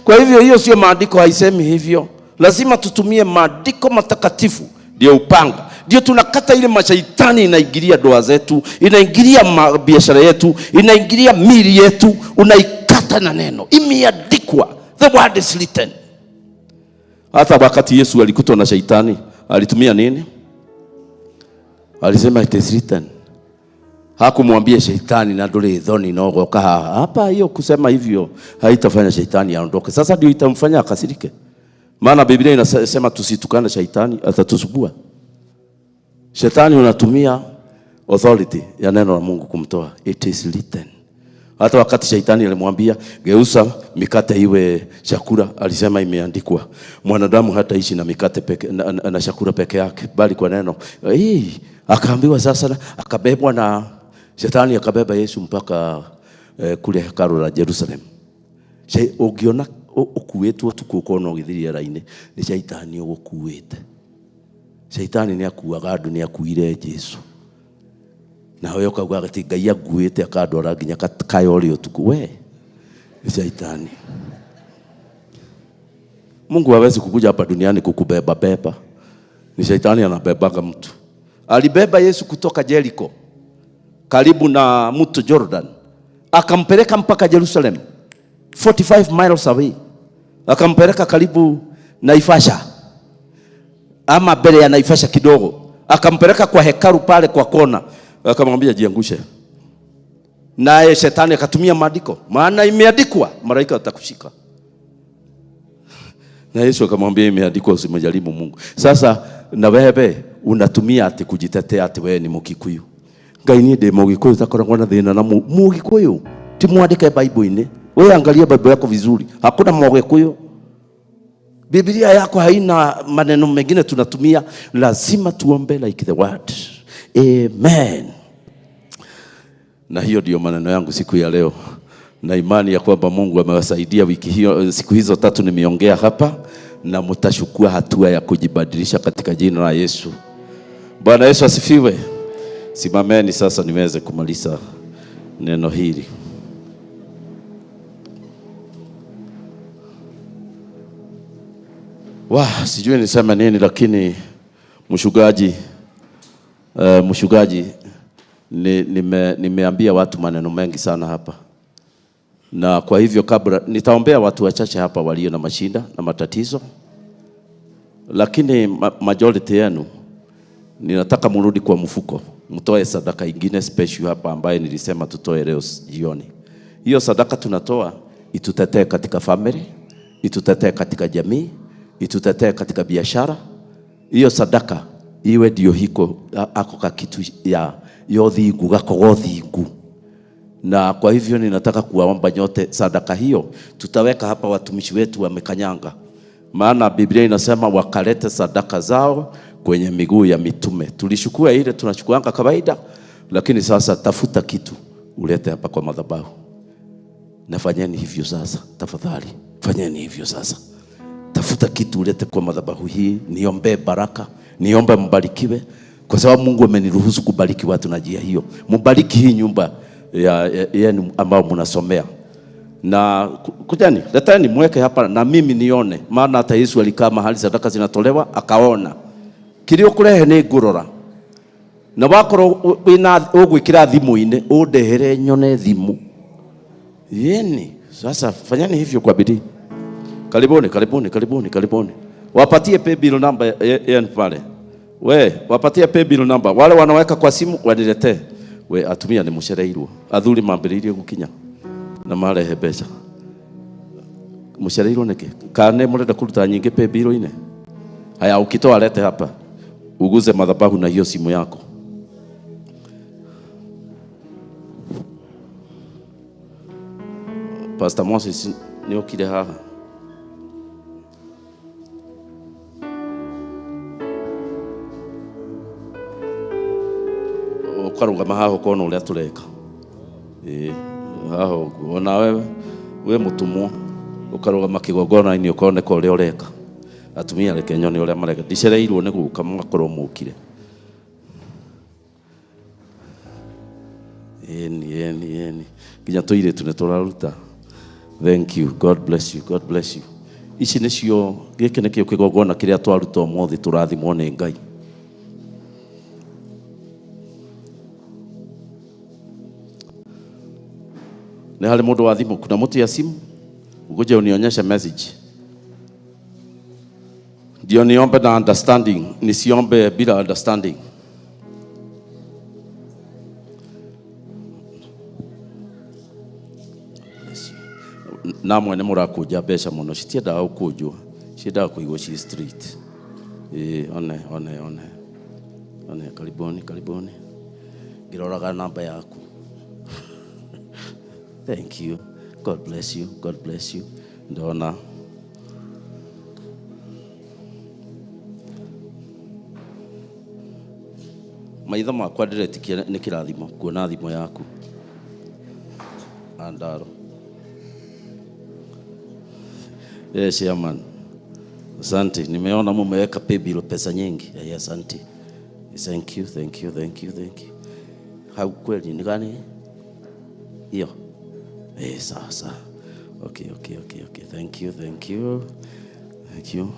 Kwa hivyo hiyo sio maandiko, haisemi hivyo. Lazima tutumie maandiko matakatifu, ndio upanga. Ndio tunakata ile mashaitani inaingilia ndoa zetu, inaingilia biashara yetu, inaingilia mili yetu, unaikata na neno. Imeandikwa, the word is written. Hata wakati Yesu alikutwa na shaitani, alitumia nini? Alisema it is written. Hakumwambia shaitani na nduri thoni no goka haha. Hapa hiyo kusema hivyo haitafanya shaitani aondoke. Sasa ndio itamfanya akasirike. Maana Biblia inasema tusitukane shaitani, atatusubua. Shetani unatumia authority ya neno la Mungu kumtoa. It is written. Hata wakati shaitani alimwambia geuza mikate iwe chakula, alisema imeandikwa, mwanadamu hataishi na mikate peke, na chakula peke yake, bali kwa neno. Hii akaambiwa sasa, akabebwa na shetani, akabeba Yesu mpaka kule hekalu la Jerusalem. Ugiona ukuĩtwo ũtukũ ũkona ũgĩthiĩ rĩera-inĩ, nĩ shaitani ũgũkuĩte. Shaitani nĩ akuaga andũ, nĩ akuire Jesu. Nawe ũkauga atĩ Ngai anguĩte akandwara nginya kayore ũtukũ. We ni shaitani. Mungu hawezi kukuja hapa duniani kukubeba beba. Ni shaitani anabebaga mtu. Alibeba Yesu kutoka Jericho karibu na mto Jordan, akampeleka mpaka Jerusalem, 45 miles away. Akampeleka karibu Naivasha, ama mbele ya Naivasha kidogo. Akampeleka kwa hekalu pale kwa kona, akamwambia jiangushe. Naye shetani akatumia maandiko, maana imeandikwa malaika watakushika. Na Yesu akamwambia imeandikwa usimjaribu Mungu. Sasa na wewe unatumia ati kujitetea ati wewe ni Mkikuyu. Ngai niĩ ndĩ Mũgĩkũyũ takoragwo na thĩna na Mũgĩkũyũ. Ti mwandĩke Bible-inĩ. Wewe angalia Bible yako vizuri. Hakuna Mũgĩkũyũ. Biblia yako haina maneno mengine tunatumia. Lazima tuombe like the word. Amen. Na hiyo ndio maneno yangu siku ya leo. Na imani ya kwamba Mungu amewasaidia wiki hiyo, siku hizo tatu nimeongea hapa, na mtachukua hatua ya kujibadilisha katika jina la Yesu. Bwana Yesu asifiwe. Simameni sasa niweze kumaliza neno hili. Wah, sijui niseme nini, lakini mshugaji nimeambia watu maneno mengi sana hapa. Na kwa hivyo kabla nitaombea watu wachache hapa walio na mashinda na matatizo. Lakini majority yenu ninataka mrudi kwa mfuko, mtoe sadaka ingine special hapa ambaye nilisema tutoe leo jioni. Hiyo sadaka tunatoa itutetee katika family, itutetee katika jamii, itutetee katika biashara. Hiyo sadaka iwe ndio hiko ako ka kitu ya yothingu gakogothingu. Na kwa hivyo ninataka kuwaomba nyote sadaka hiyo tutaweka hapa, watumishi wetu wamekanyanga. Maana Biblia inasema wakalete sadaka zao kwenye miguu ya mitume. Tulishukua ile tunachukuanga kawaida, lakini sasa tafuta kitu ulete hapa kwa madhabahu. Na fanyeni hivyo sasa, tafadhali. Fanyeni hivyo sasa. Tafuta kitu ulete kwa madhabahu hii, niombe baraka, niombe mbarikiwe, kwa sababu Mungu ameniruhusu kubariki watu na njia hiyo. Mbariki hii nyumba ya yenu ambao mnasomea. Na kujani, leteni mweke hapa na mimi nione, maana hata Yesu alikaa mahali sadaka zinatolewa akaona. Kilio kurehe ni ngurora. Na wakorwo wina ugwikira thimu-ini undehere nyone thimu. Yeni, sasa fanyeni hivyo kwa bidii. Karibuni, karibuni, karibuni, karibuni. Wapatie pay bill number yenu pale. We, wapatie pay bill number. Wale wanaweka kwa simu waniletee. We atumia ni mucereirwo. Athuri mambiriirie gukinya na marehe mbeca. Mucereirwo niki? Kana murenda kuruta nyingi pay bill-inĩ? Haya, ukitoa lete hapa. Uguze madhabahu na hiyo simu yako. Pastor Moses ni okire haha. Ukarugama haha ukona uria tureka. Haha uguo onawe we mutumwo ukarugama kigongona-inĩ ukoneka uria ureka. Atumia reke nyone uria mareka. Ndicereirwo nĩ gũka mũgakorwo mũkire. Eni eni eni. Nginya tũirĩtu nĩ tũraruta. Thank you. God bless you. God bless you. Ici nĩcio gĩkĩ nĩkĩo kĩgongona kĩrĩa twaruta ũmũthĩ tũrathimwo nĩ Ngai. Nĩ harĩ mũndũ wa thimũ? Kuna mtu ya simu? Ukuje unionyeshe message. Ndio niombe na understanding, nisiombe bila understanding. Namwe nĩ mũrakũnja mbeca mũno, citiendaga gũkũnjwo, ciendaga kũigwo ci street. One one one. One, karibuni karibuni. Ngĩroraga namba yaku. Thank you. God bless you. God bless you. Ndona. Maitho makwa ndĩretikia nĩ kĩrathimo kuona thimũ yaku. Andaro. Yes, chairman. Asante. Nimeona mumeweka paybill pesa nyingi. Yeah, asante. Thank you, thank you, thank you, thank you. Hau kweli ni gani? Hiyo. Sawa sawa. Okay, okay, okay, okay. Thank you, thank you. Thank you.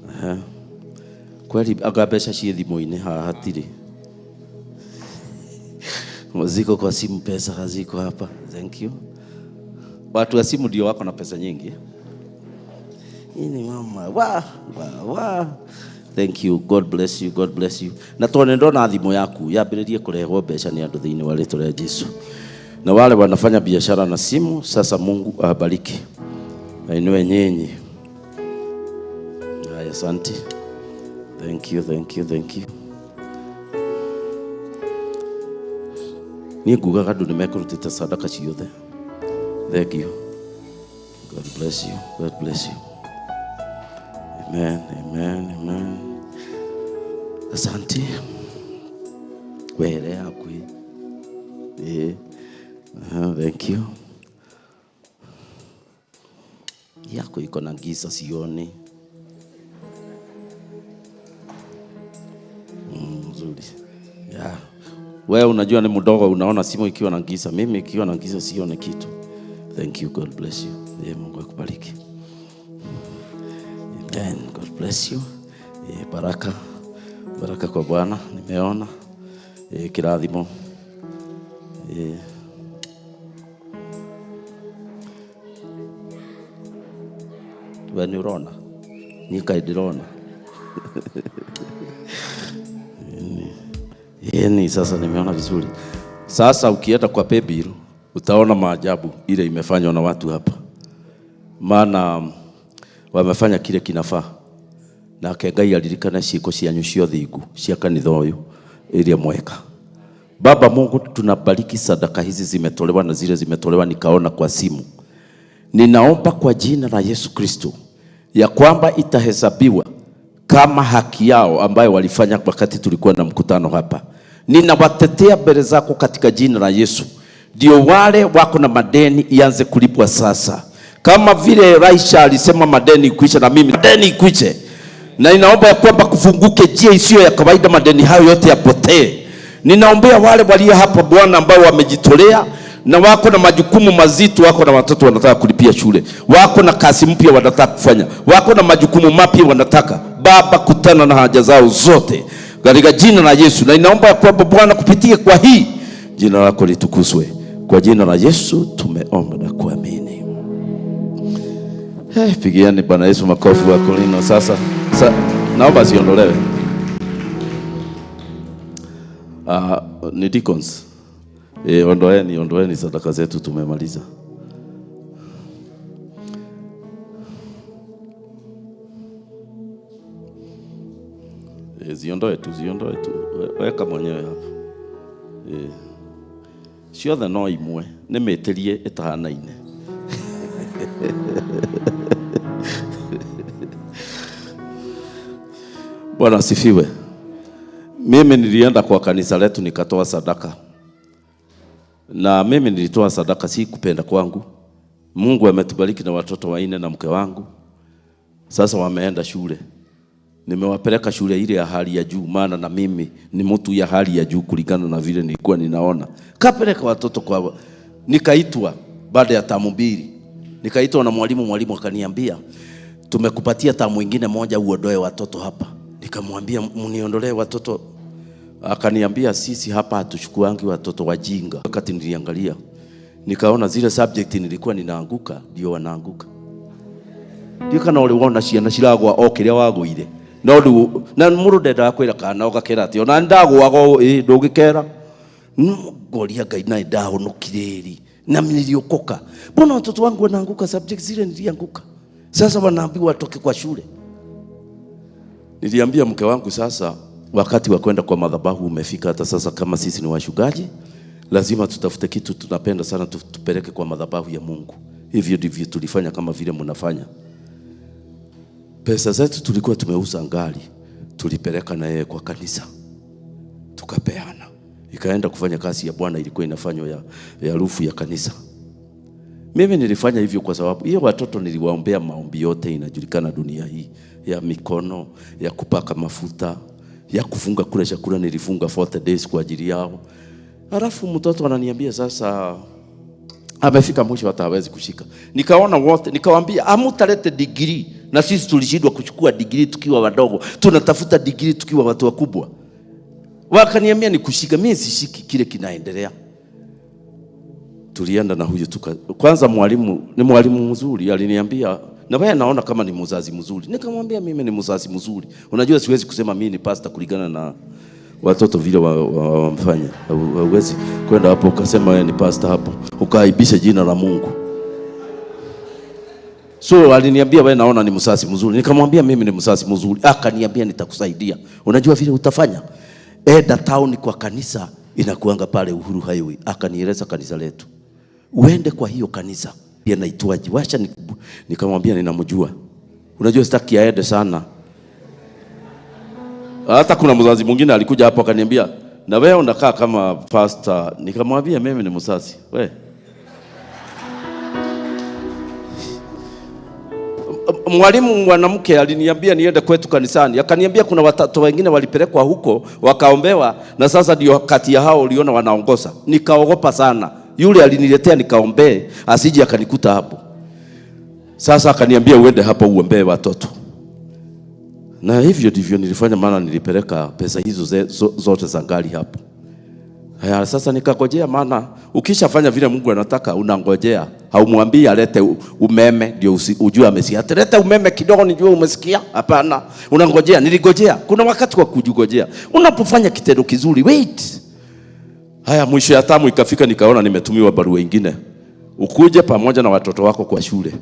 Aha. Kweli aga mbeca ciĩ thimũ-inĩ haha hatirĩ. Ziko kwa simu, pesa haziko hapa. Thank you. Watu wa simu ndio wako na pesa nyingi. Ini mama wa wa wa. Thank you. God bless you. God bless you. Na tone ndona thimũ yaku yambĩrĩrie kũrehwo mbeca nĩ andũ thĩinĩ wa rĩtwa rĩa Jesu. Na wale wanafanya biashara na simu, sasa Mungu awabariki. Ainue nyinyi. Haya, asante. Thank you, thank you, thank you. Niĩ ngugaga andũ nĩ mekũrutĩte sadaka ciothe. Thank you. God bless you. God bless you. Amen, amen, amen. Asante. Were hakuhi. Thank you. Yako iko na giza sioni. Nzuri. Yeah. Wewe unajua ni mdogo unaona simu ikiwa na giza, mimi ikiwa na giza sioni kitu. Thank you. God bless you. Mungu akubariki. Amen. God bless you. Baraka. Baraka kwa Bwana nimeona. Kirathimo. We nĩ ũrona? Niĩ kaĩ ndĩrona. Ni sasa nimeona vizuri. Sasa ukienda kwa paybill utaona maajabu ile imefanywa na watu hapa. Maana wamefanya kile kinafaa. Nake Ngai aririkane ciĩko cianyu cia ũthingu cia kanitha ũyũ iria mweka. Baba Mungu, tunabariki sadaka hizi zimetolewa na zile zimetolewa nikaona kwa simu. Ninaomba kwa jina la Yesu Kristo ya kwamba itahesabiwa kama haki yao ambayo walifanya wakati tulikuwa na mkutano hapa. Ninawatetea mbele zako katika jina la Yesu. Ndio wale wako na madeni ianze kulipwa sasa. Kama vile Elisha alisema madeni ikwishe, na mimi madeni ikwishe. Na ninaomba ya kwamba kufunguke njia isiyo ya kawaida, madeni hayo yote yapotee. Ninaombea wale walio hapa Bwana ambao wamejitolea na wako na majukumu mazito, wako na watoto wanataka kulipia shule, wako na kazi mpya wanataka kufanya, wako na majukumu mapya wanataka. Baba, kutana na haja zao zote katika jina la Yesu. Na ninaomba ya kwamba Bwana kupitia kwa hii jina lako litukuzwe. Kwa jina la Yesu tumeomba na kuamini. Hey, pigiani Bwana Yesu makofi wa Kolino. Sasa naomba siondolewe. Ni deacons. Ondoeni sadaka zetu, tumemaliza. Ziondoe tu, ziondoe tu. Weka mwenyewe hapo. Ciothe no imwe, nĩ mĩtĩrie ĩtahanaine. Bwana asifiwe. Mimi nilienda kwa kanisa letu nikatoa sadaka. Na mimi nilitoa sadaka si kupenda kwangu. Mungu ametubariki na watoto wanne na mke wangu. Sasa wameenda shule. Nimewapeleka shule ile ya hali ya juu, maana na mimi ni mtu ya hali ya juu kulingana na vile nilikuwa ninaona. Kapeleka watoto kwa, nikaitwa baada ya tamu mbili. Nikaitwa na mwalimu, mwalimu akaniambia tumekupatia tamu ingine moja uondoe watoto hapa. Nikamwambia mniondolee watoto. Akaniambia sisi hapa hatuchukuangi watoto wajinga. Wakati niliangalia nikaona zile subject nilikuwa ninaanguka ndio wanaanguka. Ndio kana uliona ciana ciragwa o kiria wagũire. No ndu na mũndũ ndendaga kwĩra kana ũgakera atĩ ona ndagũaga ĩ ndũngĩkera. Ngoria Ngai na ndahonokire rĩ na niliokoka. Mbona watoto wangu wanaanguka subject zile nilianguka? Sasa wanaambiwa watoke kwa shule. Niliambia mke wangu sasa wakati wa kwenda kwa madhabahu umefika. Hata sasa kama sisi ni washugaji lazima tutafute kitu tunapenda sana tupeleke kwa madhabahu ya Mungu. Hivyo ndivyo tulifanya kama vile mnafanya. Pesa zetu tulikuwa tumeuza ngali, tulipeleka na yeye kwa kanisa. Tukapeana. Ikaenda kufanya kazi ya Bwana ilikuwa inafanywa ya rufu ya kanisa. Mimi nilifanya hivyo kwa sababu hiyo watoto niliwaombea maombi yote inajulikana dunia hii, ya mikono, ya kupaka mafuta, ya kufunga kula chakula nilifunga 40 days kwa ajili yao. Halafu mtoto ananiambia sasa amefika mwisho hata hawezi kushika. Nikaona wote, nikawaambia amutalete degree, na sisi tulishindwa kuchukua degree tukiwa wadogo, tunatafuta degree tukiwa watu wakubwa. Wakaniambia ni kushika, mimi sishiki kile kinaendelea. Tulienda na huyu kwanza mwalimu ni mwalimu mzuri aliniambia na wewe naona kama ni mzazi mzuri. Nikamwambia mimi ni mzazi mzuri. Unajua siwezi kusema mimi ni pastor kulingana na watoto vile wamfanya. Huwezi kwenda hapo ukasema wewe ni pastor hapo ukaibisha jina la Mungu. So aliniambia wewe naona ni mzazi mzuri. Nikamwambia mimi ni mzazi mzuri. Akaniambia nitakusaidia. Unajua vile utafanya? Enda town kwa kanisa inakuanga pale Uhuru Highway. Akanieleza kanisa letu. Uende kwa hiyo kanisa. Pia naitwaje? Wacha nikamwambia ninamjua. Unajua sitaki aende sana. Hata kuna mzazi mwingine alikuja hapo akaniambia na wewe unakaa kama pastor. Nikamwambia mimi ni mzazi. We. Mwalimu mwanamke aliniambia niende kwetu kanisani. Akaniambia kuna watoto wengine walipelekwa huko wakaombewa na sasa ndio kati ya hao uliona wanaongoza. Nikaogopa sana. Yule aliniletea nikaombee asije akanikuta hapo. Sasa akaniambia uende hapo uombee watoto. Na hivyo ndivyo nilifanya, maana nilipeleka pesa hizo zote za ngali hapo. Haya sasa nikangojea, maana ukishafanya vile Mungu anataka unangojea. Haumwambii alete umeme ndio ujue amesikia. Ataleta umeme kidogo nijue umesikia? Hapana. Unangojea. Niligojea. Kuna wakati wa kujigojea. Unapofanya kitendo kizuri, wait. Haya mwisho ya tamu ikafika nikaona nimetumiwa barua nyingine. Ukuje pamoja na watoto wako kwa shule.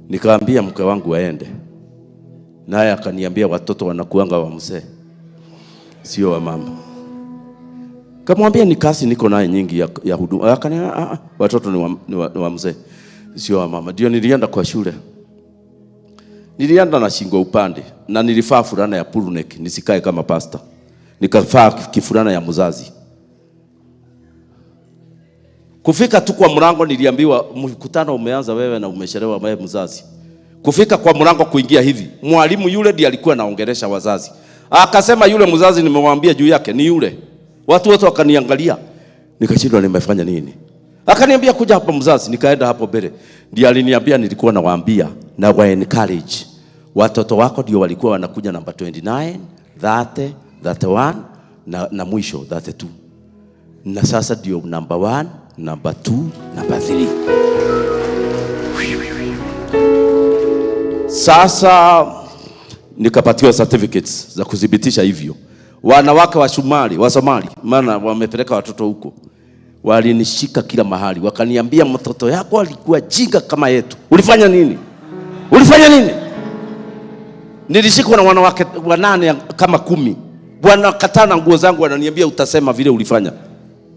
Nikaambia mke wangu aende. Naye akaniambia watoto wanakuanga wa mzee, sio wa mama. Kamwambia ni kazi niko naye nyingi ya huduma. Akaniambia watoto ni wa mzee, sio wa mama. Ndio nilienda kwa shule. Nilienda na shingo upande na nilivaa fulana ya pull-neck nisikae kama pastor. Nikavaa kifulana ya mzazi. Kufika tu kwa mlango niliambiwa mkutano umeanza wewe na umechelewa wewe mzazi. Kufika kwa mlango kuingia hivi, mwalimu yule ndiye alikuwa anaongelesha wazazi. Akasema yule mzazi nimemwambia juu yake ni yule. Watu wote wakaniangalia. Nikashindwa nimefanya nini. Akaniambia kuja hapa mzazi, nikaenda hapo mbele. Ndiye aliniambia nilikuwa nawaambia na wa encourage. Watoto wako ndio walikuwa wanakuja namba 29, 30, 31 na mwisho 32. Na sasa ndio namba 1, namba 2, namba 3. Sasa nikapatiwa certificates za kudhibitisha hivyo. Wanawake wa Somali, wa Somali, maana wamepeleka watoto huko. Walinishika kila mahali, wakaniambia mtoto yako alikuwa jinga kama yetu. Ulifanya nini? Ulifanya nini? Nilishikwa na wanawake 8 kama 10. Wanakatana nguo zangu, wananiambia utasema vile ulifanya.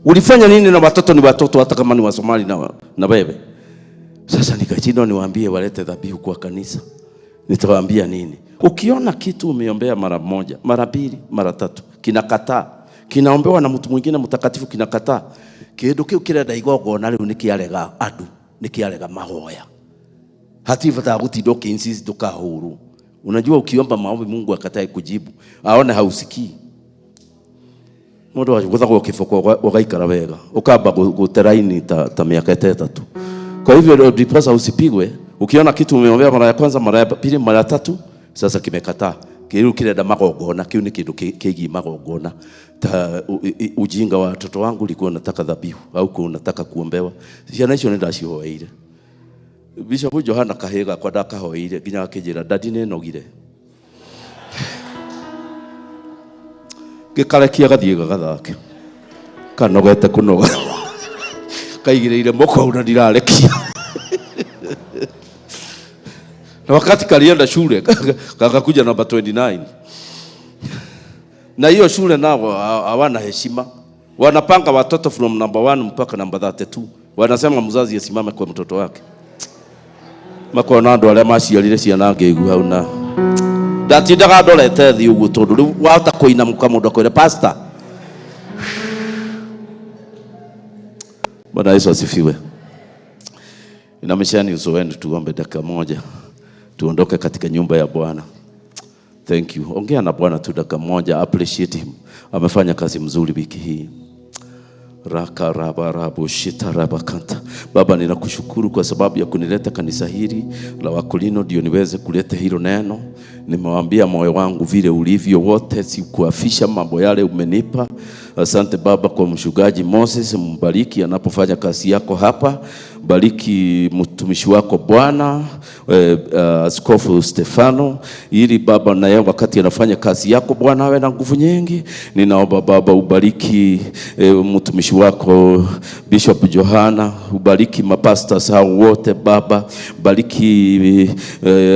Ulifanya nini na watoto ni watoto hata kama ni wa Somali na wewe. Sasa nikashindwa niwaambie walete dhabihu kwa kanisa. Nitawaambia nini? Ukiona kitu umeombea mara moja, mara pili, mara tatu, kinakataa. Kinaombewa na mtu mwingine mtakatifu kinakataa. Kindu kiu kirenda igongona riu nikiarega andu, nikiarega mahoya. Hatibata gutinda ukiinsist ndukahurwo. Unajua ukiomba maombi Mungu akatae kujibu, aone hausikii. Mundu aguthagwo kiboko ugaikara wega, ukamba guteraini ta miaka 3. Kwa hivyo ndiposa usipigwe. Ukiona kitu umeombea mara ya kwanza, mara ya pili, mara ya tatu, sasa kimekataa. Kiu kirenda magongona, kiu ni kindu kiigi magongona. Ta ujinga wa watoto wangu ulikuwa unataka dhabihu au unataka kuombewa. Ciana icio nĩndacihoeire. Bishop Johana Kahiga kwa ndakahoeire nginya akĩnjĩra dadi nĩnogire. Gĩkarekia gathiĩ gagathake. Kanogete kũnoga. Kaigĩrĩire moko na ndirarekia. Na wakati kalienda shule kakakuja namba 29. Na hiyo shule nao hawana heshima. Wanapanga watoto from number 1 mpaka number 32. Wanasema mzazi asimame kwa mtoto wake. Makona andu aria maciarire ciana ngĩigua hau na ndatindaga ndorete thĩ ũguo tondũ rĩu wahota kũinamũka mũndũ akwĩre pastor. Bwana Yesu asifiwe. Inamishani uso wenu, tuombe dakika moja. Tuondoke katika nyumba ya Bwana. Thank you. Ongea na Bwana tu dakika moja, appreciate him. Amefanya kazi mzuri wiki hii. Raka raba rabu shita raba kanta. Baba, ninakushukuru kwa sababu ya kunileta kanisa hili la Wakolino ndio niweze kuleta hilo neno. Nimewaambia moyo wangu vile ulivyo wote, sikuafisha mambo yale umenipa. Asante Baba kwa mchungaji Moses, mbariki anapofanya kazi yako hapa. Bariki mtumishi wako Bwana Askofu Stefano, ili Baba naye wakati anafanya kazi yako Bwana awe na nguvu nyingi. Ninaomba Baba ubariki mtumishi wako Bishop Johana, ubariki mapastors hao wote Baba, bariki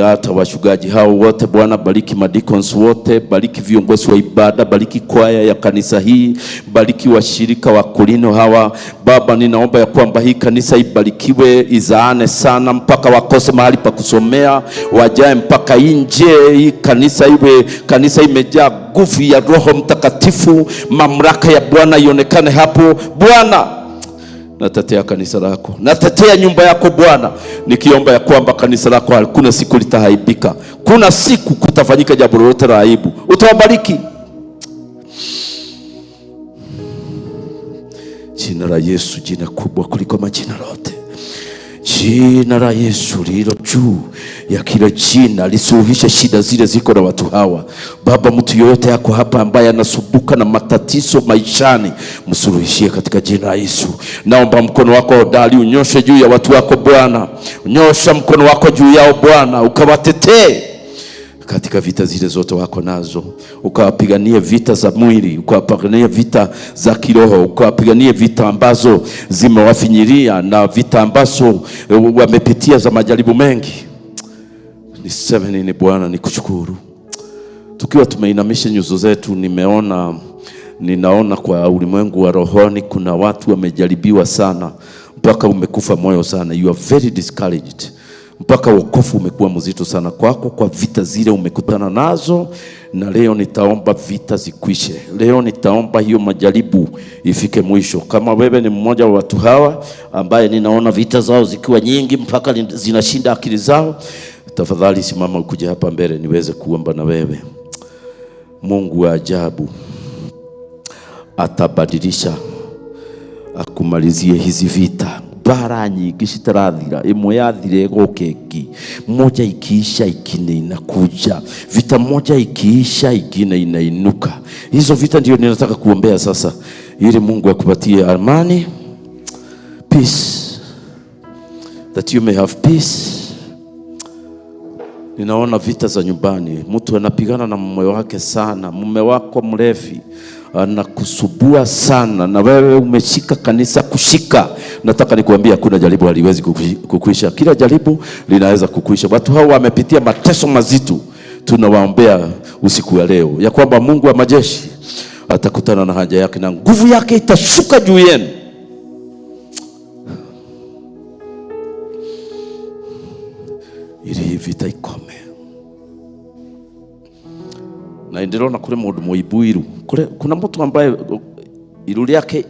hata wachungaji hao wote Bwana, bariki madicons wote, bariki viongozi wa ibada, bariki kwaya ya kanisa hii, bariki washirika wa Kolino hawa Baba. Ninaomba ya kwamba hii kanisa ibarikiwe, izaane sana mpaka wakose mahali pa kusomea, wajae mpaka nje. Hii kanisa iwe kanisa imejaa nguvu ya Roho Mtakatifu, mamlaka ya Bwana ionekane hapo Bwana. Natetea kanisa lako, natetea nyumba yako Bwana, nikiomba ya kwamba kanisa lako hakuna siku litahaibika, kuna siku kutafanyika jambo lolote la aibu. Utawabariki. Jina la Yesu, jina kubwa kuliko majina yote. Jina la Yesu lililo juu ya kila jina lisuluhishe shida zile ziko na watu hawa. Baba, mtu yoyote yako hapa ambaye anasumbuka na matatizo maishani, msuluhishie katika jina la Yesu. Naomba mkono wako hodari unyoshe juu ya watu wako Bwana. Nyosha mkono wako juu yao Bwana, ukawatetee katika vita zile zote wako nazo, ukawapiganie vita za mwili, ukawapiganie vita za kiroho, ukawapiganie vita ambazo zimewafinyilia na vita ambazo wamepitia za majaribu mengi. Niseme nini Bwana? Nikushukuru. Tukiwa tumeinamisha nyuso zetu, ninaona kwa ulimwengu wa rohoni kuna watu wamejaribiwa sana mpaka umekufa moyo sana. You are very discouraged. Mpaka wokovu umekuwa mzito sana kwako kwa vita zile umekutana nazo. Na leo nitaomba vita zikwishe. Leo nitaomba hiyo majaribu ifike mwisho. Kama wewe ni mmoja wa watu hawa ambaye ninaona vita zao zikiwa nyingi mpaka zinashinda akili zao, tafadhali simama ukuje hapa mbele niweze kuomba na wewe. Mungu wa ajabu atabadilisha, akumalizie hizi vita. Bara nyingi citarathira, imwe yathire ĩgoka ĩngĩ, moja ikiisha ingine inakuja, vita moja ikiisha ingine inainuka. Hizo vita ndio ninataka kuombea sasa, ili Mungu akupatie amani, peace, that you may have peace. Ninaona vita za nyumbani, mtu anapigana na mume wake sana, mume wako mlevi anakusubua sana, na wewe umeshika kanisa kushika. Nataka nikuambia hakuna jaribu haliwezi kukuisha. Kila jaribu linaweza kukuisha. Watu hao wamepitia mateso mazito. Tunawaombea usiku wa leo ya kwamba Mungu wa majeshi atakutana na haja yake na nguvu yake itashuka juu yenu. Ili hii vita ikome. Na ndirona kuri mundu muibu iru. Kuna mtu ambaye iru lyake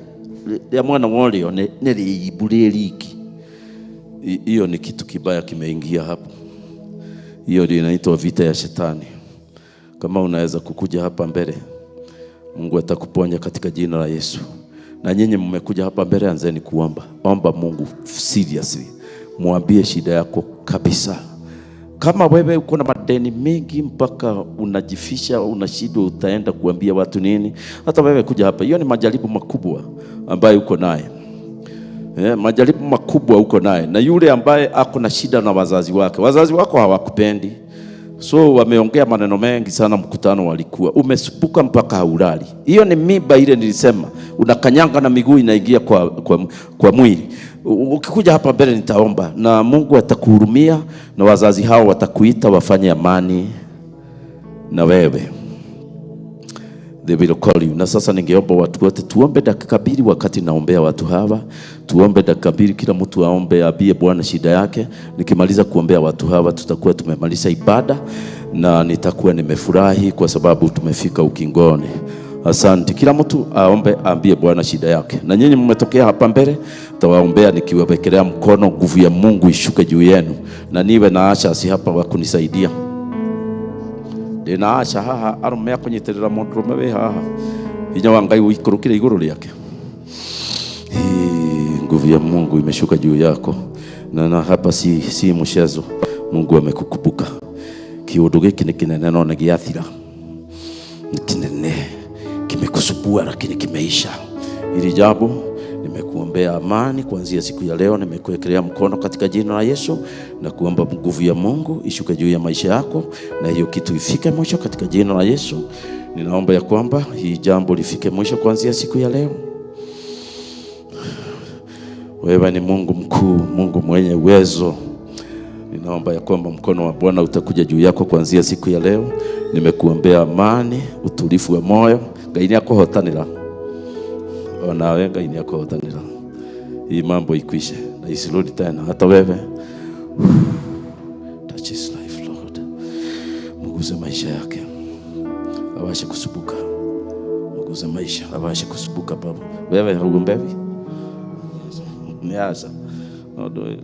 ya mwana wolio ni riibu riki. Hiyo ni kitu kibaya kimeingia hapo. Hiyo ndio inaitwa vita ya shetani. Kama unaweza kukuja hapa mbele, Mungu atakuponya katika jina la Yesu. Na nyinyi mmekuja hapa mbele, anzeni kuomba. Omba Mungu seriously. Mwambie shida yako kabisa. Kama wewe uko na madeni mengi mpaka unajifisha, unashindwa utaenda kuambia watu nini? Hata wewe kuja hapa, hiyo ni majaribu makubwa ambayo uko naye. Majaribu makubwa uko naye. Na yule ambaye ako na shida na wazazi wake, wazazi wako hawakupendi. So wameongea maneno mengi sana mkutano walikuwa. Umesupuka mpaka haulali. Hiyo ni mimba ile nilisema. Unakanyanga na miguu inaingia kwa mwili. Ukikuja hapa mbele nitaomba na Mungu atakuhurumia na wazazi hao watakuita wafanye amani na wewe. They will call you. Na sasa ningeomba watu wote tuombe dakika mbili wakati naombea watu hawa. Tuombe dakika mbili, kila mtu aombe abie Bwana shida yake. Nikimaliza kuombea watu hawa tutakuwa tumemaliza ibada na nitakuwa nimefurahi kwa sababu tumefika ukingoni. Asante. Kila mtu aombe aambie Bwana shida yake. Na nyinyi mmetokea hapa mbele, tawaombea nikiwawekelea mkono, nguvu ya Mungu ishuke juu yenu. Na niwe na asha si hapa wa kunisaidia. Ndina asha haha arume akunyitirira mundu we haha. Hinya wa Ngai uikurukire iguru ryake. Nguvu ya Mungu imeshuka juu yako. Na hapa si mchezo. Mungu amekukumbuka. Kiundu giki ni kinene no ni giathira. Ni kinene. Kimekusubua lakini kimeisha. Hili jambo nimekuombea amani kuanzia siku ya leo, nimekuwekelea mkono katika jina la Yesu na kuomba nguvu ya Mungu ishuke juu ya maisha yako na hiyo kitu ifike mwisho katika jina la Yesu. Ninaomba ya kwamba hii jambo lifike mwisho kuanzia siku ya leo. Wewe ni Mungu mkuu, Mungu mwenye uwezo. Ninaomba ya kwamba mkono wa Bwana utakuja juu yako kuanzia siku ya leo. Nimekuombea amani, utulivu wa moyo. Ngai ni akohotanira. Onawe Ngai ni akohotanira. Hii mambo ikwishe na isirudi tena. Hata wewe. Touch his life, Lord. Muguse maisha yake. Awashe kusubuka. Muguse maisha, awashe kusubuka baba. Wewe haugombewi? Niacha. No do it.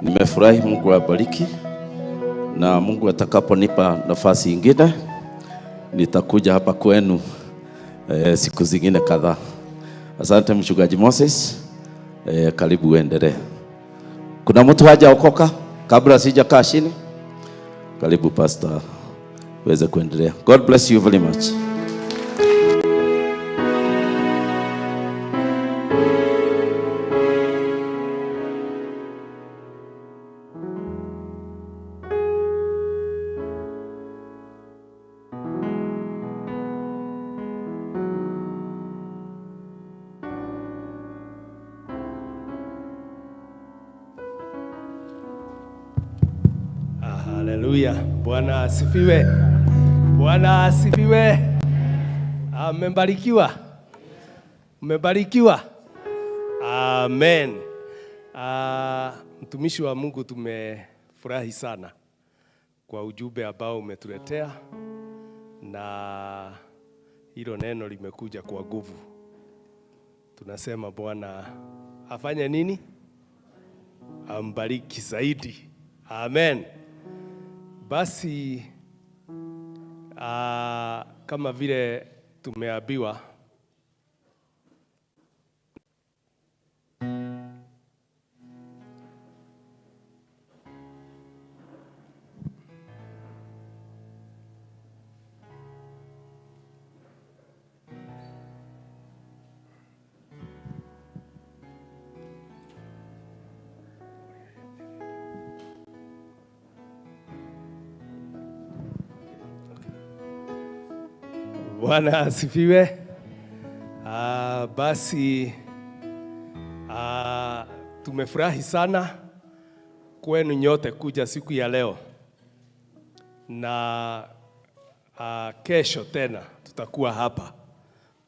Nimefurahi, Mungu awabariki, na Mungu atakaponipa nafasi ingine nitakuja hapa kwenu siku zingine kadhaa. Asante Mchungaji Moses, karibu uendelee. Kuna mtu hajaokoka kabla sijakaa chini? Karibu pastor, uweze kuendelea. God bless you very much. Haleluya. Bwana asifiwe. Bwana asifiwe. Mmebarikiwa. Mmebarikiwa. Amen. Mtumishi wa Mungu, tumefurahi sana kwa ujumbe ambao umetuletea, na hilo neno limekuja kwa nguvu. Tunasema Bwana afanye nini? Ambariki zaidi. Amen. Basi kama vile tumeambiwa, Bwana asifiwe. Basi tumefurahi sana kwenu nyote kuja siku ya leo, na kesho tena tutakuwa hapa.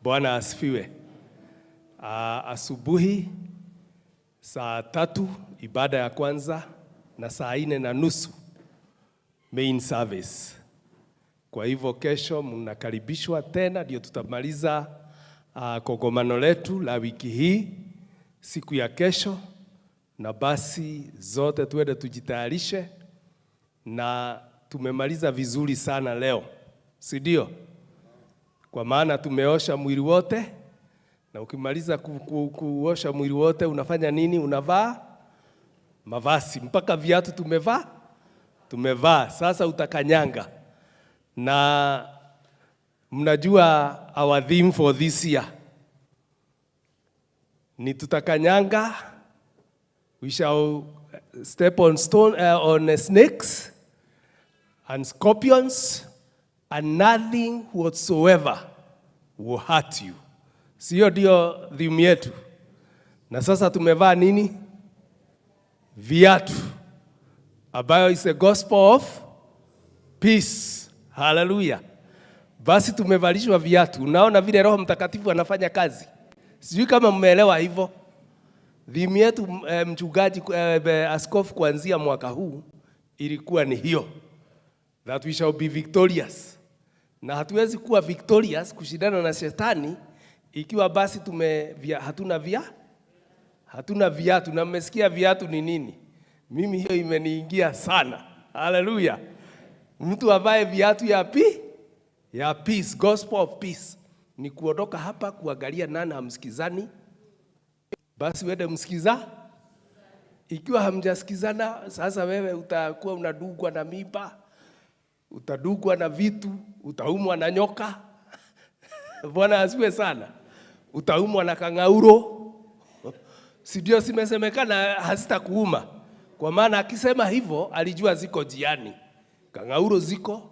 Bwana asifiwe. Asubuhi saa 3 ibada ya kwanza, na saa 4:30 main service. Kwa hivyo kesho mnakaribishwa tena, ndio tutamaliza kongamano letu la wiki hii siku ya kesho. Na basi zote tuende tujitayarishe, na tumemaliza vizuri sana leo, si ndio? Kwa maana tumeosha mwili wote, na ukimaliza kuosha mwili wote unafanya nini? Unavaa mavazi, mpaka viatu tumevaa, tumevaa. Sasa utakanyanga. Na mnajua our theme for this year ni tutakanyanga. We shall step on stone, on snakes and scorpions, and nothing whatsoever will hurt you. Sio ndio theme yetu? Na sasa tumevaa nini? Viatu, ambayo is a gospel of peace. Hallelujah. Basi tumevalishwa viatu. Unaona vile Roho Mtakatifu anafanya kazi. Sijui kama mmeelewa hivyo. Theme yetu mchungaji, askofu kuanzia mwaka huu ilikuwa ni hiyo, that we shall be victorious. Na hatuwezi kuwa victorious kushindana na shetani ikiwa basi hatuna viatu. Na mmesikia viatu ni nini? Mimi hiyo imeniingia sana. Hallelujah. Mtu avae viatu ya peace, gospel of peace. Ni kuondoka hapa kuangalia nani hamsikizani, basi uende msikiza. Ikiwa hamjasikizana, sasa wewe utakuwa unadugwa na miba, utadugwa na vitu, utaumwa na nyoka. Bwana asifiwe sana. Utaumwa na kangauro. Si ndio simesemekana hazitakuuma? Kwa maana akisema hivyo alijua ziko jiani. Kangauro ziko,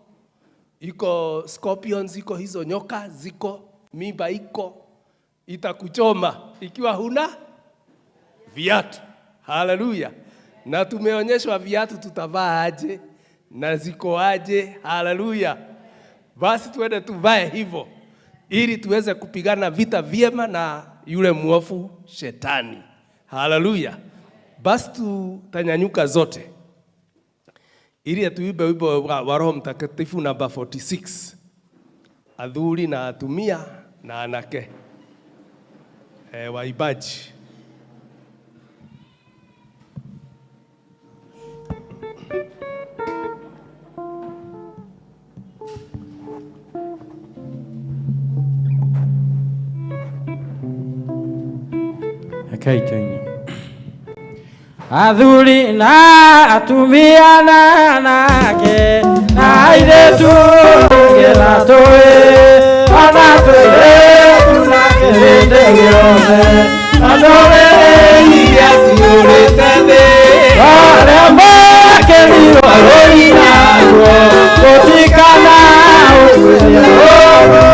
iko scorpions ziko, hizo nyoka ziko, miba iko, itakuchoma ikiwa huna viatu. Haleluya. Na tumeonyeshwa viatu tutavaa aje na ziko aje. Haleluya. Basi tuende tuvae hivyo ili tuweze kupigana vita vyema na yule mwofu shetani. Haleluya. Basi tutanyanyuka zote ili tuimbe wimbo wa Roho Mtakatifu namba 46. Athuri na atumia na anake, waibaji. Rekei tuine. Athuri na atumia na anake na airĩtu nginya tũĩ ona tũirĩtu na kĩrĩndĩ gĩothe na ndũrĩrĩ iria ciũrĩte thĩ arĩa mekĩrirwo rũri naguo gũtikana ũguĩria ũru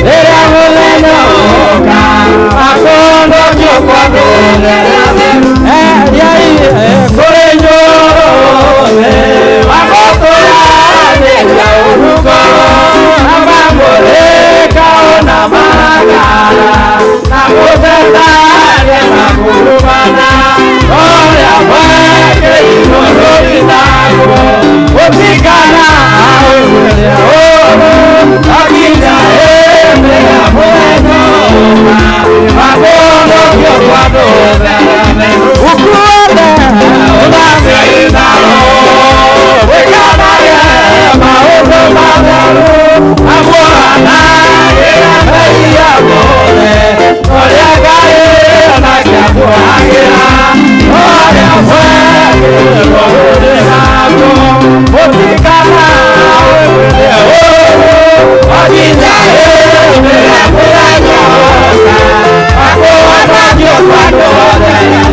rĩrĩa mũthenya ũgoka akondokio kwa kũrĩ inyuothe wagũtũranĩria ũrugo na mamũrĩka ona magara na gũtetania na kũrumana ũrĩa mwekĩrirwo rũri naguo gũtikana ũguĩria ũru akinya hĩndĩ ya mũthenya ũgoka akondokio kwa ndũrĩrĩ ukuone ũtangĩinaro wĩkanage maũndũ matheru amuohanagĩra mehia mothe ũrĩa Ngai onake akuohagĩra ũrĩa mwekĩrirwo rũri naguo gũtikana ũguĩrie ũru o nginya hĩndĩ ya mũthenya ũgoka akũhonokio kwa ndũrĩrĩ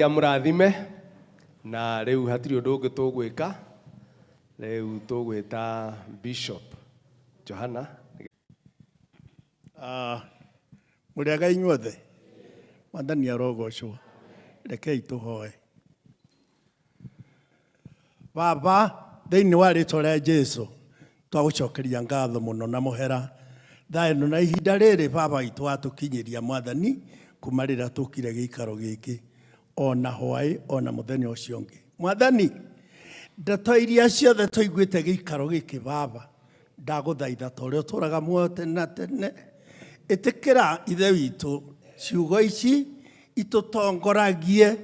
Amurathime na riu hatiri undu ungi tugwika riu tugwita Bishop Johana. Muriaga inyuothe Mwathani arogocwo rekei tuhoe. Baba thiini wa ritwa ria Jesu twagucokeria ngatho muno na muhera thaa ino na ihinda riri Baba witũ watukinyiria Mwathani kuma rĩrĩa tũkire gĩikaro gĩkĩ ona hwaĩ ona mũthenya ũcio ũngĩ. Mwathani ndeto iria ciothe tũiguĩte gĩikaro gĩkĩ Baba ndagũthaitha ta ũrĩa ũtũũraga muoyo tene na tene ĩtĩkĩra Ithe witũ ciugo ici itũtongoragie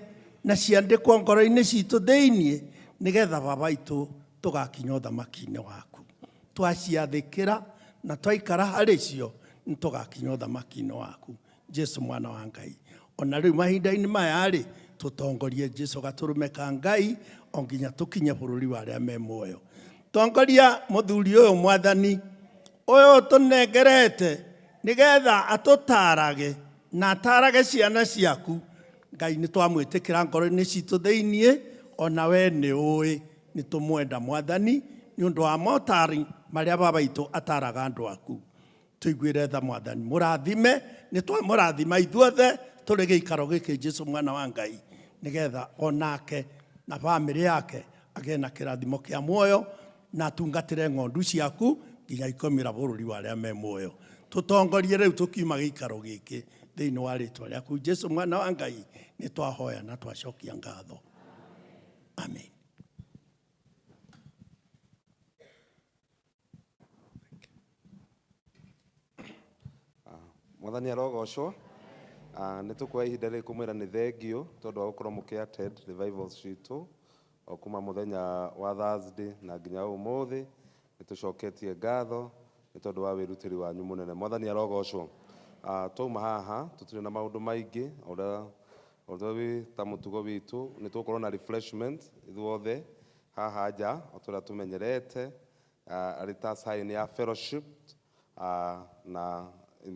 na ciandĩkwo ngoro-inĩ citũ thĩiniĩ nĩgetha Baba witũ tũgakinya ũthamaki-inĩ waku. Twaciathĩkĩra na twaikara harĩ cio nĩtũgakinya ũthamaki-inĩ waku Jesu mwana wa Ngai. Ona rĩu mahinda-inĩ maya rĩ tũtongorie Jesu gatũrũme ka Ngai o nginya tũkinye bũrũri wa arĩa me muoyo. Tongoria mũthuri ũyũ Mwathani ũyũ tũnengerete nĩgetha atũtarage na atarage ciana ciaku. Ngai nĩtwamwĩtĩkĩra ngoro-inĩ citũ thĩiniĩ ona we nĩ ũĩ nĩtũmwenda Mwathani nĩ ũndũ wa motari marĩa Baba witũ ataraga andũ aku. Tũiguĩre tha Mwathani mũrathime nĩtwamũrathima ithuothe tũrĩ gĩikaro gĩkĩ Jesu mwana wa Ngai nĩgetha onake na bamĩrĩ yake agĩe na kĩrathimo kĩa muoyo na atungatĩre ng'ondu ciaku nginya ikomĩra bũrũri wa arĩa me muoyo. Tũtongorie rĩu tũkiuma gĩikaro gĩkĩ thĩinĩ wa rĩtwa rĩaku Jesu mwana wa Ngai nĩtwahoya na twacokia ngatho. Amen. Mwathani arogocwo. Nĩ tũkuoya ihinda rĩrĩ kũmwĩra nĩ thengio tondũ wa gũkorwo mũkĩ attend revivals citũ o kuma mũthenya wa Thursday na nginya ũmũthĩ. Nĩ tũcoketie ngatho nĩ tondũ wa wĩrutĩri wanyu mũnene. Mwathani arogocwo. Twauma haha tũtirĩ na maũndũ maingĩ, ũrĩa ũrĩa wĩ ta mũtugo witũ nĩ tũgũkorwo na refreshment ithuothe haha nja o ta ũrĩa tũmenyerete, arĩ ta sign ya fellowship, na